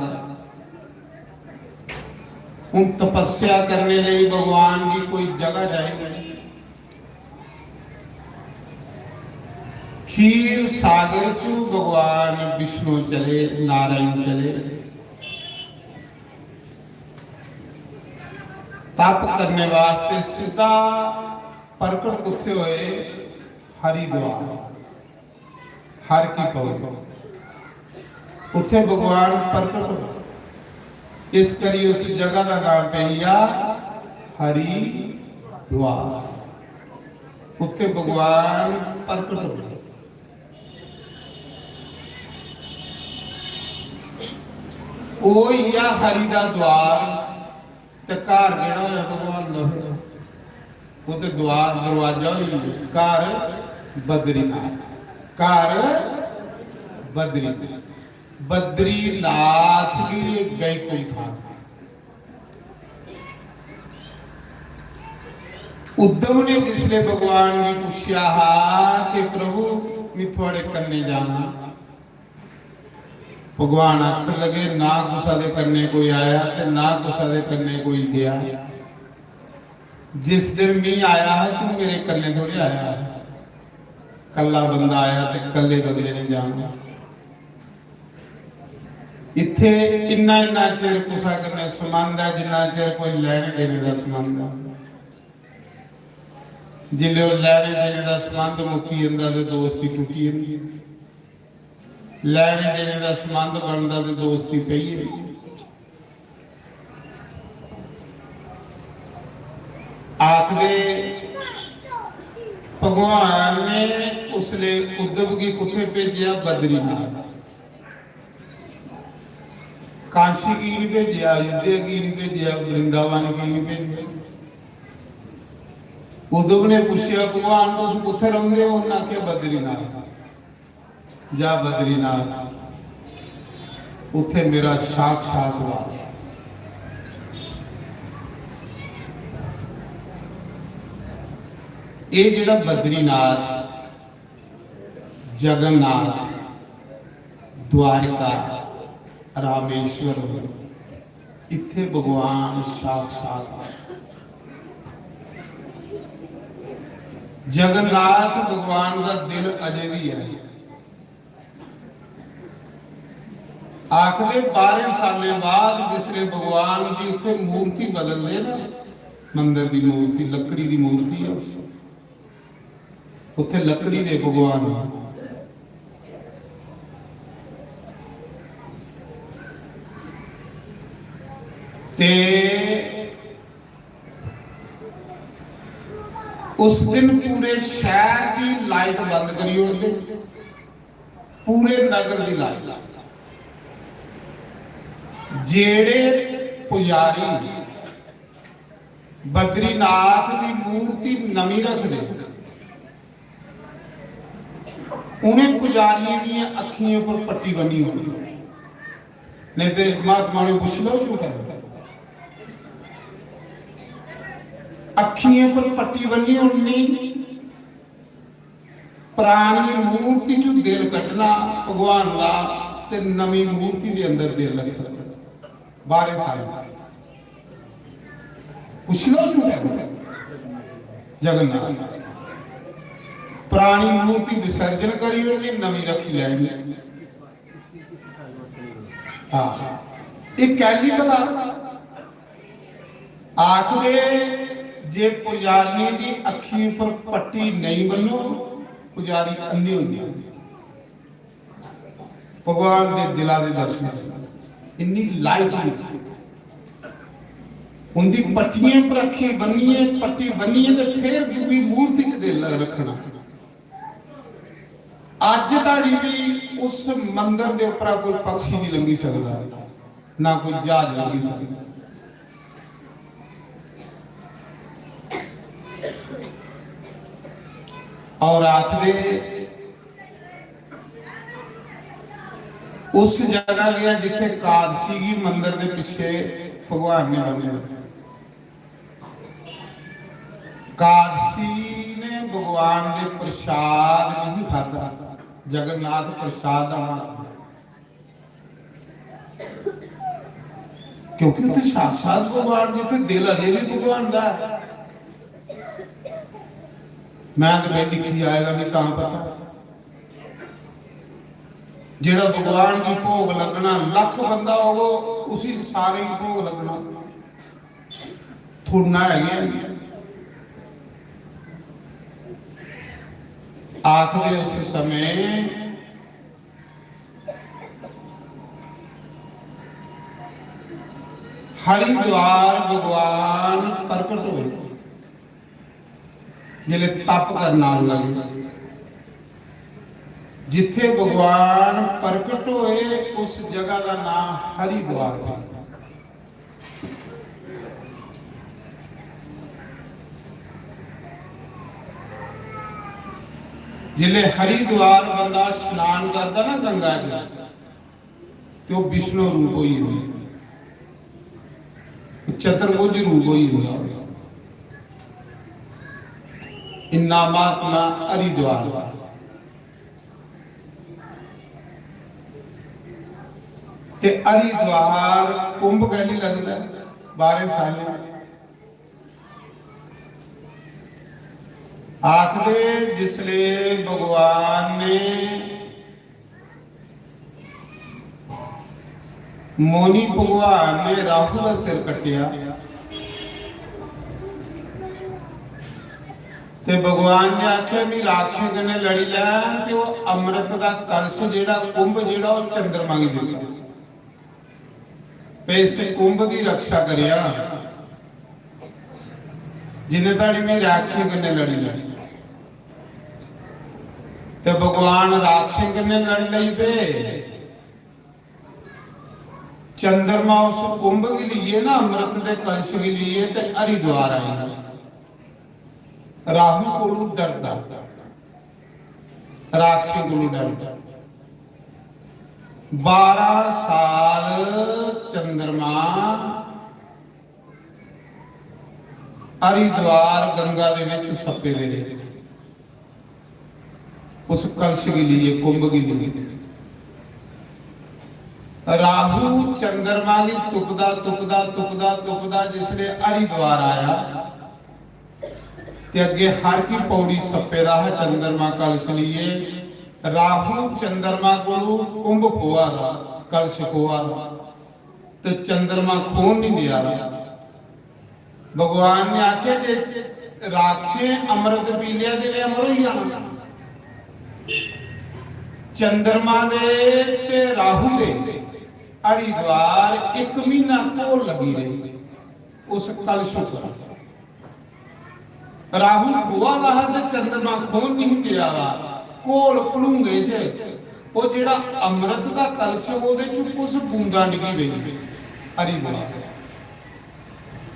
हुण तपस्या करने लेई भगवान गी कोई जगह चाहिदी। खीर सागर चू भगवान विष्णु चले, नारायण चले। तप करने वास्ते सीधा प्रकट कुत्थे होए? हरिद्वार। हर की पौड़ी, उत्थे भगवान प्रकट होए। इस करी उस जगह का नाम पेई गेआ हरिद्वार। उत्थे भगवान प्रकट होए। ओह् होई गेआ हरि दा द्वार। ते घर केह्ड़ा होया भगवान दा? फिर ओह् ते द्वार, दरवाजा होई गेआ। घर बद्रीनाथ, घर बद्रीनाथ। बद्रीनाथ भी बैकुंठ आ। उद्धव ने जिसले भगवान गी पुच्छेआ हा कि प्रभु, मैं थुआड़े कन्नै जाना, भगवान आखन लगे, ना कुसा दे कन्नै कोई आया ते ना कुसा दे कन्नै कोई गया। जिस दिन मैं आया हा, तू मेरे कन्नै थोड़े आया हा। कल्ला बंदा आया ते कल्ले बंदे ने जाना। इत्थे इन्ना, इन्ना चिर कुसा कन्नै संबंध ऐ, जिन्ना चिर कोई लैने देने दा संबंध ऐ। जिसले ओह् लैने देने दा संबंध मुक्की जंदा ते दोस्ती टुट्टी जंदी ऐ। लैने देने दा संबंध बनदा ते दोस्ती पेई जंदी। आखदे भगवान ने उसले उद्धव गी कुत्थे भेजेआ? बद्रीनाथ। काशी की नहीं भेजेआ, अयोध्या की नहीं भेजेआ, वृंदावन की नहीं भेजेआ। उद्धव ने पूछेआ, भगवान, तुस कुत्थे रौंहदे हो? उन्हें आखेआ, बद्रीनाथ। जा बद्रीनाथ, उत्थे मेरा साक्षात वास है। ये जेड़ा बद्रीनाथ, जगन्नाथ, द्वारका, रामेश्वर, इत्थे भगवान साक्षात है। जगन्नाथ भगवान दा दिल अजे भी है। आखदे बारह सालें बाद जिसले भगवान दी उत्थे मूर्ति बदलदे ना, मंदिर दी मूर्ति, लकड़ी दी मूर्ति है, उत्थे लकड़ी दे भगवान। ते उस दिन पूरे शहर दी लाइट बंद करी ओड़दे, पूरे नगर दी लाइट। जेड़े पुजारी बद्रीनाथ दी मूर्ति नमीं रखदे, उ'नें पुजारियें दियें अक्खियें पर पट्टी बन्नी होनी। नेईं ते महात्मा ने पुच्छी लैओ क्यों करदे। अक्खियें पर पट्टी बन्नी होनी, परानी मूर्ति चों दिल कड्ढना भगवान दा, ते नमीं मूर्ति दे अंदर दिल लग्गी पौंदा। बारें सालें च पुच्छी लैओ, झूठ ऐ? जगन्नाथ, परानी मूर्ति विसर्जन करी ओड़नी, नमीं रक्खी लैनी। हां, एह् कैली भला? आखदे जे पुजारियें दी अक्खीं उप्पर पट्टी नेईं बन्नो, पुजारी अन्ने होई जान। भगवान दे दिला दे दर्शन, इन्नी लाइट ही। उंदी पट्टियें पर अक्खीं बन्नियै, पट्टी बन्नियै ते फिर दूई मूर्ति च दिल रक्खना। अज्ज धड़ी भी उस मंदर दे उप्परा कोई पक्षी नहीं लंघी सकदा, ना कोई जहाज लंघी सकदा। और आखदे, उस जगह गया जिथे कादसी गी मंदर दे पिछे भगवान ने बन्ने दा। कादसी ने भगवान दे प्रसाद नहीं खादा, जगन्नाथ प्रसाद दा हाथ, क्योंकि उत्थे साक्षात भगवान, जिथे दिल अजे भी भगवान दा है। मैं तो भाई दिक्खी आए दा, मिगी तां पता। जेड़ा भगवान की भोग लगना, लख बंदा होग, उसी सारे की भोग लगना, थुड़ना है गै। आखदे उस समय हरिद्वार भगवान प्रकट होए, जिसले तप करना लगे, जिथे भगवान प्रकट होए, उस जगह का नाम हरिद्वार है। जिसले हरिद्वार बंदा स्नान करता ना गंगा च, ते ओह विष्णु रूप होई जंदा, चतुर्भुज रूप होई जंदा। इन्ना महात्मा हरिद्वार दा। ते हरिद्वार कुंभ कैली लगदा? बारें सालें। आखदे जिसले भगवान ने, मुनि भगवान ने राहु दा सिर कट्टेआ ते भगवान ने आखेआ, "मी राक्षसें कन्नै लड़ी लैन ते ओह् अमृत दा कलश जेह्ड़ा, कुंभ जेह्ड़ा, ओह् चंद्रमा गी दित्ता।" ते इस कुंभ दी रक्षा करेआ, जिन्ने धड़ी में राक्षसें कन्नै लड़ी लैनी। ते भगवान राक्षसें कन्नै लड़ी लई पे। चंद्रमा उस कुंभ गी लेइयै ना, अमृत दे कलश गी लेइयै, ते हरिद्वार आई। राहु कोलू डरदा, राक्षसें कोलू डरदा। बारां साल चंद्रमा हरिद्वार गंगा दे विच सप्पे दे रेह्। उस कलश गी लेइयै, कुंभ गी लेइयै। राहु चंद्रमा गी तुपदा, तुपदा, तुपदा, तुपदा जिसले हरिद्वार आया, ते अग्गे हर की पौड़ी सप्पे दा हा चंद्रमा कलश लेइयै। राहु चंद्रमा कोलू कुंभ खोआ दा, कलश खोआ दा, ते चंद्रमा खोन नहीं दिया दा। भगवान ने आख्या जे राक्षसें अमृत पी लिया ते इ'नें अमर होई जाना। चंद्रमा दे ते राहु दे हरिद्वार इक महीना घोल लगी रही उस कलश उप्पर। राहु खोआ दा हा ते चंद्रमा खोन नहीं देआ दा। घोल भलूंगे च ओह जेड़ा अमृत दा कलश, ओहदे च कुछ बूंदां डिगी पेई। हरिद्वार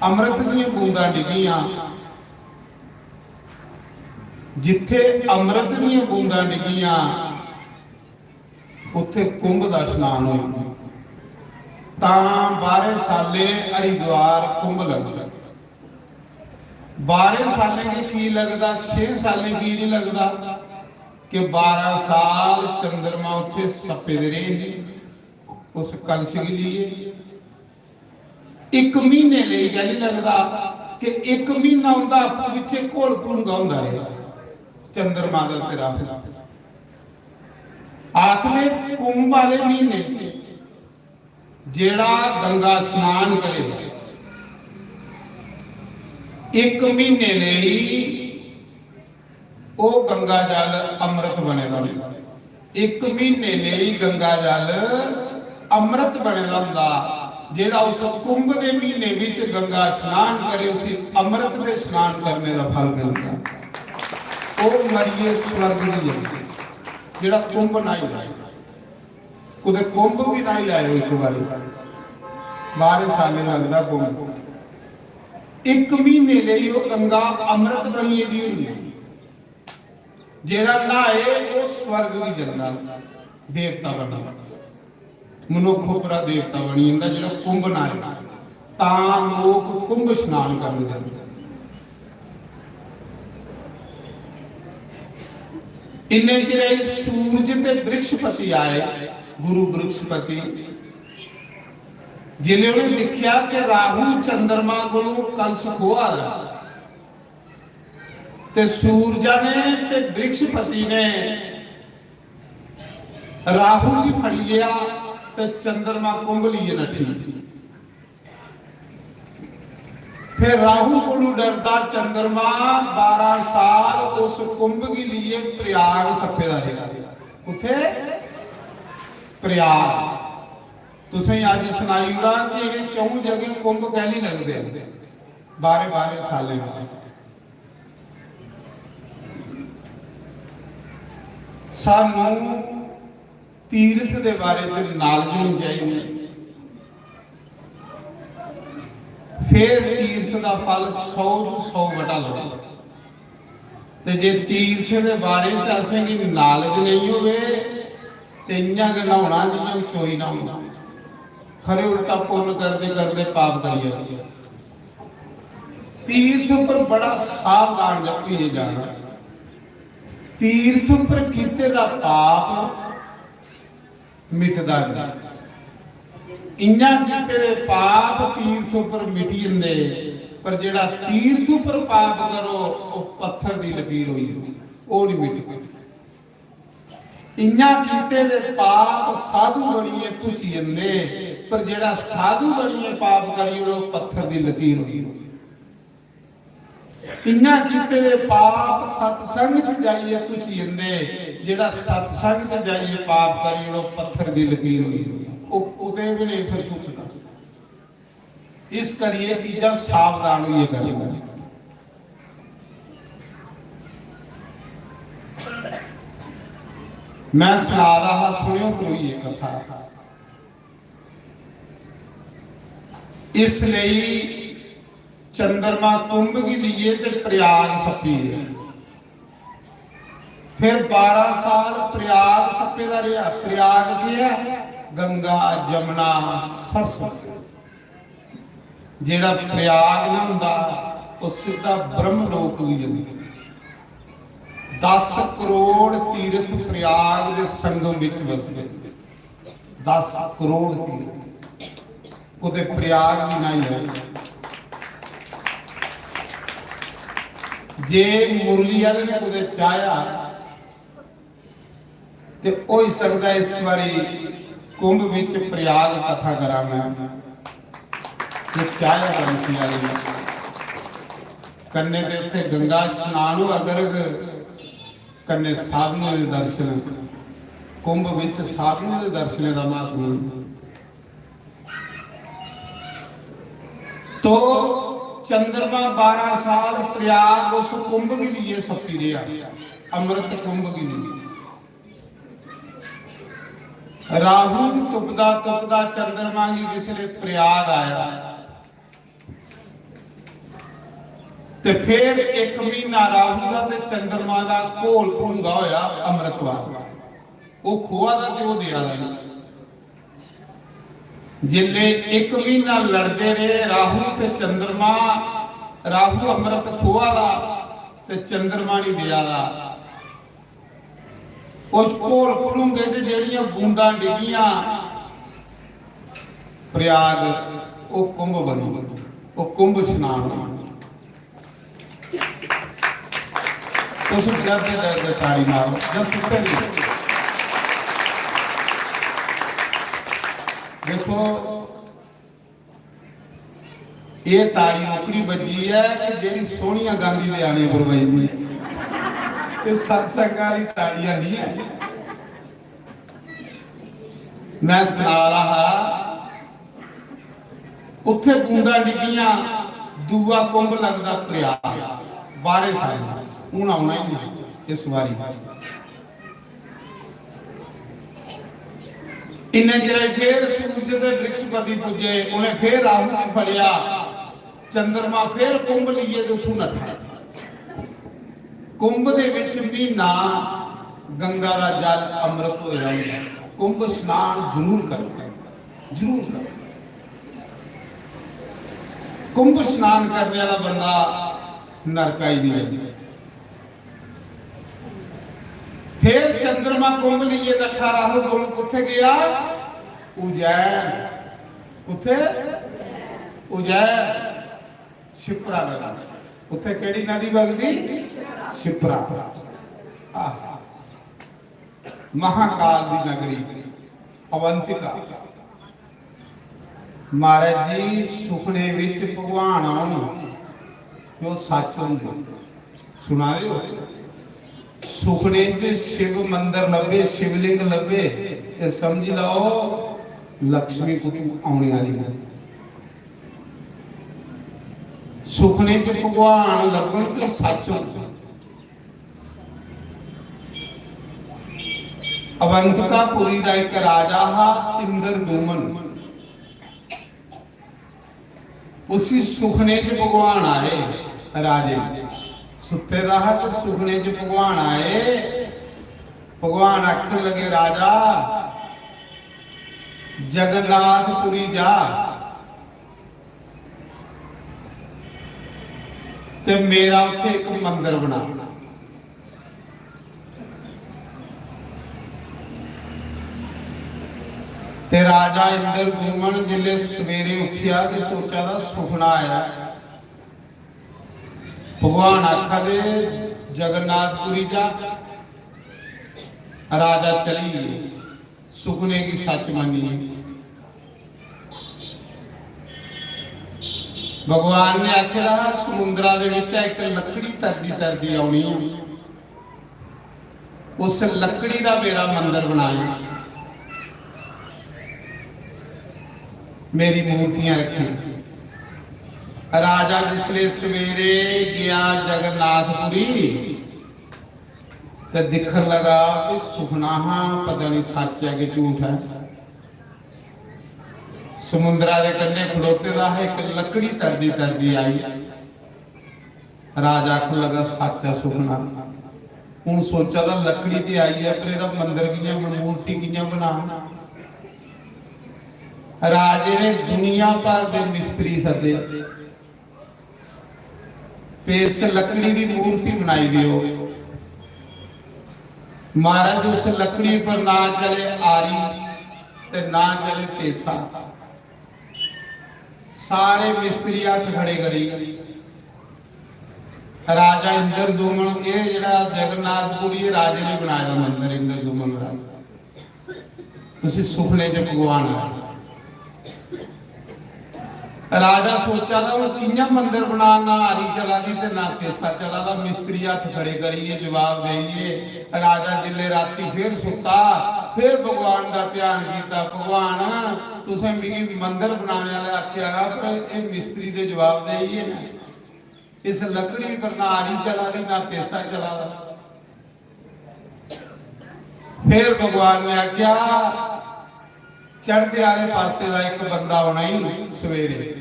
अमृत दियां बूंदां डिगियां। जिथे अमृत दियां बूंदां डिगियां, उत्थे कुंभ दा स्नान होई। तां बारें सालें हरिद्वार कुंभ लगदा। बारें सालें गी की लगदा, छे सालें की नहीं लगदा? कि बारां साल चंद्रमा उत्थे सप्पे दे रेह् हे। उस कलश गी लेइयै इक म्हीने लेई गै नहीं लगदा कि इक म्हीना उंदा आपूं बिच्चे घोल भुलूंगा होंदा रेहा चंद्रमा दा ते राहु। आखदे कुंभ आह्ले म्हीने च जेड़ा गंगा स्नान करे, इक म्हीने लेई ओह गंगा जल अमृत बने दा होंदा। इक म्हीने लेई गंगा जल अमृत बने दा होंदा। जेड़ा उस कुंभ दे म्हीने विच गंगा स्नान करे, उसी अमृत दे स्नान करने दा फल मिलदा। ओह मरियै स्वर्ग दी जंदी। जेड़ा कुंभ न्हाई लै, कुतै कुंभ भी न्हाई लैओ इक बारी, बारां सालें लगदा कुंभ। इक म्हीने लेई ओह गंगा अमृत बनी गेदी होंदी। जेड़ा न्हाए ओह स्वर्ग गी जंदा, देवता बनदा, मनुक्ख उप्परा देवता बनी जंदा। जेड़ा कुंभ न्हाए, तां लोक कुंभ स्नान करन जंदे। इन्ने चिरे सूरज ते बृहस्पति आए, गुरु बृहस्पति। जिसलै उ'नें दिक्खेआ कि राहु चंद्रमा कोलों कलश खोआ दा, ते सूरजा ने ते बृहस्पति ने राहु गी फड़ी लेआ ते चंद्रमा कुंभ लेइयै नठी। फिर राहु कोलू डरदा चंद्रमा बारां साल उस कुंभ गी लेइयै प्रयाग सप्पे दा रेहा। कुत्थे? प्रयाग। तुसें अज्ज सनाई ओड़ा कि इ'नें चौं जगह कुंभ कैली लगदे न बारें बारें सालें बाद। सानू तीर्थ दे बारे च knowledge होनी चाहिदी। फिर तीर्थ दा फल सौ च सौ बटा लगदा। ते जे तीर्थ दे बारे च असेंगी knowledge नेईं होवे ते इ'यां गै न्हौना जि'यां चोई न्हौना। खरे उल्टा पुन्न करदे करदे पाप करी जाचै। तीर्थ पर बड़ा सावधान होइयै जाना। तीर्थ पर कीते दा पाप मिटदा नहीं। इ'यां कीते दे पाप तीर्थ उपर मिटी जंदे, पर जेड़ा तीर्थ उपर पाप करो, ओह पत्थर दी लकीर होई जंदी, ओह नहीं मिटदी। इ'यां कीते दे पाप साधु बनियै धुची जंदे, पर जेड़ा साधु बनियै पाप करी ओड़ो, पत्थर दी लकीर होई जंदी। इ'यां कीते दे पाप सत्संग च जाइयै धुची जंदे। जेड़ा सत्संग च जाइयै पाप करी ओड़ो, पत्थर दी लकीर होई जंदी। ओह कुतै भी नहीं फिर धुचदा। इस करियै चीजां सावधान होइयै करो। मैं सना दा हा, सुनियो त्रोइये कथा। इसलेई चंद्रमा कुंभ गी लेइयै ते प्रयाग सप्पी गेआ। फिर बारां साल प्रयाग सप्पे दा रेहा। प्रयाग केह् ऐ? गंगा, जमुना, सरस्वती। जेड़ा प्रयाग ना होंदा, ओह सिद्धा ब्रह्म लोक गी जंदा। दस करोड़ तीर्थ प्रयाग दे संगम विच बसदे। दस करोड़ तीर्थ कुतै प्रयाग दी नाई है। जे मुरली आह्ले ने कुतै चाह्या ते होई सकदा इस बारी कुंभ विच प्रयाग कथा करां मैं, जे चाह्या बंसी आह्ले ने। कन्नै ते उत्थै गंगा स्नान होआ करग, कन्नै साधुएं दे दर्शन। कुंभ विच साधुएं दे दर्शनें दा महात्मा। तो चंद्रमा बारां साल प्रयाग उस कुंभ गी लेइयै सप्पी रेहा, अमृत कुंभ गी लेइयै। राहु तुपदा तुपदा चंद्रमा गी जिसले प्रयाग आया, ते फिर इक महीना राहु दा ते चंद्रमा दा घोल भूंगा होया अमृत वास्तै। ओह खोआ दा ते ओह देआ दा ही। जिसले इक महीना लड़दे रेह राहु ते चंद्रमा, राहु अमृत खोआ दा ते चंद्रमा नहीं देआ दा। उस घोल भलूंगे च जेहड़ियां बूंदां डिग्गियां, प्रयाग, ओह् कुंभ बनी, ओह् कुंभ स्नान होना। तुस डरदे डरदे ताड़ी मारो, जां सुत्ते दे। देखो, एह् ताड़ी ओकड़ी बज्जी ऐ कि जेह्ड़ी सोनिया गांधी दे आने पर बजदी ऐ। एह् सत्संग आह्ली ताड़ी निं ऐ। मैं सना दा हा, उत्थे बूंदां डिग्गियां, दूआ कुंभ लगदा प्रयाग, बारिश आई, हून औना ही नहीं इस बारी। इन्ने चिरे फिर सूरज ते बृहस्पति पुज्जे, उ'नें फिर राहु गी फड़ेआ, चंद्रमा फिर कुंभ लेइयै ते उत्थों नट्ठा। कुंभ दे विच म्हीना गंगा दा जल अमृत होया होंदा। कुंभ स्नान जरूर करो, जरूर करो। कुंभ स्नान करने वाला बंदा नरकाई नहीं रहंदा। फिर चंद्रमा कुंभ लिए नट्ठा, राहु कुंभ कुत्थे गया? उज्जैन। कुत्थे? उज्जैन। शिप्रा नदी। उत्थे केड़ी नदी बगदी? शिप्रा। आह। महाकाल दी नगरी अवंतिका। महाराज जी, सुखने विच भगवान आउन, जो सच होंदे। सुना दे हो? सुखने च शिव मंदर लब्भे, शिवलिंग लब्भे, ते समझी लैओ, लक्ष्मी कुतू औने आह्ली है। सुखने च भगवान लब्भन ते सच होंदे। अवंतिकापुरी दा इक राजा हा इंद्रदुमन। उसी सुखने च भगवान आए, राजे सुत्ते दा हा ते सुखने च भगवान आए। भगवान आखन लगे, "राजा, जगन्नाथपुरी जा ते मेरा उत्थे इक मंदर बना।" ते राजा इंद्रदुमन जिसले सवेरे उठ्या ते सोचा दा सुखना आया, भगवान आखा दे, "जगन्नाथपुरी जा।" राजा चली गे, सुखने गी सच मन्नियै। भगवान ने आखे दा हा, समुंदरा दे बिच्चा इक लकड़ी तरदी तरदी औनी ऐ, उस लकड़ी दा मेरा मंदर बनाया, मेरी मूर्तियां रखी। राजा जिसले सवेरे गया जगन्नाथपुरी, ते दिक्खन लगा कि सुखना हा, पता नहीं सच है कि झूठ है। समुंदरा दे कंढे खड़ोते दा हा, इक लकड़ी तरदी तरदी आई। राजा आखन लगा, "सच है सुखना।" हून सोचा दा, लकड़ी ते आई है, पर एह्दा मंदर कि'यां बना-, मूर्ति कि'यां बना? राजे ने दुनिया भर दे मिस्त्री सद्दे। पे इस लकड़ी दी मूर्ति बनाई दियो। महाराज, उस लकड़ी पर ना चले आरी ते ना चले तेसा। सारे मिस्त्री हत्थ खड़े करी। राजा इंद्रदुमन, ये जेह्ड़ा जगन्नाथपुरी, ये राजे ने बनाए दा मंदर, इंद्रदुमन राजा। उसी सुखने च भगवान आए। राजा सोचा दा, "हून कि'यां मंदर बना, ना आरी चला दी ते ना तेसा चला दा।" मिस्त्री हत्थ खड़े करियै जवाब देइयै राजा जिसलै राती फिर सुत्ता, फिर भगवान दा ध्यान कीता, "भगवान, तुसें मिगी मंदर बनाने आह्ले आखेआ हा, पर एह् मिस्त्री दे जवाब देइयै न, इस लकड़ी पर ना आरी चला दी, ना तेसा चला दा।" फिर भगवान ने आख्या, "चढ़दे आह्ले पासे दा इक बंदा औना ही सवेरे,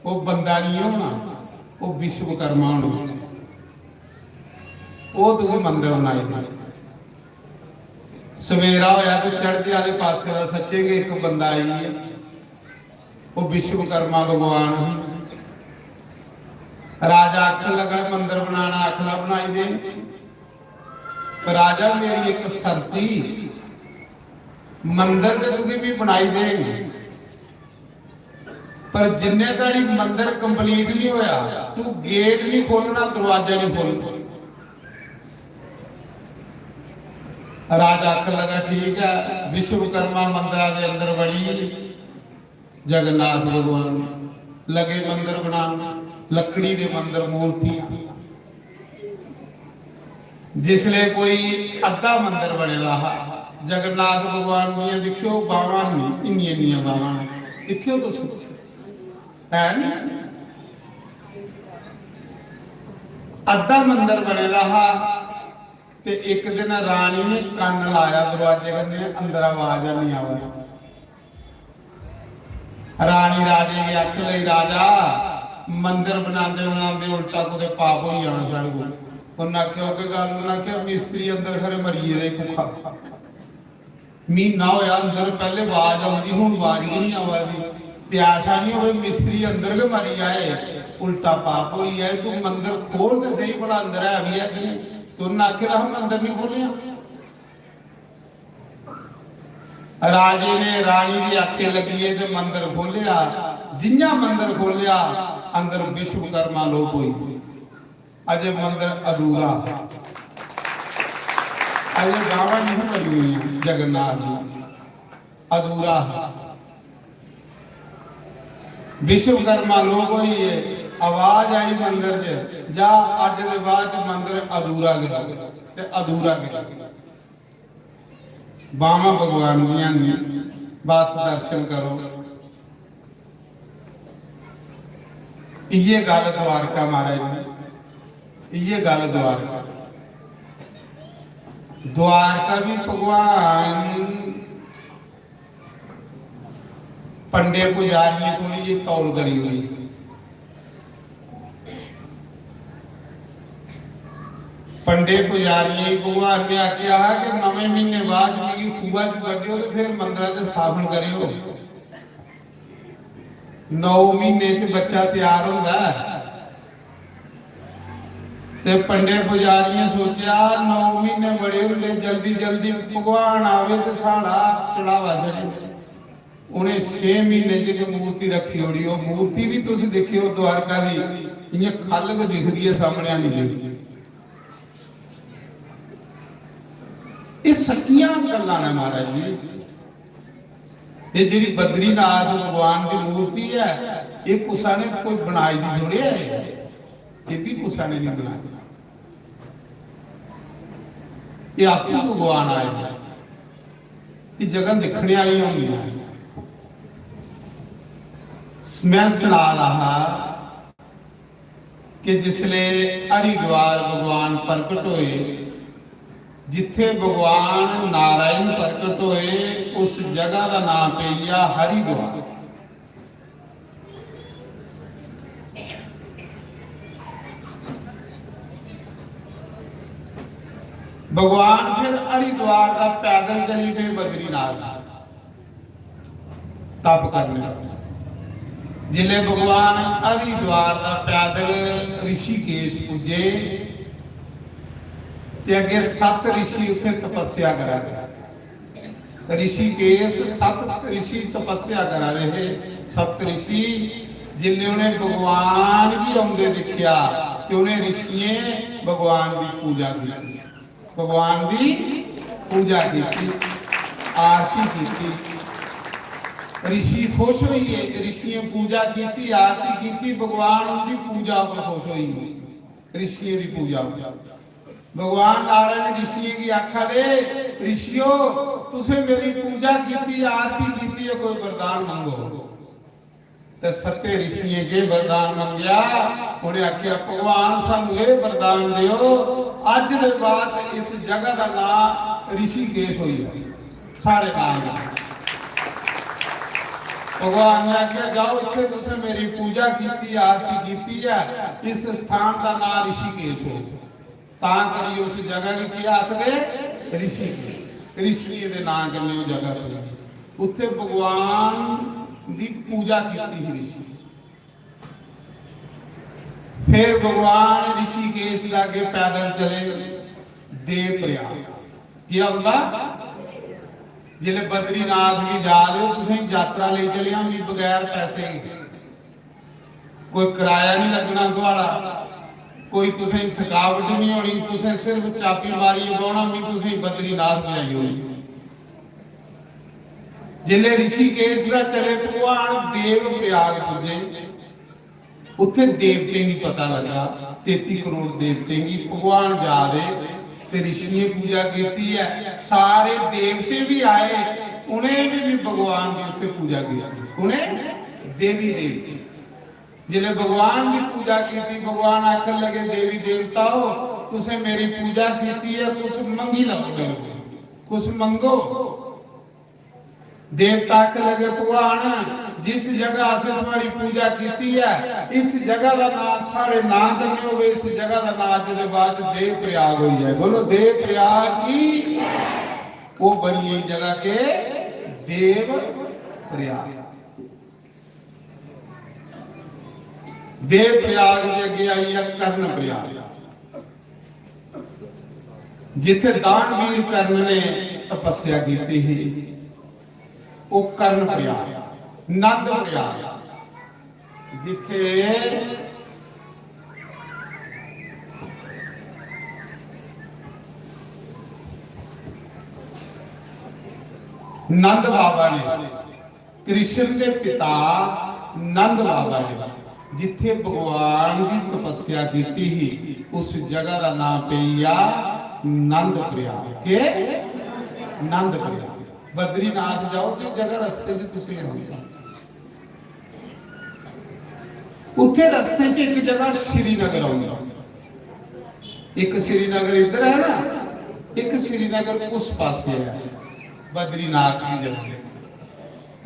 ओह् बंदा नहीं होना, ओह् विश्वकर्मा होना, ओह् तुगी मंदर बनाई दे।" सवेरा होया ते चढ़दे आह्ले पासे दा सच्चे गै इक बंदा आई गेआ, ओह् विश्वकर्मा भगवान। राजा आखन लगा, "मंदर बनाना, आखना बनाई दे।" पर राजा, मेरी इक शर्त ही, मंदर ते तुगी भी बनाई देंगे, पर जिन्ने धड़ी मंदर कंप्लीट नहीं होया, तू गेट नहीं खोलना, दरवाजा नहीं खोलना। राजा आखन लगा, "ठीक है।" विश्वकर्मा मंदरा दे अंदर बड़ी, जगन्नाथ भगवान लगे मंदर बनान, लकड़ी दे मंदर, मूर्तियां। जिसले कोई अद्धा मंदर बने दा हा, जगन्नाथ भगवान दियां दिक्खेओ बावां न, इन्नियां इन्नियां बावां न, दिक्खेओ तुस, है नी? अद्धा मंदर बने दा हा। ते इक दिन रानी ने कन्न लाया दरवाजे कन्नै, अंदर आवाज है नहीं आवा। रानी राजे गी आखन लगी, "राजा, मंदर बनांदे बनांदे उल्टा कुतै पाप होई जाना साढ़े कोल।" उन्नै आखेआ, "ओह् केह् गल्ल?" उन्नै आखेआ, "मिस्त्री अंदर खरे मरी गेदे भुक्खा।" म्हीना होया अंदर, पैह्ले आवाज औंदी, हुन आवाज गै निं आवा दी। ते ऐसा निं होवे मिस्त्री अंदर गै मरी जाए, उल्टा पाप होई जाए। तू मंदर खोल ते सेही, भला अंदर है बी है कि नेईं। ते उन्नै आखे दा हा, "मंदर निं खोलेआ।" राजे ने रानी दी आखे लग्गी ते मंदर खोलेआ। जि'यां मंदर खोलेआ, अंदर विश्वकर्मा लोप होई। अजे मंदर अधूरा, अजे गावां नहीं बनी हुई जगन्नाथ जी, अधूरा। विश्वकर्मा लोप होई गे, आवाज आई मंदर च, "जा, अज दे बाद च मंदर अधूरा गै, ते अधूरा गै।" बावां भगवान दियां न, बस दर्शन करो। इयै गल्ल द्वारका महाराज जी, इयै गल्ल द्वारका। द्वारका भी भगवान पंडे पुजारियें थोड़ी जी तौल करी ओड़ी। पंडे पुजारियें गी भगवान ने आखेआ हा कि नमें म्हीने बाद मिगी खूहा च कड्ढेओ ते फिर मंदरा च स्थापन करेओ। नौ म्हीने च बच्चा त्यार होंदा ऐ। ते पंडे पुजारियें सोचेआ, "नौ म्हीने बड़े होंदे, जल्दी जल्दी भगवान आवे ते साढ़ा चढ़ावा चढ़े।" उ'नें छे म्हीने च गै मूर्ति रक्खी ओड़ी। ओह् मूर्ति बी तुस दिक्खेओ द्वारका दी, इ'यां ख'ल्ल गै दिखदी ऐ, सामनै निं दिखदी। एह् सच्चियां गल्लां न महाराज जी। एह् जेह्ड़ी बद्रीनाथ भगवान दी मूर्ति ऐ, एह् कुसै ने कोई बनाई दी थोड़े ऐ, एह् बी कुसै ने निं बनाई। एह् आपूं भगवान आए दे। एह् जगह दिक्खने आह्लियां होंदियां। में सना दा हा कि जिसले हरिद्वार भगवान प्रकट होए, जित्थे भगवान नारायण प्रकट होए, उस जगह दा नाम पेई गेआ हरिद्वार। भगवान फिर हरिद्वार दा पैदल चली पे बद्रीनाथ तप करने। जिसले भगवान हरिद्वार दा पैदल ऋषिकेश पुज्जे ते अग्गे सत ऋषि उत्थे तपस्या करा दे। ऋषिकेश सत ऋषि तपस्या करा दे हे। सत ऋषि जिसले उ'नें भगवान गी औंदे दिक्खेआ ते उ'नें ऋषियें भगवान दी पूजा की, भगवान दी पूजा की, आरती की। ऋषि खुश होई गे, ऋषियें पूजा की, आरती की, भगवान उनकी पूजा पर खुश होई गे, ऋषियों की पूजा पर। भगवान नारायण ऋषियों की आखा दे, "ऋषियो, तुसे मेरी पूजा की, आरती की है, कोई वरदान मंगो।" ते सत्ते ऋषियें के वरदान मंगया? उन्हें आख्या, "भगवान, सानू ये वरदान दियो, अज दे बाद च इस जगह का नाम ऋषिकेश हो जाए, साढ़े नाम का।" भगवान ने आख्या, "जाओ, इत्थे तुसे मेरी पूजा की, आरती की है, इस स्थान का नाम ऋषिकेश हो।" तां करियै उस जगह गी केह् आखदे? ऋषि। ऋषियें दे नां कन्नै ओह् जगह पेई। उत्थे भगवान दी पूजा कीती ही ऋषि। फिर भगवान ऋषिकेश दे अग्गे पैदल चले देव प्रयाग। केह् होंदा? जिसलै बद्रीनाथ गी जा रहे हो, तुसें यात्रा लेई चलेआ होंदी बगैर पैसे दे। कोई कराया नहीं लगना थुआड़ा, कोई तुसें थकावट नहीं होनी, तुसें सिर्फ चाबी मारियै बौहना, मैं तुसें बद्रीनाथ पजाई होनी। जिसले ऋषिकेश दा चले भगवान, देव प्रयाग पुज्जे, उत्थे देवतें गी पता लगा, तेती करोड़ देवतें गी भगवान जा दे ते ऋषियें पूजा कीती है। सारे देवते भी आए, उ'नें भी, भी भगवान दी उत्थे पूजा कीती। उ'नें देवी देवते जिसले भगवान दी पूजा कीती, भगवान आखन लगे, "देवी देवताओ, तुसें मेरी पूजा कीती है, कुछ मंगी लैओ मेरे कोल, कुछ मंगो।" देवता आखन लगे, "भगवान, जिस जगह असें थुआड़ी पूजा कीती है, इस जगह दा नां साढ़े नां कन्नै होवे, इस जगह दा नां अज्ज दे बाद च देव प्रयाग होई जाए।" बोलो, देव प्रयाग की। वो बनी गई जगह के देव प्रयाग। देव प्रयाग दे अगे आई है कर्ण प्रयाग, जिथे दानवीर कर्ण ने तपस्या की ही, वो कर्ण प्रयाग, नंद प्रयाग, जिथे नंद बाबा ने कृष्ण के पिता नंद बाबा ने जिथे भगवान की तपस्या की ही, उस जगह का नाम पई आ नंद प्रयाग। के? नंद प्रयाग। बद्रीनाथ जाओ तो जगह रस्ते च तुसें आनी, उत्थे रस्ते च एक जगह श्रीनगर आउंदा, एक श्रीनगर इधर है ना, एक श्रीनगर उस पासे है, बद्रीनाथ की जगह।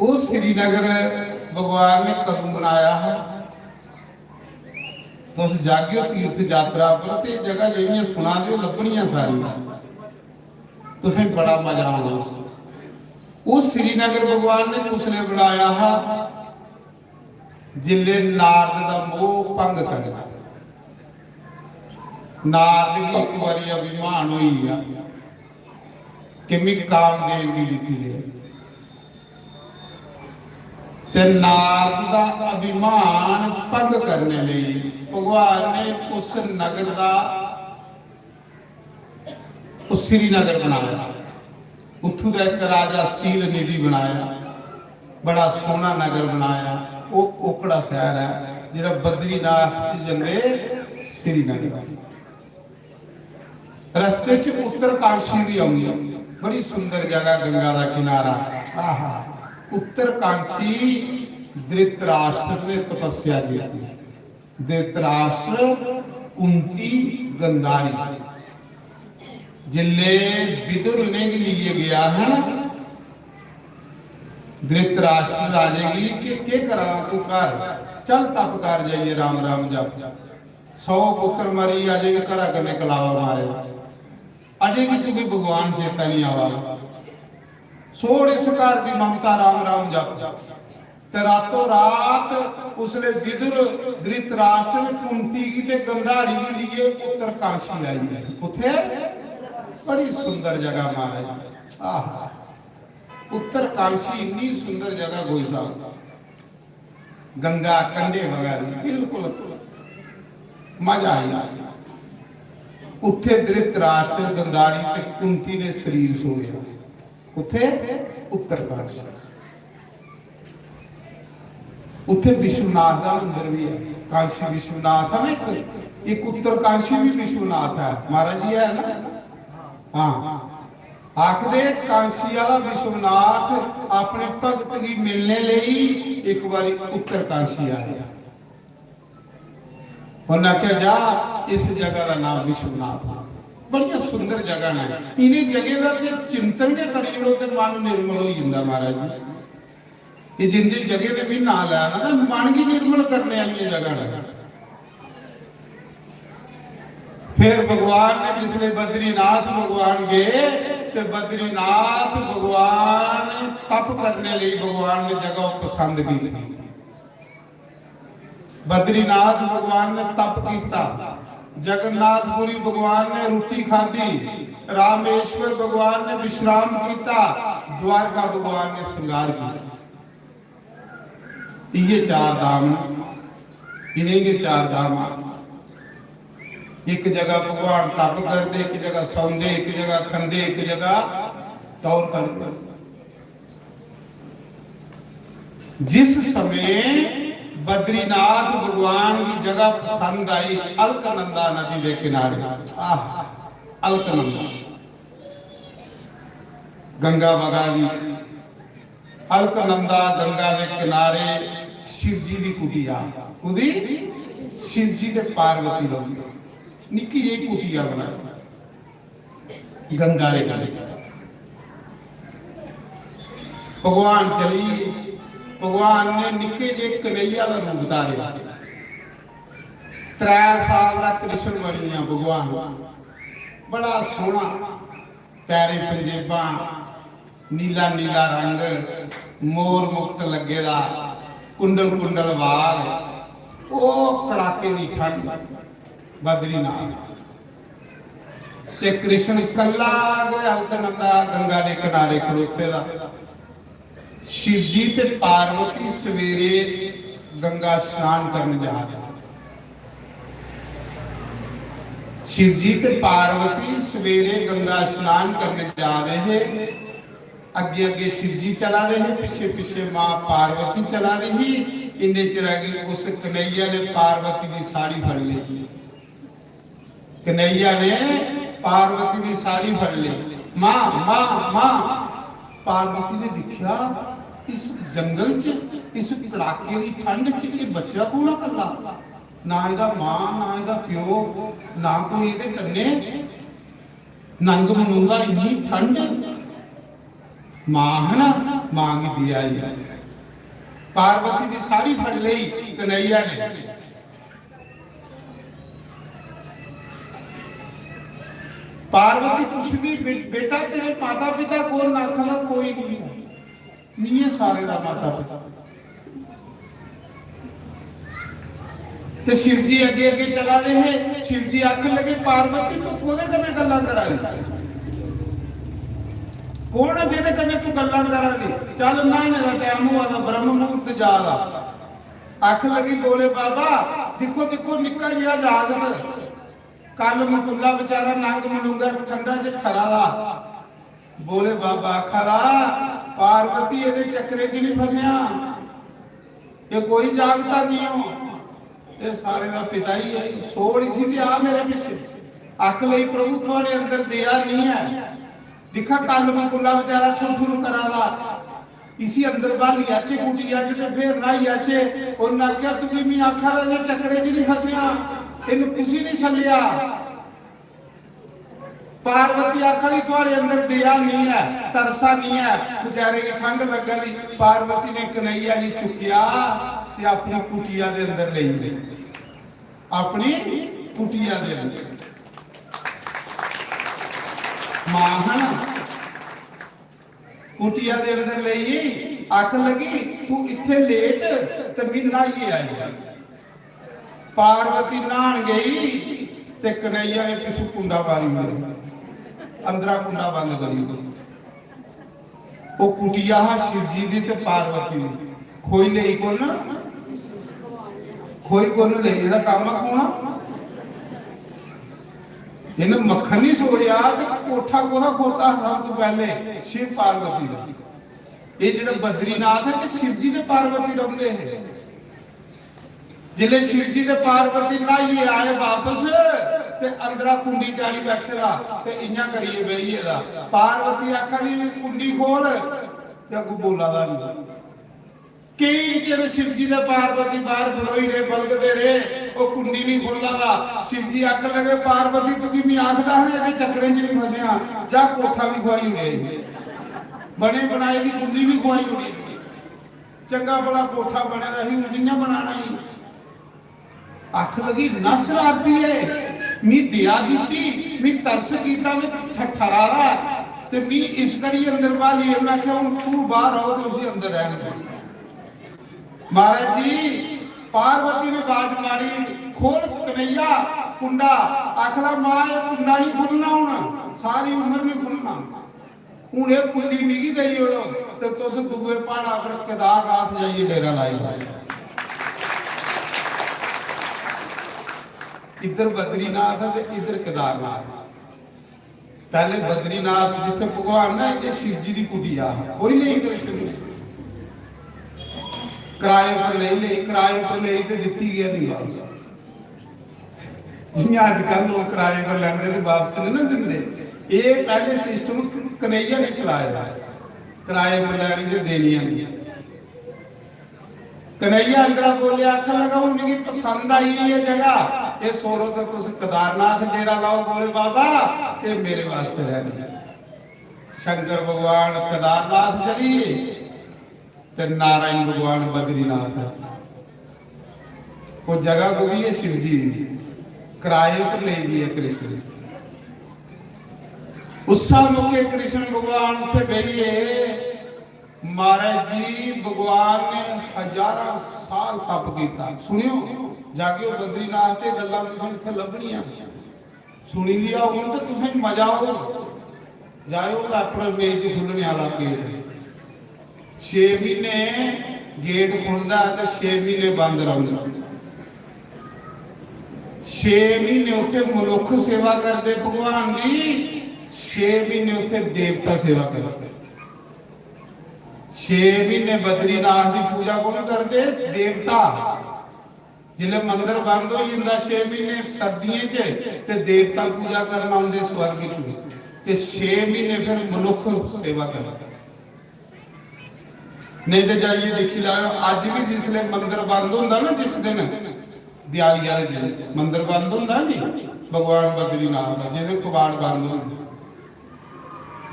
वो श्रीनगर भगवान ने कदों बनाया है? तुस जागेओ तीर्थ यात्रा पर, ते एह् जगह जेह्ड़ियां सुना दे, ओह् लब्भनियां सारियां। तुसें बड़ा मजा आना उस, ओह् श्रीनगर भगवान ने कुसलै बनाया हा? जिसलै नारद दा मोह भंग करना। नारद गी इक बारी अभिमान होई गेआ कि मैं कामदेव गी जित्ती लेआ। ते नारद दा अभिमान भंग करने लेई भगवान ने उस नगर दा, उस श्रीनगर बनाया, उत्थू दा इक राजा सील निधि बनाया, बड़ा सोहना नगर बनाया। ओह् ओकड़ा शैह्र ऐ जेह्ड़ा बद्रीनाथ च जंदे श्रीनगर। रस्ते च उत्तरकाशी भी औंदी, बड़ी सुंदर जगह, गंगा दा किनारा। आहा, उत्तरकाशी धृतराष्ट्र ने तपस्या की। धृतराष्ट्र, कुंती, गंधारी, जिल्ले विदुर इ'नेंगी लेइयै गेआ है ना, धृतराष्ट्र राजे गी कि केह् करा तू घर, चल तप कर जाइयै, राम राम जप। सौ पुत्र मरी, अजे भी घरा कन्नै कलावा मारे, अजे भी तुगी भगवान चेता नहीं आवा। छोड़ इस घर दी ममता, राम राम जप। ते रातों रात उसले विदुर, धृतराष्ट्र, कुंती गी ते गंधारी गी लिए उत्तरकाशी आई है। कुत्थे? बड़ी सुंदर जगह महाराज। आहा, उत्तरकाशी इतनी सुंदर जगह कोई साहब, गंगा कंढे बगा दी, बिल्कुल मजा आई। उत्थे धृतराष्ट्र, गंधारी ते कुंती ने शरीर छोड़िया। उत्थे उत्तरकाशी, उत्थे विश्वनाथ दा मंदिर भी है। काशी विश्वनाथ है ना, एक, एक उत्तरकाशी भी विश्वनाथ है, महाराज जी है ना। हाँ, आखदे काशी आह्ला विश्वनाथ अपने भगत गी मिलने लेई इक बारी उत्तरकाशी आया। उन्हें आखेआ, "जा, इस जगह दा नाम विश्वनाथ।" बड़ियां सुंदर जगह ने, इन्हें जगह दा ते चिंतन गै करी ओड़ो ते मन निर्मल होई जंदा महाराज जी। ये जिंदी जगह ते भी नाम लैना ना, मन गी निर्मल करने वाली जगह ने। फिर भगवान ने जिसले बद्रीनाथ भगवान गए, ते बद्रीनाथ भगवान तप करने लिए भगवान ने जगह पसंद की। बद्रीनाथ भगवान ने तप किया, जगन्नाथपुरी भगवान ने रोटी खाधी, रामेश्वर भगवान ने विश्राम किया, द्वारका भगवान ने श्रृंगार किया। इये चार धाम न। इ'नें गै चार धामां। इक जगह भगवान तप करदे, इक जगह सौंदे, इक जगह खंदे, इक जगह टौर करदे। जिस समय बद्रीनाथ भगवान की जगह पसंद आई, अलकनंदा नदी के किनारे, आह, अलकनंदा, गंगा बगा दी, अलकनंदा गंगा के किनारे शिव जी की कुटिया। कुदी? शिव जी ते पार्वती रौंह्दी। निक्की जेही कुटिया बनाई गंगा दे कन्नै। भगवान चली गे। भगवान ने निक्के जे कन्हैया दा रूप धारेआ। त्रै साल दा कृष्ण बनी गेआ भगवान। बड़ा सोहना, पैरें पंजेबां, नीला नीला रंग, मोर मुकुट लग्गे दा, कुंडल कुंडल बाल, ओह् कड़ाके दी ठंड, बद्रीनाथ। ते कृष्ण कल्ला गै अलकनंदा गंगा दे किनारे खड़ोते दा। शिव जी ते पार्वती सवेरे गंगा स्नान करन जा रहे। शिव जी ते पार्वती सवेरे गंगा स्नान करन जा रहे हे। अग्गे अग्गे शिव जी चला दे हे, पिछे पिछे मां पार्वती चला दी ही। इन्ने चिरा गी उस कन्हैया ने पार्वती दी साड़ी फड़ ली। कन्हैया ने पार्वती दी साड़ी फड़ ली। मां, मां, मां। पार्वती ने दिखेआ, इस जंगल च, इस कड़ाके दी ठंड च एह् बच्चा कौन ऐ कल्ला? ना एह्दा मां, ना एह्दा प्यो, ना कोई एह्दे कन्नै। नंग मनूंगा, इन्नी ठंड। मां है ना, मां गी देआ आई। पार्वती दी साड़ी फड़ लेई कन्हैया ने। पार्वती पुछदी, "बे-, बेटा, तेरे माता पिता कौन?" आखदा, "कोई नहीं है, नहीं है सारे दा माता पिता।" ते शिव जी अग्गे अग्गे चला दे हे। शिव जी आखन लगे, "पार्वती, तू कोदे कन्नै गल्लां करा दी? कौन ऐ जेह्दे कन्नै तू गल्लां करा दी? चल, न्हाने दा टैम होआ दा, ब्रह्म मुहूर्त जा दा।" आखन लगी, "भोले बाबा, दिक्खो, दिक्खो, निक्का जेहा जागत, कल मकुल्ला बेचारा नंग मलूंगा ठंडा च ठरा दा।" भोले बाबा आखा दा, "पार्वती, एह्दे चक्करे च नहीं फसेआ, एह् कोई जागता नहीं हो, एह् सारे दा पिता ही है। छोड़ इसी ते आ मेरे पिच्छे।" आख लई, "प्रभु, थुआड़े अंदर दया नहीं है। दिक्खा, कल मकुल्ला बेचारा ठुर ठुर करा दा, इसी अंदर ब्हाली आचे कुटिया च ते फिर न्हाई आचे।" उन्नै आखेआ, "तुगी मी आखा दा जे चक्करे च नहीं फसेआ, इन्न कुसी नहीं छल्लेआ।" पार्वती आखा दी, "थुआड़े अंदर दया नहीं है, तरसा नहीं है।" बेचारे गी ठंड लग्गा दी। पार्वती ने कन्हैया गी चुक्केआ ते अपनी कुटिया दे अंदर लेई गई। अपनी कुटिया दे अंदर। मां है ना, कुटिया दे अंदर लेई, आखन लगी, "तू इत्थे लेट ते मी न्हाइयै आई।" पार्वती न्हान गई ते कन्हैया ने पिछू कुंडा मारी ओड़ेआ, अंदरा कुंडा बंद करी ओड़ेआ। ओह् कुटिया हा शिव जी दी ते पार्वती दी। खोई लेई कु'न? खोई कु'न लेई? एह्दा कम्म हा खोना। इ'न्न मक्खन नहीं छोड़ेआ ते कोठा कोह्दा खोता हा सब तों पैह्ले? शिव पार्वती दा। एह् जेह्ड़ा बद्रीनाथ ऐ ते शिव जी ते पार्वती रौंह्दे हे। जिसलै शिव जी ते पार्वती न्हाइयै आए बापस ते अंदरा कुंडी चाढ़ी बैठे दा ते इ'यां करियै बेही गेदा। पार्वती आखा दी, "कुंडी खोल," ते अग्गू बोला दा नहीं। केई चिर शिव जी ते पार्वती बाहर खड़ोई रेह्, बलगदे रेह्, ओह् कुंडी नहीं खोला दा। शिव जी आखन लगे, "पार्वती, तुगी मैं आखदा हा ना, एह्दे चक्करें च नहीं फसेआ, जा कोठा भी खुआई ओड़ेआ ई। बने बनाए दी कुंडी भी खुआई ओड़ी, चंगा भला कोठा बने दा ही, हून कि'यां बनाना ई?" आख लगी, "इन्ना शरारती ऐ, मी दया कीती, मी तरस कीता, मी ठठरा दा, ते मी इस करी अंदर ब्हाली।" उन्नै आखेआ, "हून तू बाहर आओ ते उसी अंदर रैहन दे।" महाराज जी, पार्वती ने बाज मारी, "खोल कन्हैया कुंडा।" आखदा, "मां, एह् कुंडा नहीं खु'ल्लना, हून सारी उम्र नहीं खु'ल्लना।" हून एह् कुंडी मिगी देई ओड़ो ते तुस दूए प्हाड़ा पर केदारनाथ जाइयै डेरा लाई लैओ। इधर बद्रीनाथ है ते इधर केदारनाथ। पहले बद्रीनाथ जिथे भगवान ना, ये शिव जी की कुटिया, कोई नहीं कृष्ण ने। किराए पर ले ले, किराए पर ले ते दिती गया नहीं वापस। जियां अजकल लोग किराए पर लेंदे ते वापस नहीं ना दिंदे। ये पहले सिस्टम कन्हैया ने चलाया, किराए पर लेनी ते देनियां नहीं। कन्हैया अंदरा बोलिया, आखन लगा, "हून मिगी पसंद आई ये जगह, ये छोड़ो ते तुस केदारनाथ डेरा लाओ भोले बाबा, ये मेरे वास्ते रहने।" शंकर भगवान केदारनाथ चली गे ते नारायण भगवान बद्रीनाथ। वो जगह कुदी है? शिव जी दी। किराए पर ले दी है कृष्ण ने। उस्सा मौके कृष्ण भगवान उत्थे बेहिए। महाराज जी, भगवान ने हजारां साल तप कीता। सुनियो, जागियो, बद्रीनाथ ते गल्लां तुसें इत्थे लभनियां। सुनी लिया हूं ते तुसें मजा आओ। जाओ, अपने मेज खुलने वाला गेट। छे महीने गेट खुलदा है ते छे महीने बंद रौंहदा। छे महीने उत्थे मनुख सेवा करदे भगवान दी, छे महीने उत्थे देवता सेवा करदे। छे महीने बद्रीनाथ दी पूजा कौन करदे? देवता। जिसले मंदिर बंद हो जाता छे महीने सर्दियों च, ते देवता पूजा करना आंदे स्वर्ग च, ते छे महीने फिर मनुख सेवा करना। नहीं तो जाइए देखी लाओ, अज भी जिसले मंदिर बंद होंदा ना, जिस दिन दिवाली वाले दिन मंदिर बंद होंदा नहीं, भगवान बद्रीनाथ का, जिस दिन कबाड़ बंद होंदे,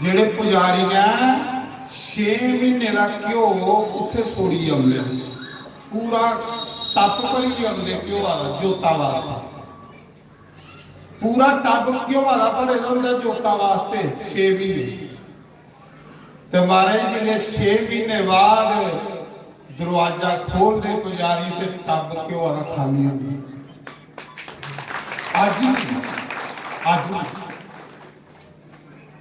जेड़े पुजारी ने छे महीने का घ्यो उत्थे सोड़ी औंदे, पूरा टप भरी औंदे घ्यो आह्ला, जोता वास्ते। पूरा टब घ्यो आह्ला भरे दा होंदा जोता वास्ते छे महीने। ते महाराज, जिसले छे महीने बाद दरवाजा खोलदे पुजारी, ते टब घ्यो आह्ला खाली होंदा। अज भी, अज भी।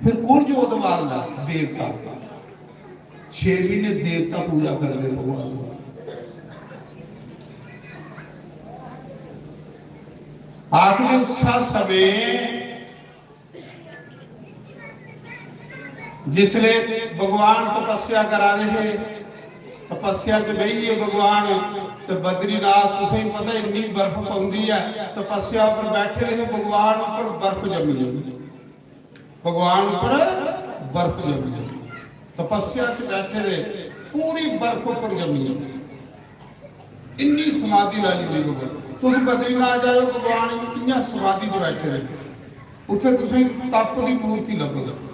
फिर कौन जोत बालदा? देवता। छे महीने देवता पूजा करदे भगवान को। आखदे उस्सा समें जिसले भगवान तपस्या करा दे हे, तपस्या च बेहियै भगवान, ते बद्रीनाथ, तुसें पता इन्नी बर्फ पौंदी ऐ, तपस्या पर बैठे दे हे, भगवान उप्पर बर्फ जम्मी गेई। भगवान उप्पर बर्फ जम्मी, तपस्या च बैठे दे, पूरी बर्फ उप्पर जम्मी, इन्नी समाधि लाई ओड़ी भगवान। तुस बद्रीनाथ जाओ, भगवान इयां समाधि च बैठे दे, उत्थे तुसें तप दी मूर्ति लभग।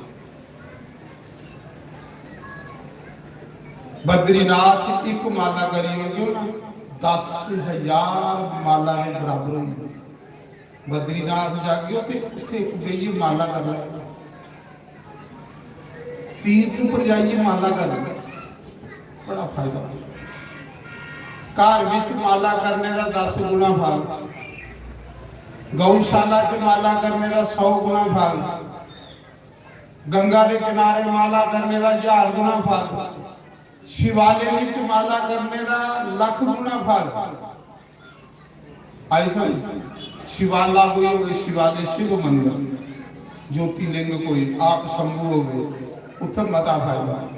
बद्रीनाथ एक माला करी ओड़गे ना, दस हजार माला दे बराबर होई। बद्रीनाथ जागियो ते उत्थे इक बेहियै माला कर लै। तीर्थ पर जाइयै माला कर लै, बड़ा फायदा। घर विच माला करने दा दस गुणा फल, गौशाला च माला करने दा सौ गुणा फल, गंगा दे किनारे माला करने दा हजार गुणा फल, शिवालय विच माला करने दा लख गुणा फल। आई समझ? शिवाला कोई होवे, शिवालय शिव मंदिर, ज्योतिर्लिंग कोई आप शंभु होवे, उत्थे मता फायदा।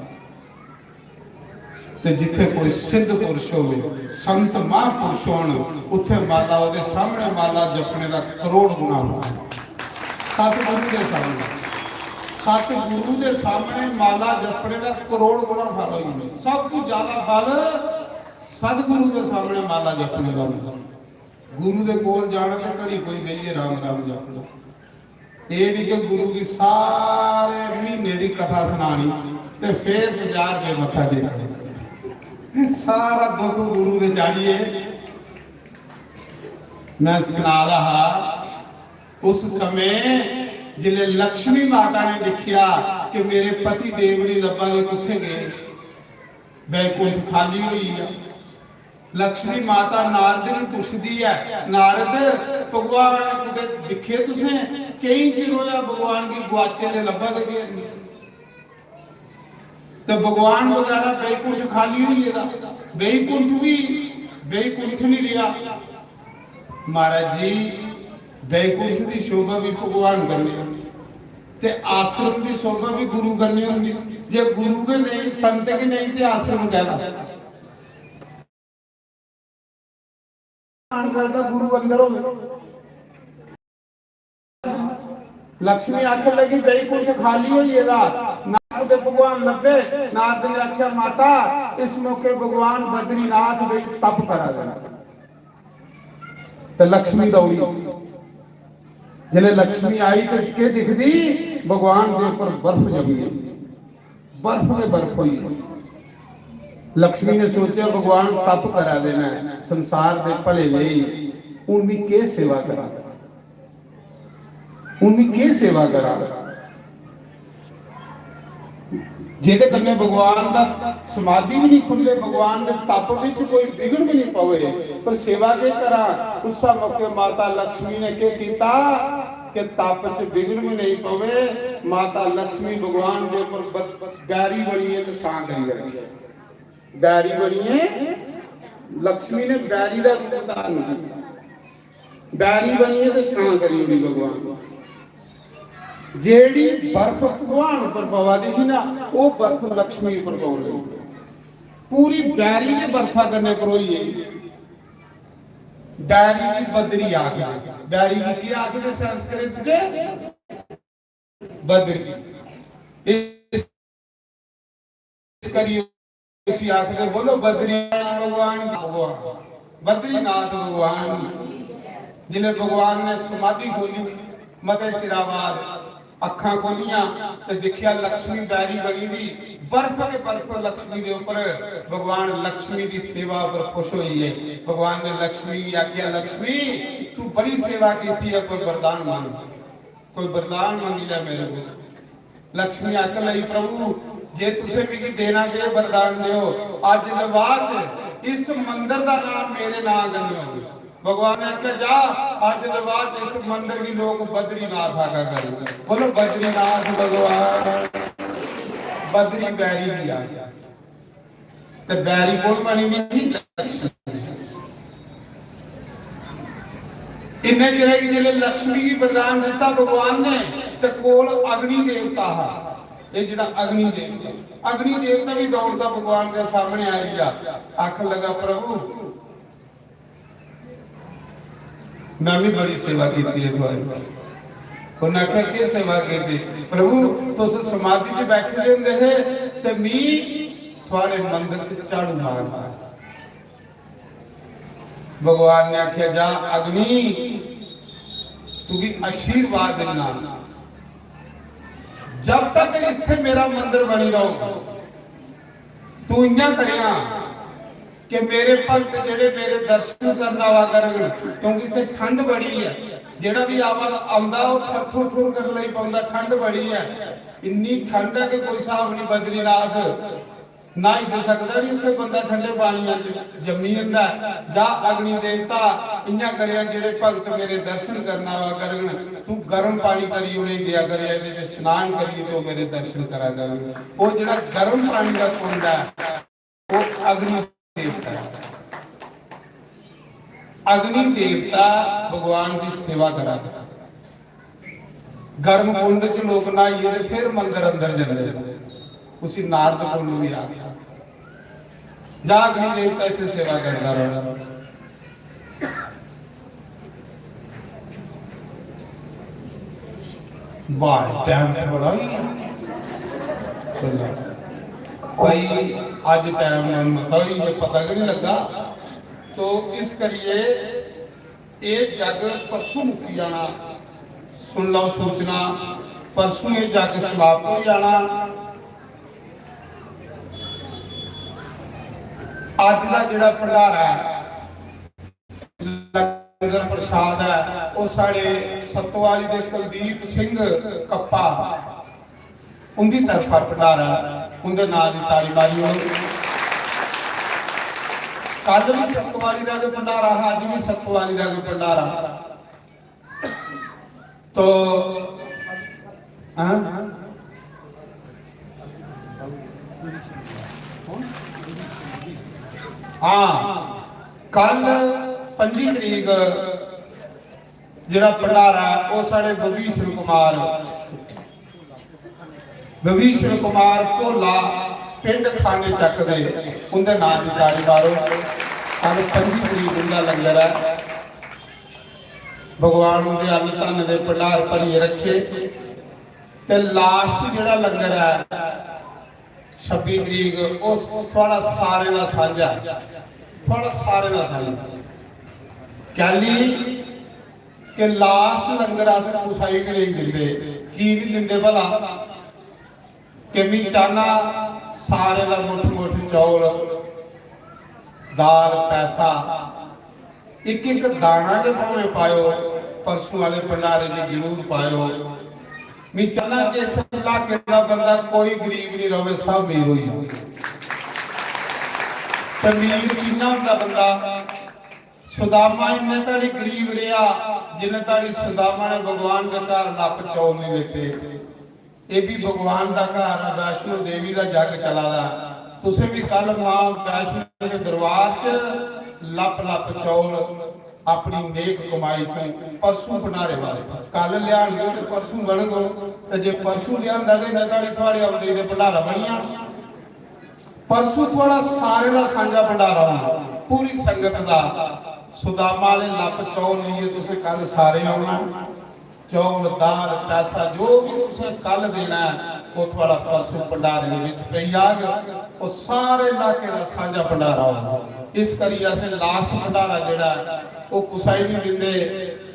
ते जिथे कोई सिद्ध पुरुष होवे, संत महापुरुष होन, उत्थे माला, ओदे सामने माला जपने दा करोड़ गुणा फल। सतगुरु दे सामने, सतगुरु दे सामने माला जपने दा करोड़ गुणा फल होई जंदा। सब तू ज्यादा फल सतगुरु दे सामने माला जपने दा होंदा। गुरु दे कोल जाना ते घड़ी कोई बेहियै राम राम जपना। एह् निं कि गुरु गी सारे म्हीने दी कथा सनानी ते फिर पंजाह् रपेऽ मत्था टेकने। सारा दुख गुरु दे चाढ़ियै। में सना दा हा, उस समें जिसलै लक्ष्मी माता ने दिक्खेआ कि मेरे पति देव निं लब्भा दे, कुत्थै गे, बैकुंठ खाल्ली होई गेआ। लक्ष्मी माता नारद गी पुछदी ऐ, "नारद, भगवान कुतै दिक्खे तुसें? केईं चिर होआ भगवान गी गुआचे दे, लब्भा दे गै नेईं।" ते भगवान बगैरा बैकुंठ खाल्ली होई गेदा, बैकुंठ बी बैकुंठ निं रेहा। महाराज जी, बैकुंठ दी शोभा भी भगवान कन्नै, ते आश्रम दी शोभा भी गुरु कन्नै होंदी। जे गुरु गै नेईं, संत गै नेईं, ते आश्रम कैह्दा? भगवान करदा गुरु अंदर होवे। लक्ष्मी आखन लगी, "बैकुंठ खाली होई गेदा।" नारद दे भगवान लब्भे। नारद ने आख्या, "माता, इस मौके भगवान बद्रीनाथ बेही तप करा दे न।" ते लक्ष्मी दौड़ी। जिसलै लक्ष्मी आई ते केह् दिखदी? भगवान दे उप्पर बर्फ जमी गेई, बर्फ ते बर्फ होई गेई। लक्ष्मी ने सोचेआ, "भगवान तप करा दे न संसार दे भले लेई, हून मी केह् सेवा करां, हून मी केह् सेवा करां?" जेह्दे कन्नै भगवान दा समाधि भी नहीं खुल्ले, भगवान दे तप विच कोई विघ्न भी नहीं पवे, पर सेवा के करां? उस्सा मौके माता लक्ष्मी ने केह् कीता कि तप च विघ्न भी नहीं पवे, माता लक्ष्मी भगवान दे उप्पर ब-, बैरी बनियै ते छां करी रखी। बैरी बनियै लक्ष्मी ने बैरी दा रूप धारण कीता। बैरी बनियै ते छां करी ओड़ी भगवान। जेह्ड़ी बर्फ भगवान उप्पर पवा दी ही ना, ओह् बर्फ लक्ष्मी उप्पर पौन लगी। पूरी बैरी गै बर्फा कन्नै भरोई गेई। बैरी गी बद्री आखदे। बैरी गी केह् आखदे संस्कृत च? बद्री। इस इस करियै उसी आखदे, बोलो, बद्रीनाथ भगवान, भगवान, बद्रीनाथ भगवान। जिसलै भगवान ने समाधि खोली, मते चिरा बाद अक्खां खोलियां ते दिक्खेआ, लक्ष्मी बैरी बनी दी, बर्फ के बर्फ लक्ष्मी दे उप्पर। भगवान लक्ष्मी दी सेवा उप्पर खुश होई गए। भगवान ने लक्ष्मी गी आखेआ, "लक्ष्मी, तू बड़ी सेवा कीती है, कोई वरदान मांग, कोई वरदान मंगी लै मेरे को।" लक्ष्मी आखन लगी, "प्रभु, जे तुसें मिगी देना ते वरदान देओ, अज्ज दे बाद च इस मंदर दा नाम मेरे नां कन्नै होग।" भगवान ने आखेआ, "जा, अज्ज दे बाद च इस मंदर गी लोक बद्रीनाथ आखा करन।" बोलो, बद्रीनाथ भगवान, बद्री बैरी दी आ। ते बैरी कौन बनी दी ही? लक्ष्मी। इन्ने चिरै गी जिसलै लक्ष्मी गी वरदान दित्ता भगवान ने, ते कोल अग्नि देवता हा। एह् जेह्ड़ा अग्नि देवता, अग्नि देवता बी दौड़दा भगवान दे सामने आई गेआ। आखन लगा, "प्रभु, में भी बड़ी सेवा कीती है थुआढ़ी।" उन्नै आखेआ, "केह् सेवा कीती?" "प्रभु, तुस समाधि च बैठे दे होंदे हे ते मी थुआढ़े मंदर च झाड़ू मारदा।" भगवान ने आखेआ, "जा अग्नि, तुगी आशीर्वाद दिन्ना, जब तक इत्थै मेरा मंदर बनी रौह्ग, तू इ'यां करेआं कि मेरे भक्त जेह्ड़े मेरे दर्शन करन आवा करन, क्योंकि इत्थै ठंड बड़ी ऐ, जेह्ड़ा बी आवा, औंदा, ओह् ठर-, ठुर ठुर करन लगी पौंदा, ठंड बड़ी ऐ, इन्नी ठंड ऐ कि कोई स्हाब निं।" बद्रीनाथ न्हाई ते सकदा निं उत्थै बंदा ठंडे पानिया च, जम्मी जंदा ऐ। जा अग्नि देवता, इ'यां करेआं, जेह्ड़े भक्त मेरे दर्शन करन आवा करन, तू गर्म पानी करी उ'नेंगी देआ करेआं, एह्दे च स्नान करियै ते ओह् मेरे दर्शन करा करन। ओह् जेह्ड़ा गर्म पानी दा कुंड ऐ, ओह् अग्नि देवता ऐ। अग्नि देवता भगवान दी सेवा करा करदा। गर्म कुंड च लोक न्हाइयै ते फिर मंदर अंदर जंदे न। उसी नारद कुंड बी आखदे। जा अग्नि देवता इत्थै सेवा करदा रौह्ना। वाह, टाइम तो बड़ा होई गया। चलो। भाई, अज्ज टाइम मता होई गया, पता गै नहीं लग्गा। तो इस करिए एह् जग परसों मुक्की जाना। सुन लैओ सूचना, परसों एह् जग समाप्त होई जाना। अज्ज दा जेह्ड़ा भंडारा ऐ, लंगर प्रसाद ऐ, ओह् साढ़े सत्तोआली दे कुलदीप सिंह कप्पा उंदी तरफा भंडारा, उंदे नां दी ताली मारी ओड़ो। कल भी सत्तवाली दा गै भंडारा हा, अज्ज भी सत्तवाली दा गै भंडारा। तो, हां? हां, कल पंजी तरीक जेह्ड़ा भंडारा ऐ, ओह् साढ़े विभीषण कुमार, विभीषण कुमार भोला, पिंड खाने चक दे, उं'दे नांऽ दी ताड़ी मारो। कल पंजी तरीक उं'दा लंगर ऐ। भगवान उं'दे अन्न धन दे भंडार भरियै रक्खे। ते लास्ट जेह्ड़ा लंगर ऐ छब्बी तरीक, ओह् थुआढ़ा सारें दा सांझा, थुआढ़ा सारें दा सांझा। कैली कि लास्ट लंगर अस कुसै गी बी नेईं दिंदे। की निं दिंदे भला? कि मी चाह्न्ना सारें दा मुट्ठ मुट्ठ चौल, दाल, पैसा, इक इक दाना गै भामें पाएओ, परसूं आह्ले भंडारे च जरूर पाएओ। मी चाह्न्ना कि इस इलाके दा बंदा कोई गरीब निं र'वै, सब अमीर होई जाओ। ते अमीर कि'यां होंदा बंदा? सुदामा इन्ने धड़ी गरीब रेहा, जिन्ने धड़ी सुदामा ने भगवान दे घर लप्प चौल निं लेते। एह् बी भगवान दा घर ऐ, वैष्णो देवी दा जग चला दा। तुसें बी कल मां वैष्णो दे दरबार च लप्प लप्प चौल अपनी नेक कमाई चों परसूं भंडारे वास्तै कल लिआनगे ते परसूं बनग। ते जे परसूं लिआंदा ते इन्ने धड़ी थुआढ़े औंदे दे भंडारा बनी जाना। परसूं थुआढ़ा सारें दा सांझा भंडारा होना, पूरी संगत दा। सुदामा आह्ले लप्प चौल लेइयै तुसें कल सारें औना। चौल, दाल, पैसा जो बी तुसें कल देना ऐ, ओह् थुआढ़ा परसूं भंडारे दे बिच पेई जाग। ओह् सारे इलाके दा सांझा भंडारा होना। इस करियै असें लास्ट भंडारा जेह्ड़ा ऐ, ओह् कुसै गी निं दिंदे,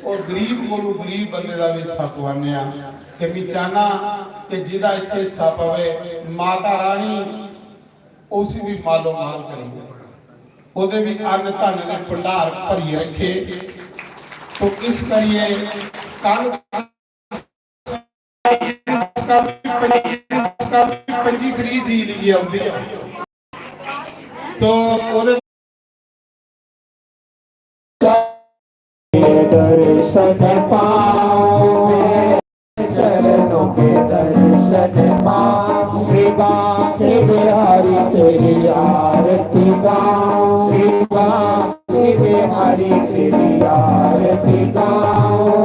ओह् गरीब कोलू गरीब बंदे दा बी हिस्सा पुआने आं। ते मी चाह्न्ना कि जिदा इत्थै हिस्सा पवे, माता रानी उसी बी मालो माल करी, ओह्दे बी अन्न धन दे भंडार भरियै रक्खे। तो इस करियै कल पंजी तरीक जी लेइयै औंदी ऐ। तो ओह्दे दर्शन पाऊं मैं, चरणों के दर्शन पाऊं। श्री बांके बिहारी तेरी आरती गाऊं, श्री बांके बिहारी तेरी आरती गाऊं।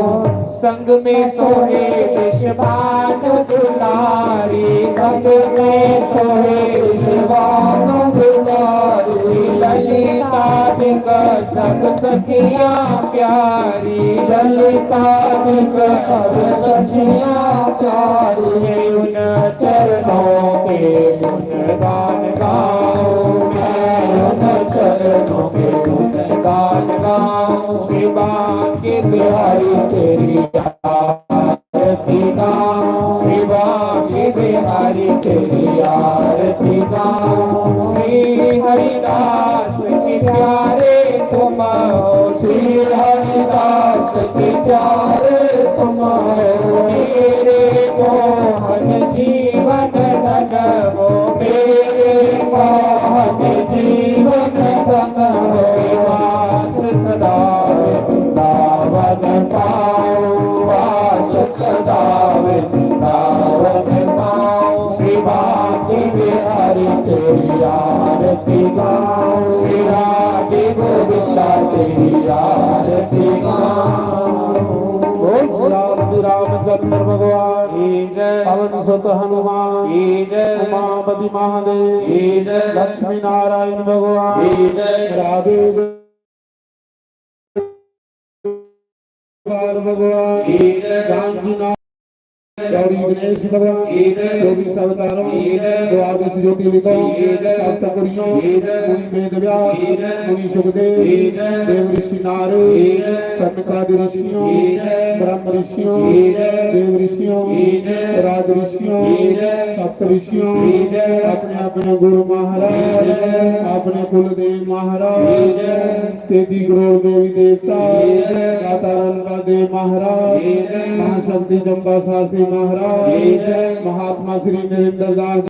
संग में सोहे विश्वान दुलारी, संग में सोहे विश्वान दुलारी। ललिता बिक सब सखियां प्यारी, ललिता बिक सब सखियां प्यारी। मैं उन चरणों के गुणगान गाऊं, मैं उन चरणों के गुणगान गाऊं। श्री बांके बिहारी तेरी आरती गाऊं, श्री बांके बिहारी तेरी आरती गाऊं। श्री हरिदास के प्यारे तुम हो, श्री हरिदास के प्यारे तुम हो। मेरे मोहन जीवन धन हो, मेरे मोहन जीवन धन हो। वास सदा वृंदावन पाऊं, वास सदा वृंदावन पाऊं। श्री बांके बिहारी तेरी आरती गाऊं, श्री राधे गोविंदा तेरी आरती गाऊं। बोल श्री राम जी रामचंद्र भगवान की जय। पवन सुत हनुमान की जय। उमापति महादेव की जय। लक्ष्मी नारायण भगवान की जय। राधे गोपाल भगवान की जय। जानकी नाथ गौरी गणेश भगवान की जय। चौबीस अवतारों की जय। द्वादश ज्योतिर्लिंगों की जय। सप्त कुड़ियों की जय। मुनि वेद व्यास की जय। मुनि सुखदेव की जय। देव ऋषि नारद की जय। सनकादि ऋषियों की जय। ब्रह्म ऋषियों की जय। देव ऋषियों की जय। राज ऋषियों की जय। सप्त ऋषियों की जय। अपने अपने गुरु महाराज की जय। अपने कुलदेव महाराज की जय। तेती करोड़ देवी देवता, जय। दाता रणपा देव महाराज, जय। महाशक्ति चंपा शास्त्री महाराज, जय। महात्मा श्री नरेंद्र दास